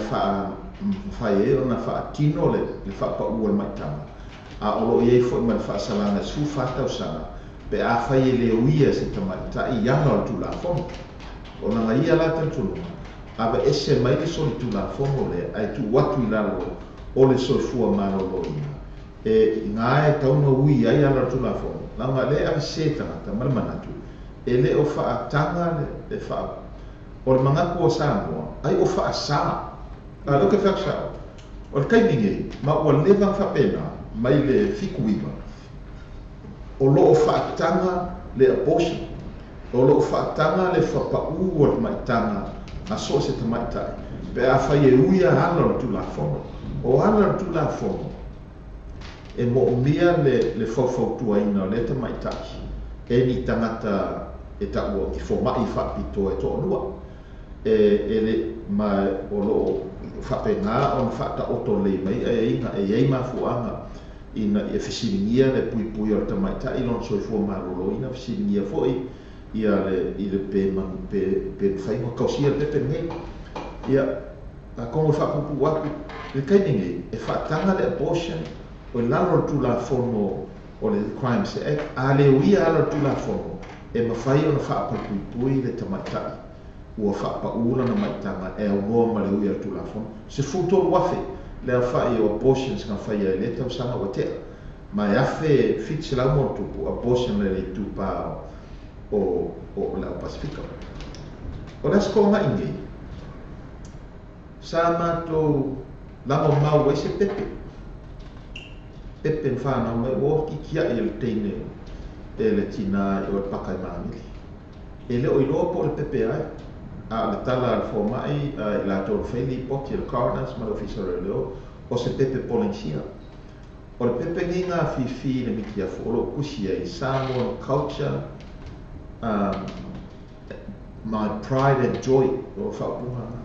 mafai ai ona faatino le faapaʻu o le maitaga a o loo iai foʻi ma le faasalaga 14 tausaga pe afai e le uia se tamaitaʻi i ala o le tulafono ona ga ia la talitonuga ava ese mai le solitulafono lea ae tuu atu i lalo o le soifua malōlōina e iga e tauna ui ai ala o le tulafono laga lea ave sē tagata ma le manatu e lē o faataga le faa o le magaku o Samoa ai o faasā a leo ke feakusa'o o le taimi nei ma ua leva faapena mai le 79 o loo faataga le abortion o loo faataga le fapaʻu o le maitaga a so o se tamaitaʻi pe afai e ui ala o le tulafono o ala o le tulafono e moomia le faufautuaina o lea tamaitaʻi e ni tagata e taʻua i fomaʻi faapitoa e toalua e le ma o loo faapegā ona faataoto lelei mai aiaiga e iai mafuaaga ina ia fesiligia le puipui o le tamaitaʻi lona soifua malōlōina fesiligia foʻi ia le i le pe manu pe mafai ona tausia le pepe lenei ia atonu e faapuupuu atu le taimi nei e faataga le abortion o i lalo o le tulafono o le Crimes Act a le uia ala o le tulafono e mafai ona faapuipuipui le tamaitaʻi ua faapaʻu lana maitaga e aunoa ma le ui a le tulafono 13,000 le aofaʻi o abortions na faia i lea tausaga ua teʻa ma e 1,700 ma ona tupu abortion le itupā o le au Pasifika. O le aso toagaʻi nei sa matou lagomau ai se pepe pepe na fanau mai ua okikiaʻi e le teine e le tinā i o le paka i Magili. E le o iloa po o le pepe ai a o le tala a le fomaʻi i latou na fai lipoti e le coroners ma le ofisa o leoleo o se pepe Polenisia. O le pepe nei gafifi i le mitiafu o loo tusi ai Samoan culture my pride and joy o faaupuga lena.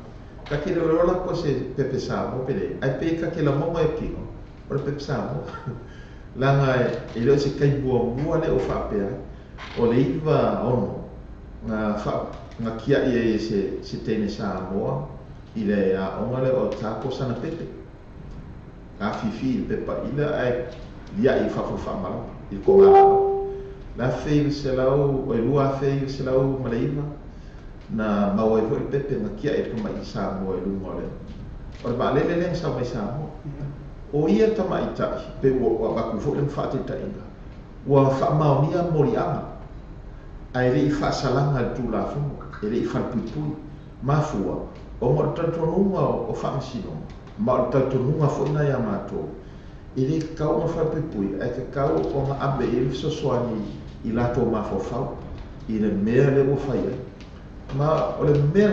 Ka ke le o la ko se pepe Samoa pe le ai pe ka ke la monga e kino o le pepe Samoa laga e le o se kai muamua le o faapea o le 96 na fa na kiaʻi ai e se teine Samoa i le aoga lea o Tako sana pepe afifi i le pepa ila ae liaʻi i fafo faamalama i le kogalao la 1929 na maua ai foʻi le pepe na kiaʻi le tamaʻi Samoa i luga o le o le vaalele lea na sau mai Samoa o ia tamaʻitaʻi pe ua avatu foʻi lana faataitaʻiga ua faamaonia moliaga ae leʻi faasalaga i le tulafono e leʻi falepuipui mafua ona o le talitonuga o faamasinoga ma o le talitonuga foʻi na iā matou e lē tatau ona falepuipui ae tatau ona ave i ai le fesoasoani i latou mafaufau i le mea lea ua fai ai ma o le mea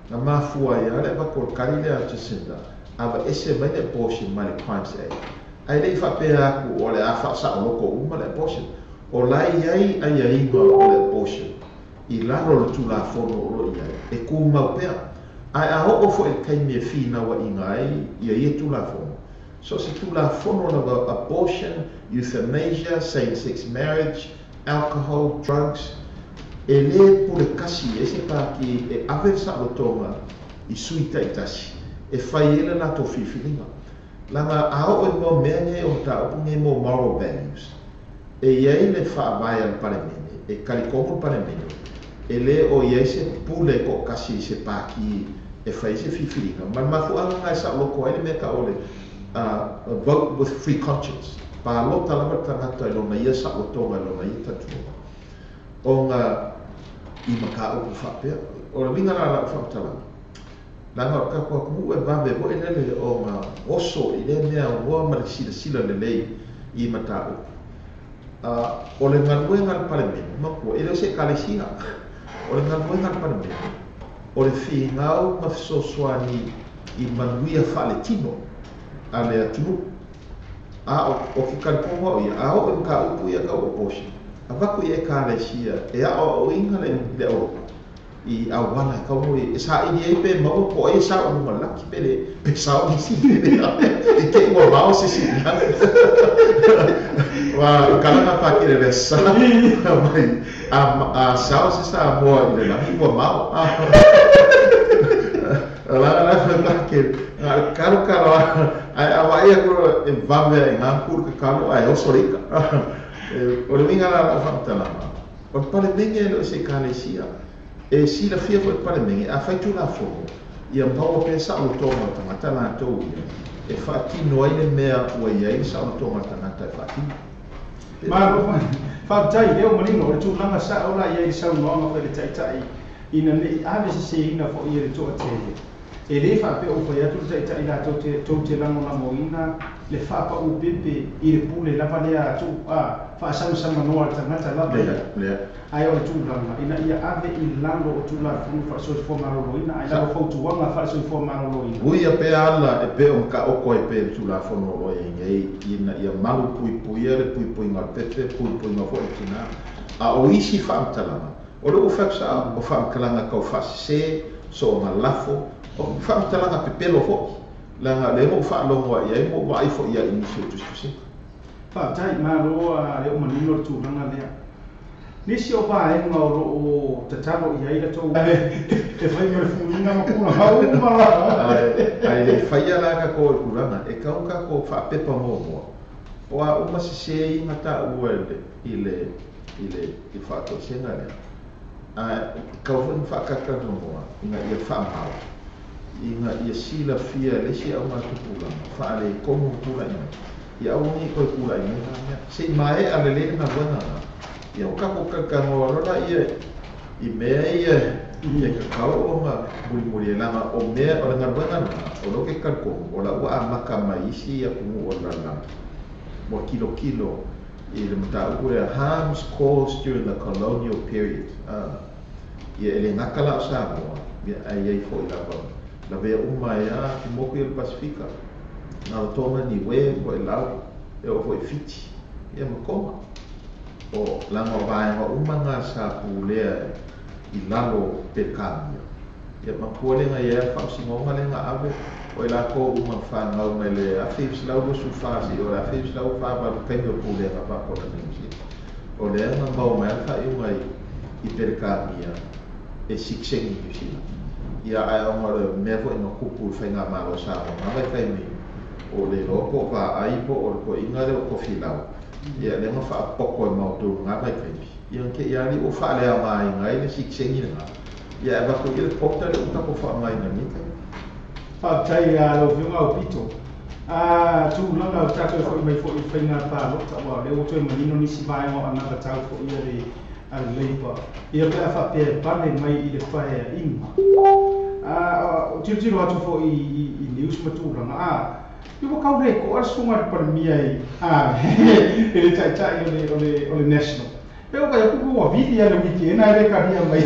na mafua ai a le avatu o le kali lea a Jacinda avaese mai le abortion mai le Crimes Act ae leʻi faapea atu o le a faasaʻoloko uma le abortion o la e iai aiaiga o le abortion i lalo o le tulafono o loo iai e tumau pea ae a oo foʻi le taimi e finauaʻiga ai ia ia tulafono so se tulafono lava abortion, euthanasia, same sex marriage, alcohol, drugs e lē pule kasi ai se pāki e ave le saʻolotoga i sui taʻitasi e fai ai le latou filifiliga laga a oo i mua mea nei o mataupu nei mo moral values e iai le faavae a le palemene e kalikomu le palemene e lē o iai se pule toʻatasi i se pāki e fai ai se filifiliga ma le mafuaaga ga e saʻoloko ai le mea taʻu o le vote with free conscience palota lava le tagata i lona ia saʻolotoga i lona ia talitonuga ona i mataupu faapea o le uiga la lau faamatalaga laga o le tatou atunuu e vave foʻi lele ona oso i lea mea aunoa ma le silasila lelei i mataupu o le galuega a le palemene matua e le o se ekalesia o le galuega a le palemene o le figau ma fesoasoani i manuia faaletino a le atunuu a o ke kalitoga o ia a oo i mataupu ia tau abortion avatu i ekalesia e aʻoaʻoina le aolopa i auala e kau e saʻili ai pe maua po o ai e sao i luga o le laki pe le pe sao nisi pe le i te ua mao se isi i lalo ua kala na pakele le aso sa mai a sao se Samoa i le lagi ua mao laga la ke ngā kalo kalo ai awa ia ko e vave ai ngā kuru ke kalo ai oso rika. O le winga la o whantalanga. O pale menge lo se kalesia. E si la fia fo pale menge a whai tū la fono. Ia maua pe sa o tonga tangata la tau ia. E whaatino ai le mea ua iai sa o tonga tangata e whaatino. Malo, whaatai, leo manino, o le tūlanga sa o la ia i saunoanga whai le taitai. Ina nei ave se seina fo ia le toa tele. E le whaape o whai atu le taitai la tau te langolangoina le whaapa o pepe i le pule lava lea atu a whaasamasama noa le tangata lava ia. Ai o le tūlanga, ina ia ave i lalo o tūlafono whaasoifua maloloina, ai lalo fautuanga whaasoifua maloloina. Ui a pea ala e pe o ka oko e pe le tūlafono o e ngei, ina ia malu pui puia le pui pui ngā pepe, pui pui ngā fo e tina. A o isi whaamtalanga, o le ufaksa o whaamtalanga kau whaasese, so o ngā lafo, o whaamtalanga pepelo fo. Langa le mo whaalongoa ia, mo waifo ia i nisi o tusitusi. Whaatai, malo a leo manino le tūlanga lea. Nisi o vaenga o loo tatalo i ai la tau e whai mo le fuinga ma kuna hau mala. Ai le whaia la ka ko e kuranga, e kau ka ko whaapepa mō. O a uma se se i ngata ua i le whaatosenga lea. A kau whani whaakaka noa, inga ia whaamau. Inga ia sila fia le si au ngā tupulanga, whaale kongu pula ina. Ia au ngi koe pula ina, se i mae a le le ngā wanga. Ia o kako kakangoa rora ia i mea ia ia kakao o ngā murimuri e langa o mea o le ngā wanga o lo ke kalkongu o la ua a maka mai isi ia kumu o la mo kilo kilo i le mata ua harms caused during the colonial period. Ia ele ngakala o Samoa ia ai ai fo i lava la vea uma ia ki moku i le Pasifika ngā tonga ni we ko e lau e o fo i Fiti ia makonga. O langa vaenga uma ngā sa pulea i lalo Pekamia. Ia mapua lenga ia whausingonga lenga ave o i lako uma whangau mai le awhips lau lusu whasi o le awhips lau whavalu kaimi o pulea whakona nisi. O le anga mau mai alfa i unga i Pekamia e siksengi New Zealand. Ia ai onga le mea fo inga kupu whainga malo sa o ngā vai kaimi o le loko wha aipo o le ko inga le o kofi lau. Ia le nga whaapoko e mauturu ngā vai kaimi. Ia nke ia ali o whaalea ngā inga i le siksengi ngā. Ia e wako i le pokta le utako wha ngai ngā mita. Whaatai a lau whiunga o pito. Tūlanga o tātou fo i mai fo i whainga pālota. Wa le o toe manino nisi vaenga o another tau fo ia le a le leipa. Ia pea whapea pane mai i le whaea inga. O tiro atu fo i news ma tūlanga. Iwa kau le ko asunga le palemia i e le taitai o le national. Peo kai kuku wa vili ya le wiki ena e le karia mai.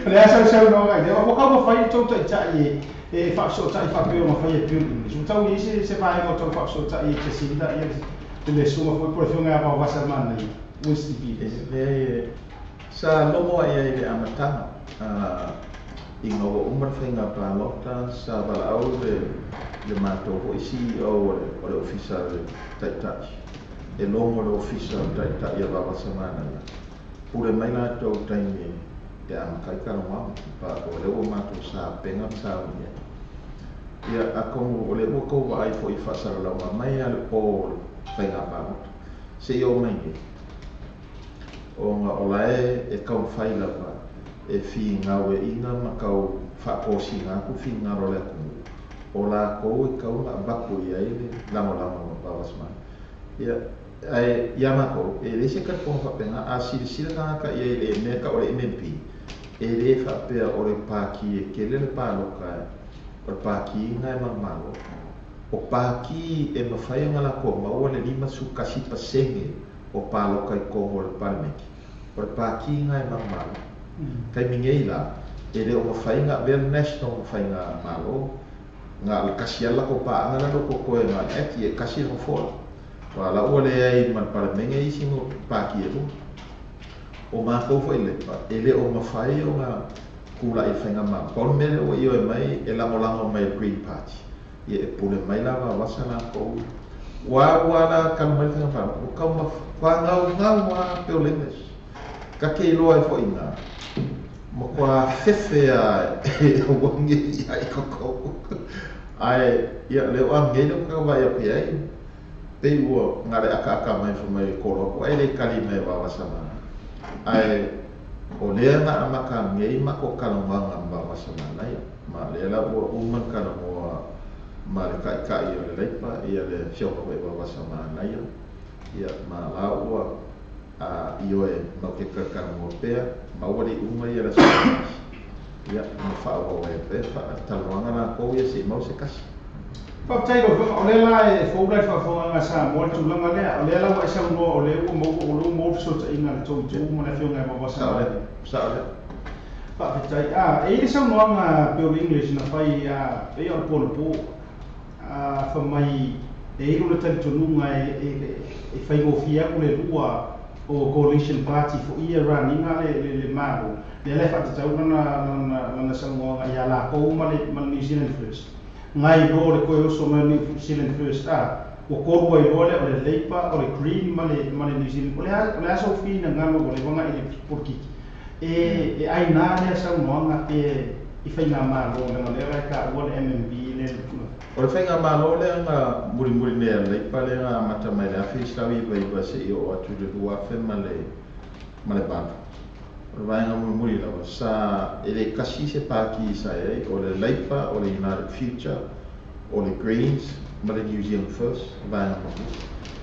Le asa sau no ngai. Wa kau ma fai tau taitai e whaapso tai whapeo ma fai e building. So tau i se se vaenga o tau whaapso tai e Jacinda ia le sunga foi por whiunga a wasa mana i Winston Peters. Le sa lomo ia i le amatanga. I ngā wa umar whainga pālota sa wala au le mātou hoi CEO o le ofisa le taitai. E longo le ofisa le taitai a wawasamana ia. Pule mai la tau taimi e amakai karonga pa o le ua mātou sa penga sa unia. Ia a kongu o le ua kau ai fo i whasaralaunga mai a le pō o le whainga pālota. Se i o mai nei. O ngā ola e kau whai lava e whii ngau e inga ma kau whakosi ngā ku whii ngā role aku. O la kou e kau ngā baku ia i le lango lango ma pawasmana. Ia, ai, ia mako, e le se katponga whapenga, a sirisira ngā ka ia i le mea ka o le MMP, e le whapea o le pāki e kele le pāloka e, o le pāki ngā e mamalo, o pāki e mawhai ngā la kua maua le 51% o pāloka i kongo o le palemeki. O le pāki ngā e mamalo. Kai mingei la, e leo mawhainga, vea national mawhainga malo, ngā le kasi ala ko pāanga la loko koe ngā eti e kasi no fola. Wa la ua le ai man palemenge isi mo pāki e runga. O mākou fo i lepa, e leo mawhai o ngā kula i whainga mā. Paul mele o i oe mai e langolango mai Green Party. Ia e pule mai la wawasa la kou. Wa ua la kalu mai whainga pālo. O kau ma whangau ngau wā peo lemes. Ka ke iloa e fo inga. Ma kua fefe a e wangi i ai koko. Ai ia le o angei le ka vai o ai. Pe ua ngare aka aka mai fo mai kolo ko ai le kali mai wa wasama. Ai o lea nga amaka ngei ma ko kalonga ma wasama na ia. Ma le la ua uma kalonga ma le kai kai o le leipa ia le fioka ko wa wasama na ia. Ia ma la ua a ioe mau ke kalonga pea ma ua le uma ia la ia ma fa wa e pe fa talonga na ko ia si mau se kasi. Faafetai lau Afioga, o lea la e fou lai faafofoga Samoa le tulaga lea, o lea la ua e saunoa o lea ua maua o lea ua maua fesootaiga a le tou itu ma le afioga e Vavasa. Sao lea. Faafetai. A, e i ai le saunoaga pei o le English na fai a pei o le ponapo a fai mai e i ai lona talitonuga e faigofie atu le lua o Coalition Party foi ia run-ina le Malo, lea la e faatatau lana saunoaga ia latou ma le New Zealand First. Ngai loa le koe oso mai New Zealand First a ua tolu ai loa lea o le Labour, o le Green ma le New Zealand. O le a sau finagalo ua leva i le polokiki e aina lea saunoaga pe i faigamalo leaga lea la e taua le MMB le O le faigamalo lea na mulimuli nei a le Labour lea na amata mai le 1999 seia oo atu i le 2000 ma le 8. O le vaega mulimuli lava sa e le kasi se pāti sa i ai, o le Labour, o le United Future, o le Greens ma le New Zealand First, vaega mulimuli.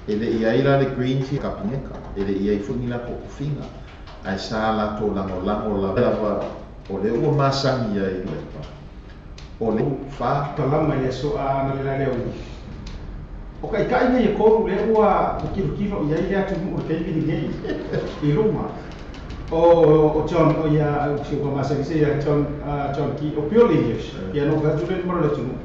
E le i ai la le Greens i kapineta, e le i ai foi ni latou tofiga, ae sa latou lagolago lava o le ua masani ai i Labour. O le fa talama i le aso a na le la lea ui. O kaikai nei e kolu le ua kilokilo i ai le atunuu o le taimi lenei i luma. O John, o ia, o si o masani se ia John, John Key, o Bill English, ia no ka tule maro le atunuu.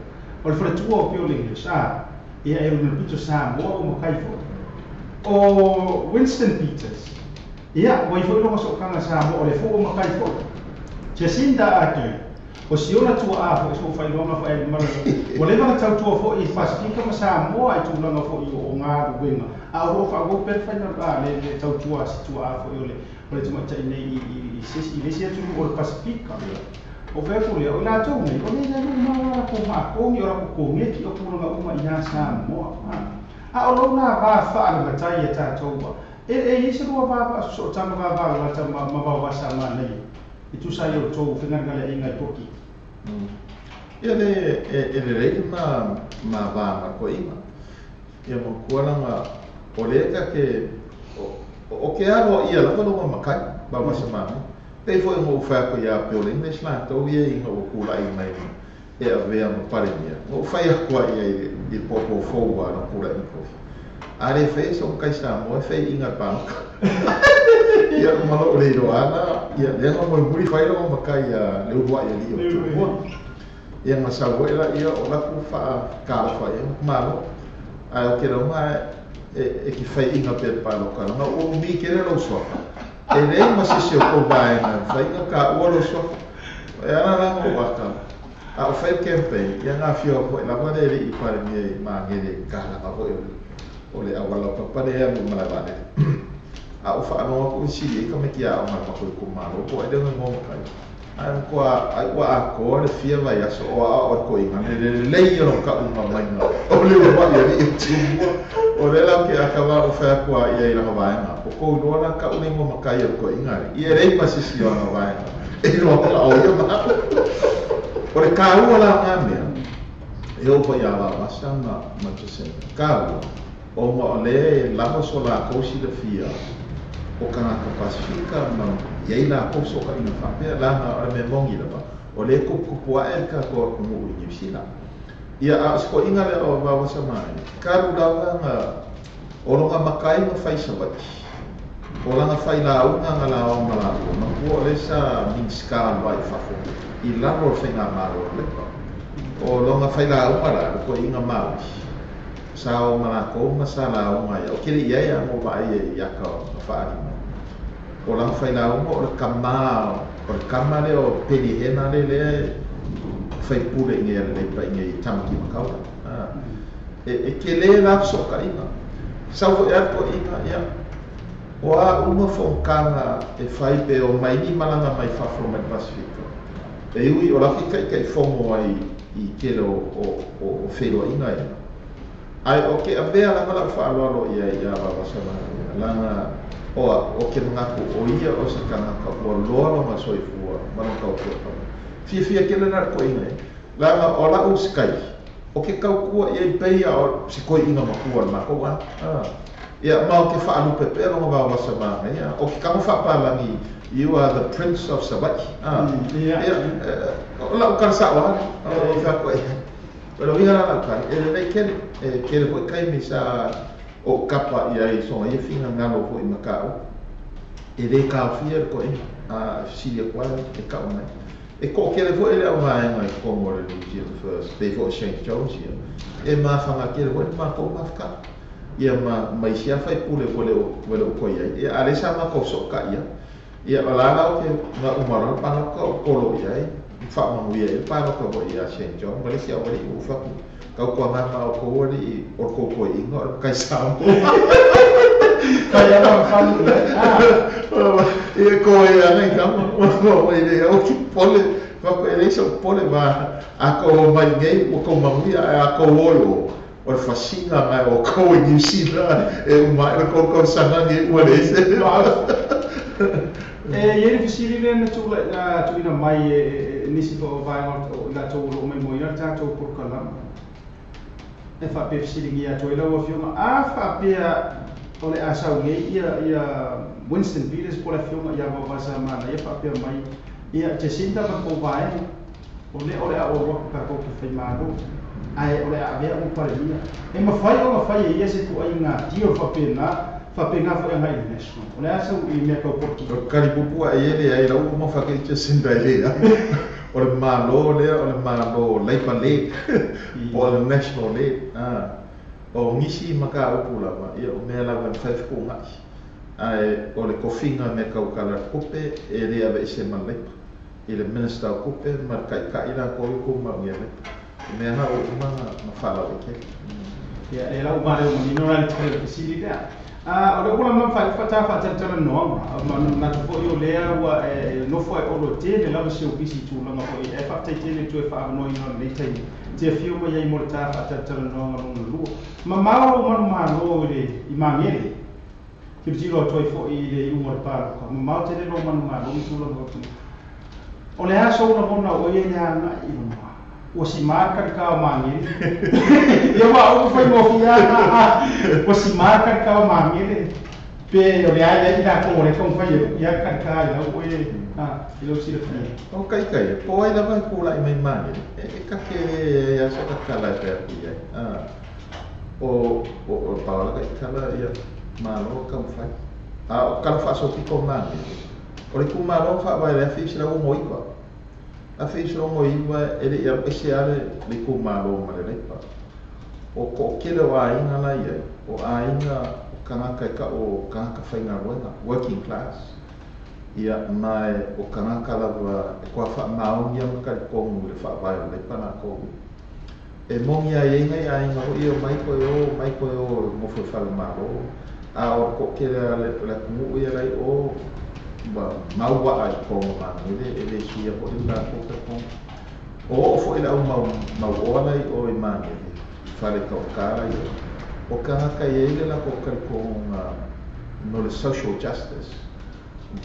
O le faletua o Bill English, a, ia e luna pito Samoa o makai foi. O Winston Peters, ia, ua i foi longa sookanga Samoa o le fo o makai foi. Jacinda Ardern, o siona tua a foi, so whailoga foi e maro. O leva na tautua foi i Pasifika ma Samoa i tulaga foi o ngā ruenga. A o roa wha pe whaina a le tautua si tua a foi o le tamaitai nei i le isi atunuu o le Pasifika. O whea lea, o latou nei, o le ia luma o rako maakongi, o rako kongeki o tulaga uma i a Samoa. A o lou la vā whaalamatai e tātou. E i se lua vā sootanga vā vā lata ma vawasa ma nei. I tusa i o tō whengarangale inga i poki. Ia le e le rei ma vā ma ko inga. Ia mo kualanga o le ka ke o ke alo ia lava longa makai ba wasa mami. Pei foi mo whai ko ia pe o le English la tau ia inga o kula i mai e a vea ma pare mia. Mo whai akua ia i popo fōua no kula i kofi. A le whai so kai Samoa whai inga pānoka. Ia malo o le iroana, ia lea nga moi muri whai longa makai a le urua ia li o tūmua. Ia nga sau e la ia o laku wha kala whai ia malo. Ai o ke raunga e ki whai inga pe pānoka. Nga o mi kere lau suafa. E lei ma sisi o kou vaenga, whai inga ka ua lau suafa. E ana langa o waka. A o whai campaign, ia ngā whio koe lava le i pare mea i māngere kālanga hoi o le awala papare ea mo malae vaalele. A o whaanoa ko siri e ka me ki a o ngā mako i ko malo, ko ai lenga ngō makai. Ai mkoa, ai ua a koa le fia vai aso o a o ko inga, le le lei o ka unga mainga. O le ua ia i tumua, o le lau ke akawa o whea kua ia i langa vaenga. O kou noa la ka une ngō makai o ko inga, i e rei masisi o ngā vaenga. E roa pala o ia maa. O le kāua la ngā mea, e opa ia la wasa ma Jacinda. Kāua, o ma o le lava so la kousi le fia o kangaka Pasifika ma iai la kouso ka ina whapea la ngā o le me mongi lava. O le kupu a e ka koa kumu uri New Zealand. Ia a sko inga le o wawasa mai. Karu lava ngā o longa makai nga whai sawati. O langa whai la unga ngā la o ma la ua. Ma kua o le sa minska wai whafo. I lalo o whainga malo lepa. O longa whai la unga la, o koe inga Māori. Sa o mana kou ma sa la unga ia. O kere ia ia mo vai e iaka o whaarima. O langa whai la unga o le kama, o le kama le o penihena le le whai pule inge le leipa inge i Tamaki Makaurau. E ke le la soka inga. Sau fo ea ko inga ia. O a uma fonotaga e fai pe o mai ni malaga mai fafo mai Pasifika e ui o lafi taʻitaʻifono ai i tele o feiloaiga ia ae o ke avea lava la'u fa'aloalo ia iā Vaovasamanaia laga oa o ke manatu o ia o se tagata ua loa lona soifua ma lona tautua fiafia tele la le toeaina e laga o la'u skai o ke taukua ia i pei a o se toeaina matua le matou a ia ma o ke fa'alupe pea lona Vaovasamanaia o ke tago fa'apalagi, "You are the prince of Savaii." Ia o la'u tala sa'o ale o feako'ai o le uiga la la'u tali e lelei tele e tele fo'i taimi sa o'u tapa ia i soga ia finagalo fo'i ma tā'u e lē taofia le toeaina a fesili atu ai e ta'u mai e to'atele fo'i le auvaega i totonu o le New Zealand First pei fo'i Shane Jones ia e mafaga tele fo'i le matou mafutaga ia ma ma isi a faipule ua le o toe ai ia a lea sa matou so'ota'i ai ia o la la o ke na uma loa le palota o polo i ai fa'amanuia ai le palota fo'i ia Shane Jones ma le isi auali'i ua fatu tautuaga ma outou ali'i o le tou toeaina o le matai Samoa. Fai ala falu ia ko e ana i kama o e le au ki pole fa e le so pole ma a ko mai nei o ko manuia a ko oi o le fasiga mai o kou i New Zealand e uma e ko ko sanga ni ua le se. E i ai le fesili lea na na tuuina mai e nisi foi o vaega o i latou o loo maimoaina le tatou polokalama e faapea fesiligia atu ai lau afioga a faapea o le a sau nei ia Winston Peters po le afioga ia Vaovasamanaia faapea mai ia Jacinda ma tou vaega o lea o le a ou alu atu tatou te faimalo ae o le a avea ma palemia e mafai ona fai e ia se tuaiga deal faapena foi agai i le National o le a sau i mea tau politiki. O kalipupu a e le ai lau ma fa ke Jacinda e le ai o le malo lea o le malo Labour led po o le National led o nisi ma ka upu lava ia o mea lava e mafai fetu'una'i ae o le tofiga mea tautala le tupe e lē ave'ese ma le Labour i le Minister o tupe ma le ta'ita'i latou i tumaugia Labour o mea na ua uma na fa'alauaitele. Ia lea la ua maleo manino la le tali o le fesili lea. O le ua lama fa'ata fa'atalatalanoaga ma manatu fo'i o lea ua e nofo ai olo tele lava si ou pisi i tulaga fo'i ae fa'afetai tele toe fa'avanoaina o lenei taimi te afio mai ai mo le ta fa'atalatalanoaga lona lua mamao lou manumalo i le i Magele tilotilo atu ai fo'i i le iuga o le palota mamao tele lou manumalo ma tulaga o le aso una lagona o ia le aga'i i luma ua simā le kalikā o Magele ia ua ou faigofie ua simā le kalikā o Magele pe o le a iai latou o le taumafai e ia kalikā i lau oe i lau silafia. O kaikai e po ai lava e kula'i mai Magele e kake le aso kakala e pe atu i ai o paola ka itala ia malo taumafai a o kala fa'asopito o Magele o le itumalo fa'avae le 1969 1969 e le'i alu ese a le itumalo ma le Leipa o to'atele o aiga la iai o aiga o tagata e ta'u o tagata faigaluega, working class ia ma e o tagata lava e toa fa'amaonia ma talitonu i le fa'avae o Leipa latou e moni ai ai nai aiga ho'i o mai toe o mai toe o nofo i falemalo a o le to'atele a le atunu'u ia lai o ua mau a'a i totonu o Magele e lē suia fo'i le latou talitonu o o'o fo'i le au mau mauoa lai o i Magele i fale tauta lai o tagata e ai le latou talitonuga no le social justice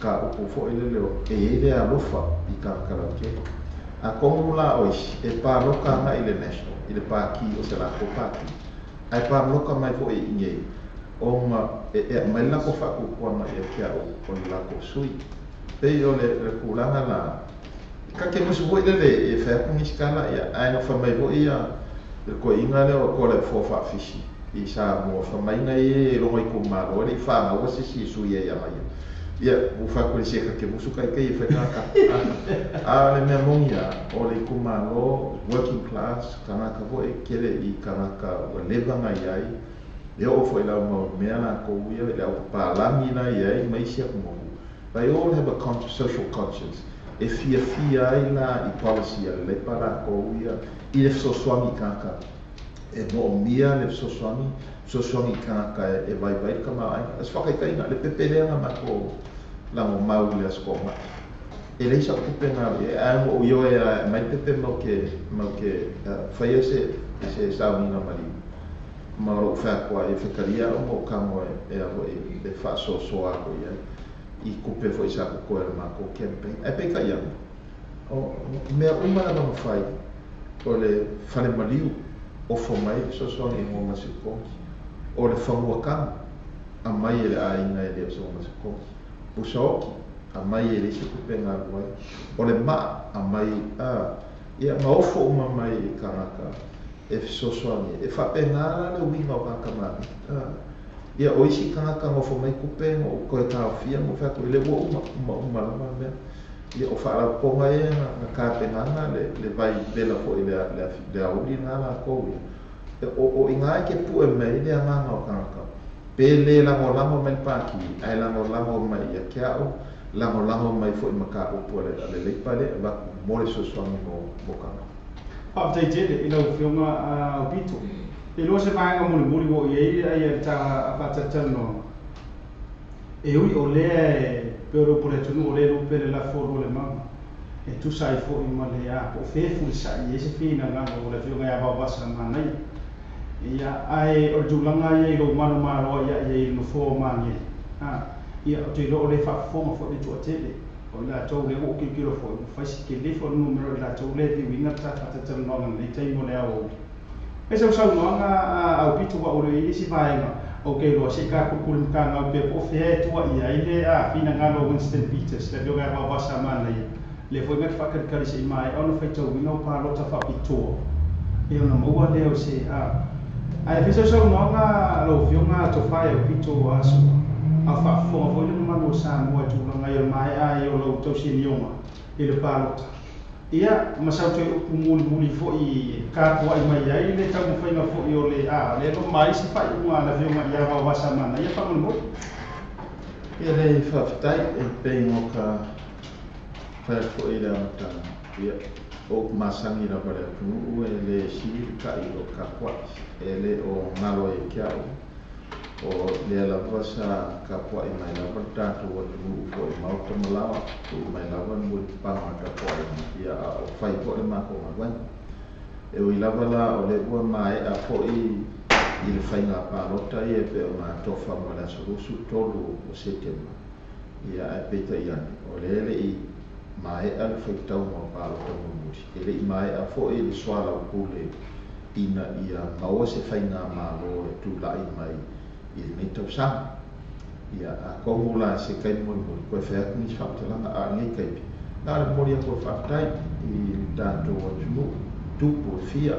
ma upu fo'i lele o e iai le alofa i tagata lautele atonu la o isi e paloka aga'i le National i le pāti o se latou pāti ae paloka mai fo'i i nei ona e aumai le latou fa'atuatuaga ia te a'u o le latou sui pei o le tulaga la ka te musu fo'i lele e fai atu nisi tala ia ae na fai mai fo'i ia le toeaina lea o toa le afoa fa'afisi i Samoa fa'amaiga ia e logo itumalo e le'i fagaua se isi e sui ai aga ia ia ua fai se ka te musu kaikai e fai kaka a le mea moni a o le itumalo working class tagata fo'i kele i tagata ua leva nai ai e o'o fo'i lau mau mea latou ia le au papalagi la iai ma isi atunuu. They all have a social conscience e fiafia ai la i policy a le Leipa latou ia i le fesoasoani i tagata. E moomia le fesoasoani fesoasoani i tagata e vaivai le tamaoaiga. O se faataitaiga, le pepe lea na matou lagomau i le Aso Toonai, e leai sa'u tupe na alu i ai, ae ua ou ioe lava e aumai le pepe ma ou te ma ou te faia se se sauniga maliu ma o lo'u fai atu lava ia fetalia a'u ma ou tago e a fo'i e faasoasoa atu i ai i tupe foi sa totoe a le matou campaign. Ae peitai ane, o mea uma lava na fai, o le fale maliu, ofo mai le fesoasoani i Hōgasi-o-Kogi. O le fanua tanu, aumai e le aiga e le o se Hōgasi-o-Kogi. Pusa oti, aumai e leai se tupe na alu ai. O le maa, aumai, a, ia, ma ofo uma mai i tagata e fesoasoani. E faapena la le uiga o tagata manaia. A, ia, o isi tagata na ofo mai tupe na ou toe taofia ma ou fai atu, e le ua uma, uma uma lava mea. Ia, o faalapotopotoga ia na tapenaga le le vai vela foi le le le aoauli lena latou ia. O i ina e te pue mai ai le agaga o tagata. Pe lē lagolago mai le Pati, ae lagolago mai ia te a'u, lagolago mai foi ma mataupu a le a le Leipa lea e avatu mo le fesoasoani mo mo tagata. Faafetai tele i lau Afioga Aupito. E lua se vaega mulimuli ua oo i ai ai le ta faatalatalanoaga. E ui o lea e pei o le upu a le atunuu o lea e lupe le lafo o lua le maga e tusa ai foi ma le a po o fea e fulisa'i ai se finagalo o le Afioga ia Vaovasa Manaia. Ia, ae o le tulaga ia i lou manumalo ai i ai i le nofoa o Magele, a, ia, ou te iloa o lea e faafofoga foi le toatele o i latou lea ua ou tilotilo foi, ua fai si tele foi le numera o i latou lea e viuina le ta faatalatalanoaga i lenei taimi o le aoauli. E sau saunoaga a Aupito ua ou le i ai nisi vaega ou te iloa se i tapulepule matagau pea po o fea e tua i ai le finagalo o Winston Peters, le afioga ia Vaovasa Manaia, lea foi na te faatalitali se i maea ona faitauina o palota faapitoa e ona maua lea o se a. Ae fai sau saunoaga lau Afioga Tofa e Aupito Asua, a o faafofoga foi le mamalu o Samoa i tulaga ia o le maea ai o lau tausinioga i le palota. Ia, ma sau toe upu mulimuli foi e tapuai mai ai le taumafaiga foi o le a lea ua mai se faaiuga a le Afioga ia Vaovasa Manaia faamolemole. Ia lei faafetai e pei ona ka fai atu foi i le amataga, ia, o upu masani lava a le atunuu e lē sili le ta'i i lo tapua'i, e lē o galo ai ia te a'u, o lea lava sa tapua'i mai lava le tatou atunuu foi i maota ma laoa, tuu mai lava le mulipapaga o le tapuaiga, ia a o fai foi le matou galuega. E ui lava la o lea ua mae'a foi i le faiga palota ia e pei ona atofa ma le aso 23 o Setema, ia ae peitai ane, o lea e le'i mae'a le faitauga o palota mulimuli, e le'i mae'a foi le soalaupule ina ia maua se faigamalo e tula'i mai i lenei tausaga. Ia, atonu la i se taimi mulimuli toe fai atu nisi faamatalaga, a o lenei taimi, na o le momoli atu o le faafetai i le tatou atunuu, tupu e fia,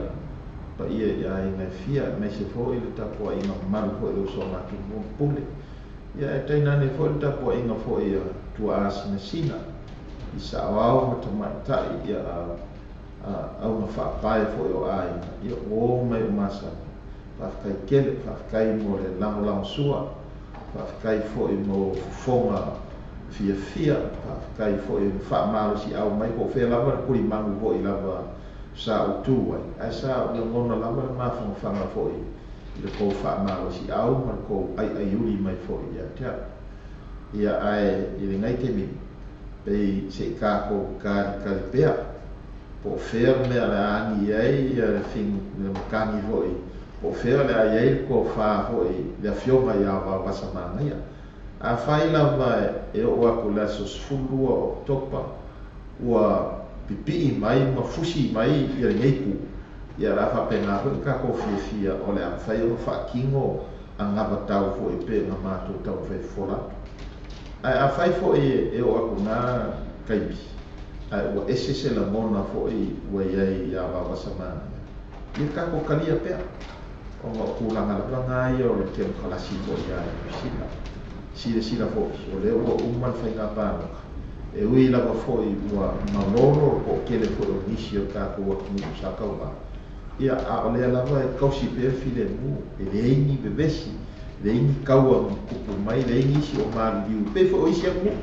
paia i aiga e fia, aemaise foi le tapuaiga mamalu foi a le usoga a Tumua ma Pule. Ia ae tainane foi le tapuaiga foi a Tuaasinasina i saoao ma tamaitai, ia a auga faapae foi o aiga, ia ua o mai o masani. Faafetai tele, faafetai mo le lagolagosua, faafetai foi mo fofoga fiafia, faafetai foi i le faamalosiau mai po o fea lava le tulimanu foi lava sa ou tu ai, ae sa ou lagona lava le mafanafana foi i le tou faamalosiau ma le tou aiaiuli mai foi ia te a'u. Ia ae i lenei taimi pei se i tatou talitali pea po o fea le mea o le a agi ai le le matagi foi, po o fea o le a i ai le tofa foi i le Afioga ia Vaovasa Manaia. Afai lava e oo atu i le aso 12 o Oketopa ua pipii mai ma fusi mai ia lenei itu, ia o le a faapena foi le tatou fiafia o le a mafai ona faatino anavatau foi pei ona matou taumafai e fofola atu. Ae afai foi e oo atu i lena taimi ae ua ese se lagona foi ua i ai ia Vaovasa Manaia, ia tatou talia pea, ona o tulaga lava na ia o le kemokarasi foi ia Niu Sila. Silasila foi, o lea ua uma le faiga palota, e ui lava foi ua malolo le toatele foi o nisi o tatou atunuu sa tauvā, ia a o lea lava e tausi pea le filemu, e leai ni vevesi, leai ni taua na tupu mai, leai nisi o maliliu pei foi o isi atunuu.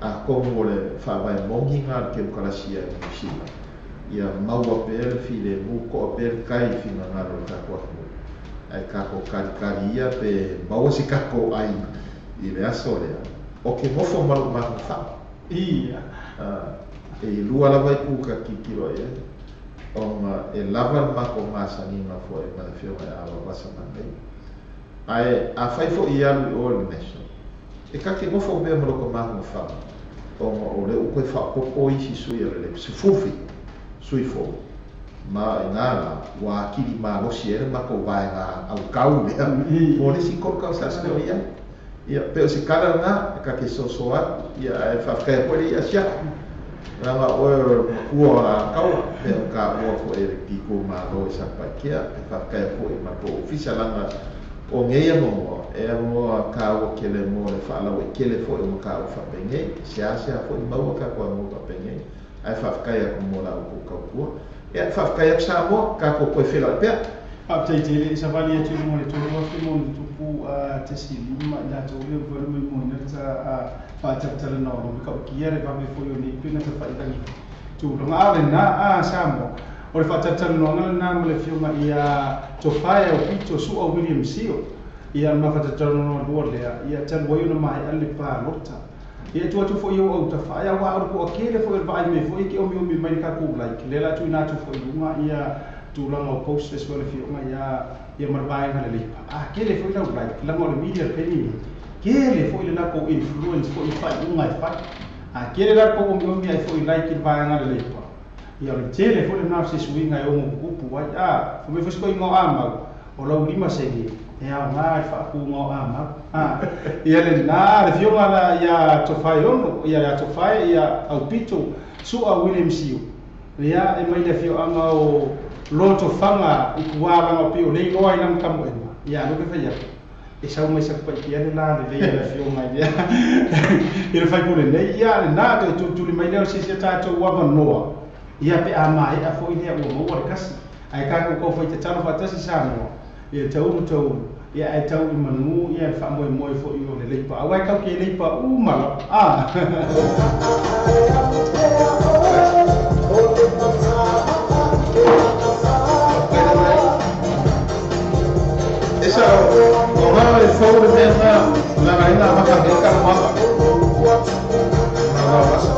Atonu o le faavae moni lena a le kemokarasi a Niu Sila, Ia maua pea le filemu ko'a pea le kai i finagalo o le tatou atunuu ae tatou kalikali ia pe maua se tatou ai i le aso lea o ke nofo ma lo'u mafaufau. Ia. E lua lava itu ka tilotilo i ai ona e lava le matou masaniga fo'i ma le afioga ia Vaovasa manei ae afai fo'i e alu i o i le National e ta te nofo pea ma lota mafaufau ona o lea ua toe fa'aopoopo isi sui o le Leipa 17 sui fou ma i gā la ua atili malosi ai le matou vaega aukau lea mo le isi 3 tausaga o i ai. Ia pe o se tala lena e ta te soso atu ia ae faafetaia fo'i le ia siaki leaga oe o le matua o Alataua pe o taua fo'i e le pitumālo i Satupaitea e faafetaia fo'i ma le tou ofisa leaga o nei avanoa e avanoa tāua tele mo le fa'alauaitele fo'i o mataupu fa'apenei seasea fo'i maua tatou avanoa fa'apenei ae faafetai atu mo la outou tautua. Ia faafetai atu Samoa, tatou toe feiloai pea. Faafetai tele i savali atu i luga o le 3,000 ma ona tupu .5 i latou lea ua mafai ona moimoina le fa'atalatalanoa o le matautia le vave foi o nei upega tafailagi tulaga. A o lena a Samoa o le fa'atalatalanoaga lena ma le afioga ia Tofae Aupito Su'a William Sio ia ma fa'atalatalanoa lua lea ia talu ai ona mae'a le palota. Ia tuu atu fo'i i ou autafa ai auā o le to'atele fo'i o le vaai mai foi e ke omiomi mai le tatou like lea la tuuina atu fo'i i luga ia tulaga o posters foi a le afioga ia ia ma le vaega le Leipa a tele foi lau like laga o le media le taimi lenei tele foi le latou influence foi i faaiuga e fai a tele la le tou omiomi ai foi like i le vaega le Leipa ia o le tele foi lena o se suiga e ono tutupu ai a fai mai foi si toeaina o Amau o lau 5 sene e aogā i le faapuga o Amau a ia lena le afioga la ia Tofae Ono ia ia Tofae ia Aupito Su'a William Siu ia e mai le afioaga o Lotofaga i tua laga pei o le iloa ai lana tamoega ia alu ke fai atu e sau mai Satupaitea le la lelei a le afioga i lea i le faipule nei ia lena toe tulituli mai lea o se isi a tatou avanoa ia pe a mae'a fo'i lea ua maua le kasi ae tatou taufai tatalo fa'atasi Samoa ia taulu taulu ia ae tau i manu ia le fa'amoemoe fo'i o le Leipa auā e tatou te leipa uma lava a. E sa'o o lā e fou le mea lena leaga ai na amata nei talanoaga ma Vaovasa.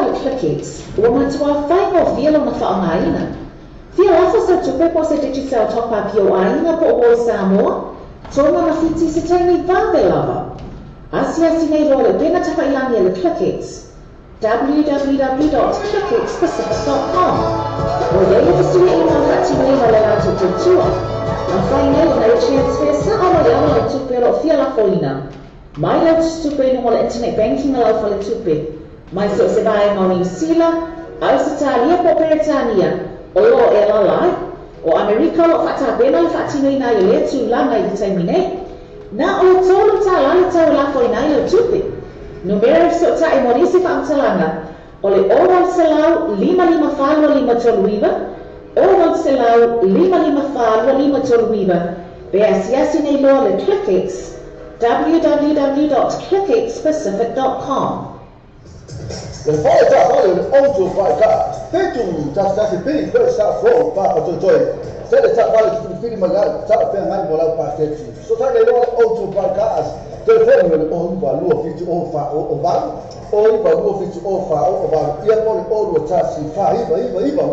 loa le ClickX, ua matuā faigofie lona faaaogaina. Fia lafo sau tupe po o se Digicel top-up i ou aiga po o uo i Samoa, Tonga ma Fiti i se taimi vave lava. Asiasi nei loa i le upega tafailagi a le ClickX, www.clickxpacific.com. Ua i ai le fesuiaiga o le faatinoina o le latou tautua. Mafai nei ona e transfer sao mai lava lau tupe o lo o fia lafoina. Mai lau tusitupe i luga o le internet banking a lau faletupe, mai so o se vaega o Niu Sila, Ausetalia po o Peretania, o lo o e alaala ai. O Amerika o lo o faatapena le faatinoina ai o lea tulaga i le taimi nei. Na o le $3 le tau e lafoina ai lau tupe. Numera e fesootai mo nisi faamatalaga o le 0800 554 2539, 0800 554 2539, pe asiasi nei loa le ClickX, www.clickxpacific.com. Le fale taavale o le Auto Buy Cars, 711 B Great South Road, Papatoetoe. Tele taavale te filifili mai ai, talafeagai mo lau paketi. Fesootai nei loa le Auto Buy Cars, telefoni o le 092 7 0 4 0 8, 092 7 0 4 0 8, ia po o le 021 4 9 9 9 2 2,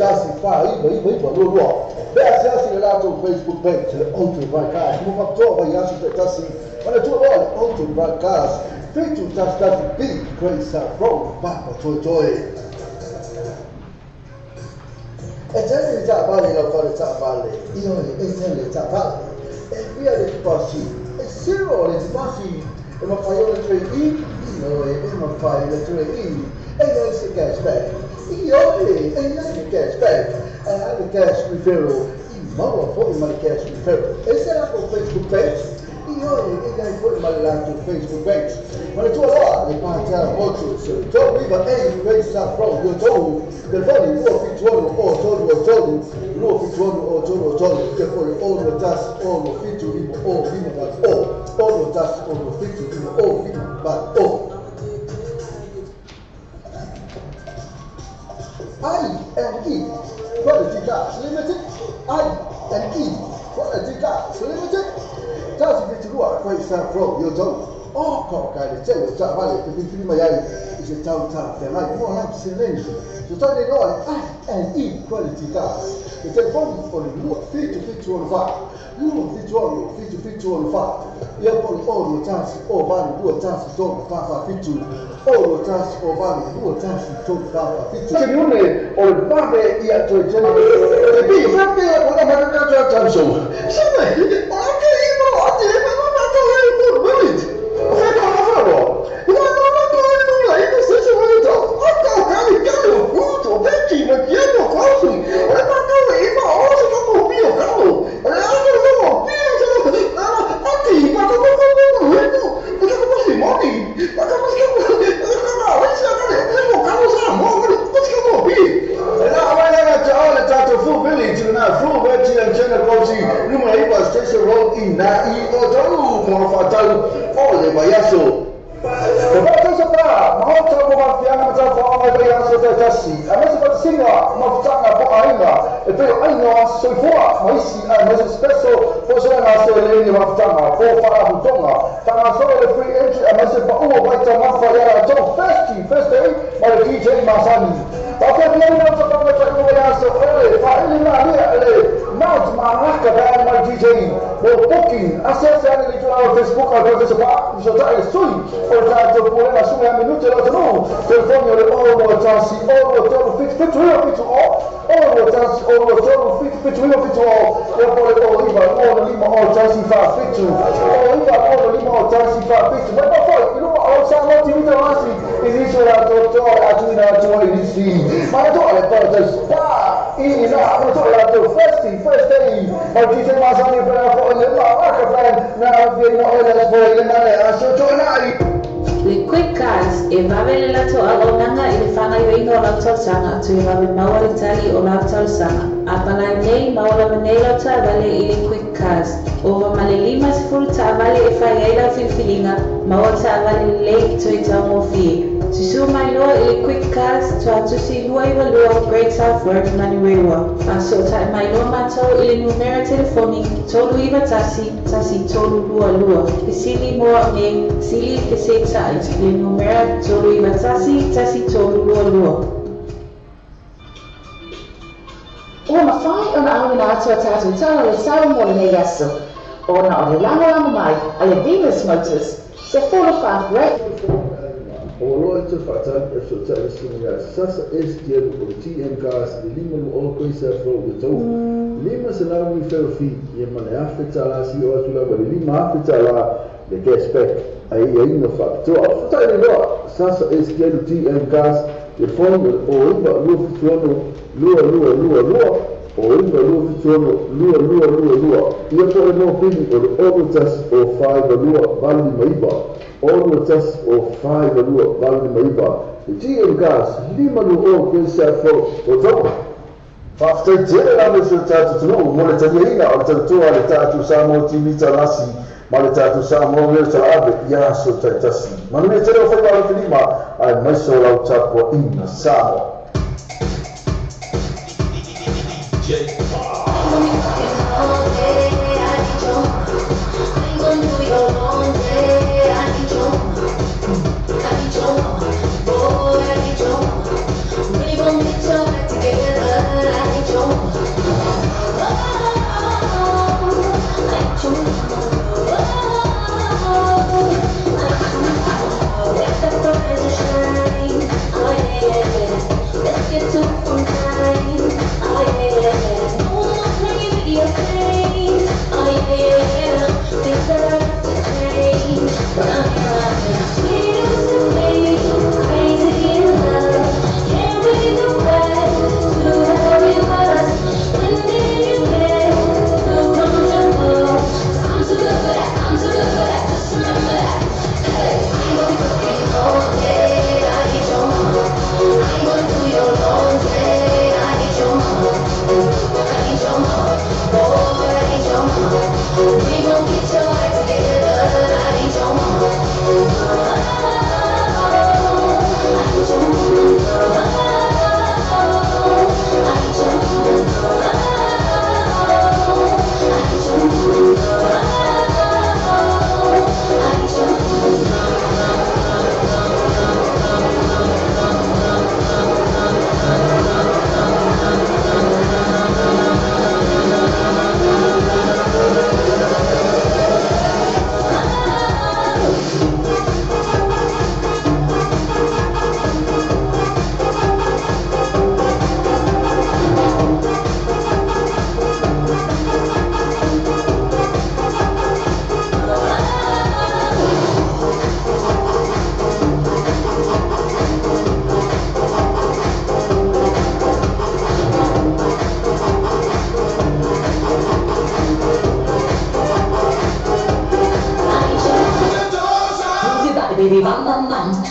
021 4 9 9 9 2 2. Pe asiasi i le latou Facebook page, le Auto Buy Cars, mo faapitoa vaiaso taitasi. Manatua loa le Auto Buy Cars, 711 B Great South Road, Papatoetoe. E tele le taavale i lau fale taavale, ioe, e tele le taavale. E fia le deposit? E zero le deposit. E mafai ona trade in? Ioe, e mafai ona trade in. E i ai se cash back? Ioe, e i ai le cash back. E a le cash referral? I maua foi ma le cash referral. E se latou Facebook page? Ioe, e i ai foi ma le latou Facebook page. Manatua loa le Patel Motors, 39 A Great South Road, i Otahuhu, telefoni 276 o 3 3, 276 o 3 3, telefoni 6 1 6 7 5 o 5 8 o, 6 1 6 7 5 o 5 8 o. I and E Quality Cars Limited, I and E Quality Cars Limited, 172 Great South Road, i Otahuhu. O ka i le tele o taavale e filifili mai ai i se tau talafeagai mo lau seleni. Fesootai nei loa le I and E Quality Cars. Le telefoni o le 27764, 276 7764, ia po o le 0 1 0 8 2 1 3 4 4 7, 0 1 0 8 2 1 3 4 4 7. Ke niune o le vave ia toe tele. Te pi, whapea o la mana ka toa tau so. Same, o la ke i mo ate e ma ma to e mo minute. O ka ka fa ro. I la no ma to e mo la i no se se mo to. O ka ka ni ka lo fu to pe ki mo ki no ko su. O la ma to e ma o se ka mo pi o ka lo. O la no no mo pi o se no. Na a ti pa to ko ko ko ko. O ka mo si mo ni. Pa ka mo si ka ka ma o se ka le mo ka mo sa mo ko ko mo pi. La wa la ta o le tatou Full Village lena Full Village and Channel Kosi Numera 9 Station Road i na i Otahuhu mo le faatau o le vaiaso. Te whaatausa pā, mahota mo mafianga ma tau whaonga i vaiaso taitasi. Aemaise faatasinga mafutaga po aiga, e pei o aiga o aso soifua, ma isi aemaise special po selaga seleni mafutaga, po whaarahutonga. Whangasolo le free entry aemaise paua waita mafa ia latou Thirsty Thursday ma le DJ Masani. Whawhiawhiai nā tapanga tai o vaiaso ole, whaili ngā lia le Mount Manaka band ma le DJ mo booking. Asiasi ane le itula o Facebook a le Professor Pa, fesootai le sui o le tatou pulega sui a minute le atunuu. Telefoni o le 0 1 0 3 7 7 9 7 0, 0 1 0 3 7 7 9 7 0, ia po le 0 9 2 5 0 1 4 7, 0 9 2 5 0 1 4 7. Mai mafai i luma o Samoa TV Taurasi i nisi o latou toa o le atuina atu ai nisi. Manatua le Paradise Spa i ina manatua le latou Thirsty Thursday ma le DJ Masani pena foi le Maraka Band na afiaina oe le lafo i le male aso toanai. Le Quick Cars e vave le latou auaunaga i le faagaoioiga o lau talosaga toe vave maua le tali o lau talosaga. Apalai nei maua lava nei lau taavale i le Quick Cars. Ova ma le 50 taavale e fai ai lau filifiliga, maua taavale lelei toe taugofie. Susū mai loa i le le Quick Cars, Tuatusi 292 Great South Road, Manurewa. Faasootai mai loa matou i le numera telefoni 391 1322. Fesili mo e sili fesetai i le numera 391 1322. Ua mafai ona auina atu a tatou tala le sao mo lenei aso, ona o le lagolago mai a le Venus Motors, se 45 Great O loa i te whaatani e so tai le singa ia sasa STL o le TM Cars le lima lu o koe sa fo ua tau. Lima se lau ni feo fi ia ma le afe tala si o atu lava le lima afe tala le cashback ai ia ina whaapitoa. O tai le loa sasa STL TM Cars le phone o iwa lua fituano lua lua lua lua o iwa lua fituano lua lua lua lua. Ia po le mōpini o le ono tasi o whaiva lua vali maiva. Ono tasi o whaiva lua vali maiva. Le TM Cars lima lu o koe sa fo o tau. Whaafitai tele la me sio tātou tunu, mo le taniaina o le tautua le tātou Samoa TV talasi, ma le tātou Samoa Reo Talave, ia so taitasi. Manuia tele o whaiva o le lima, ai mai so lau tapua ina Samoa. Baby, bum, bum, bum.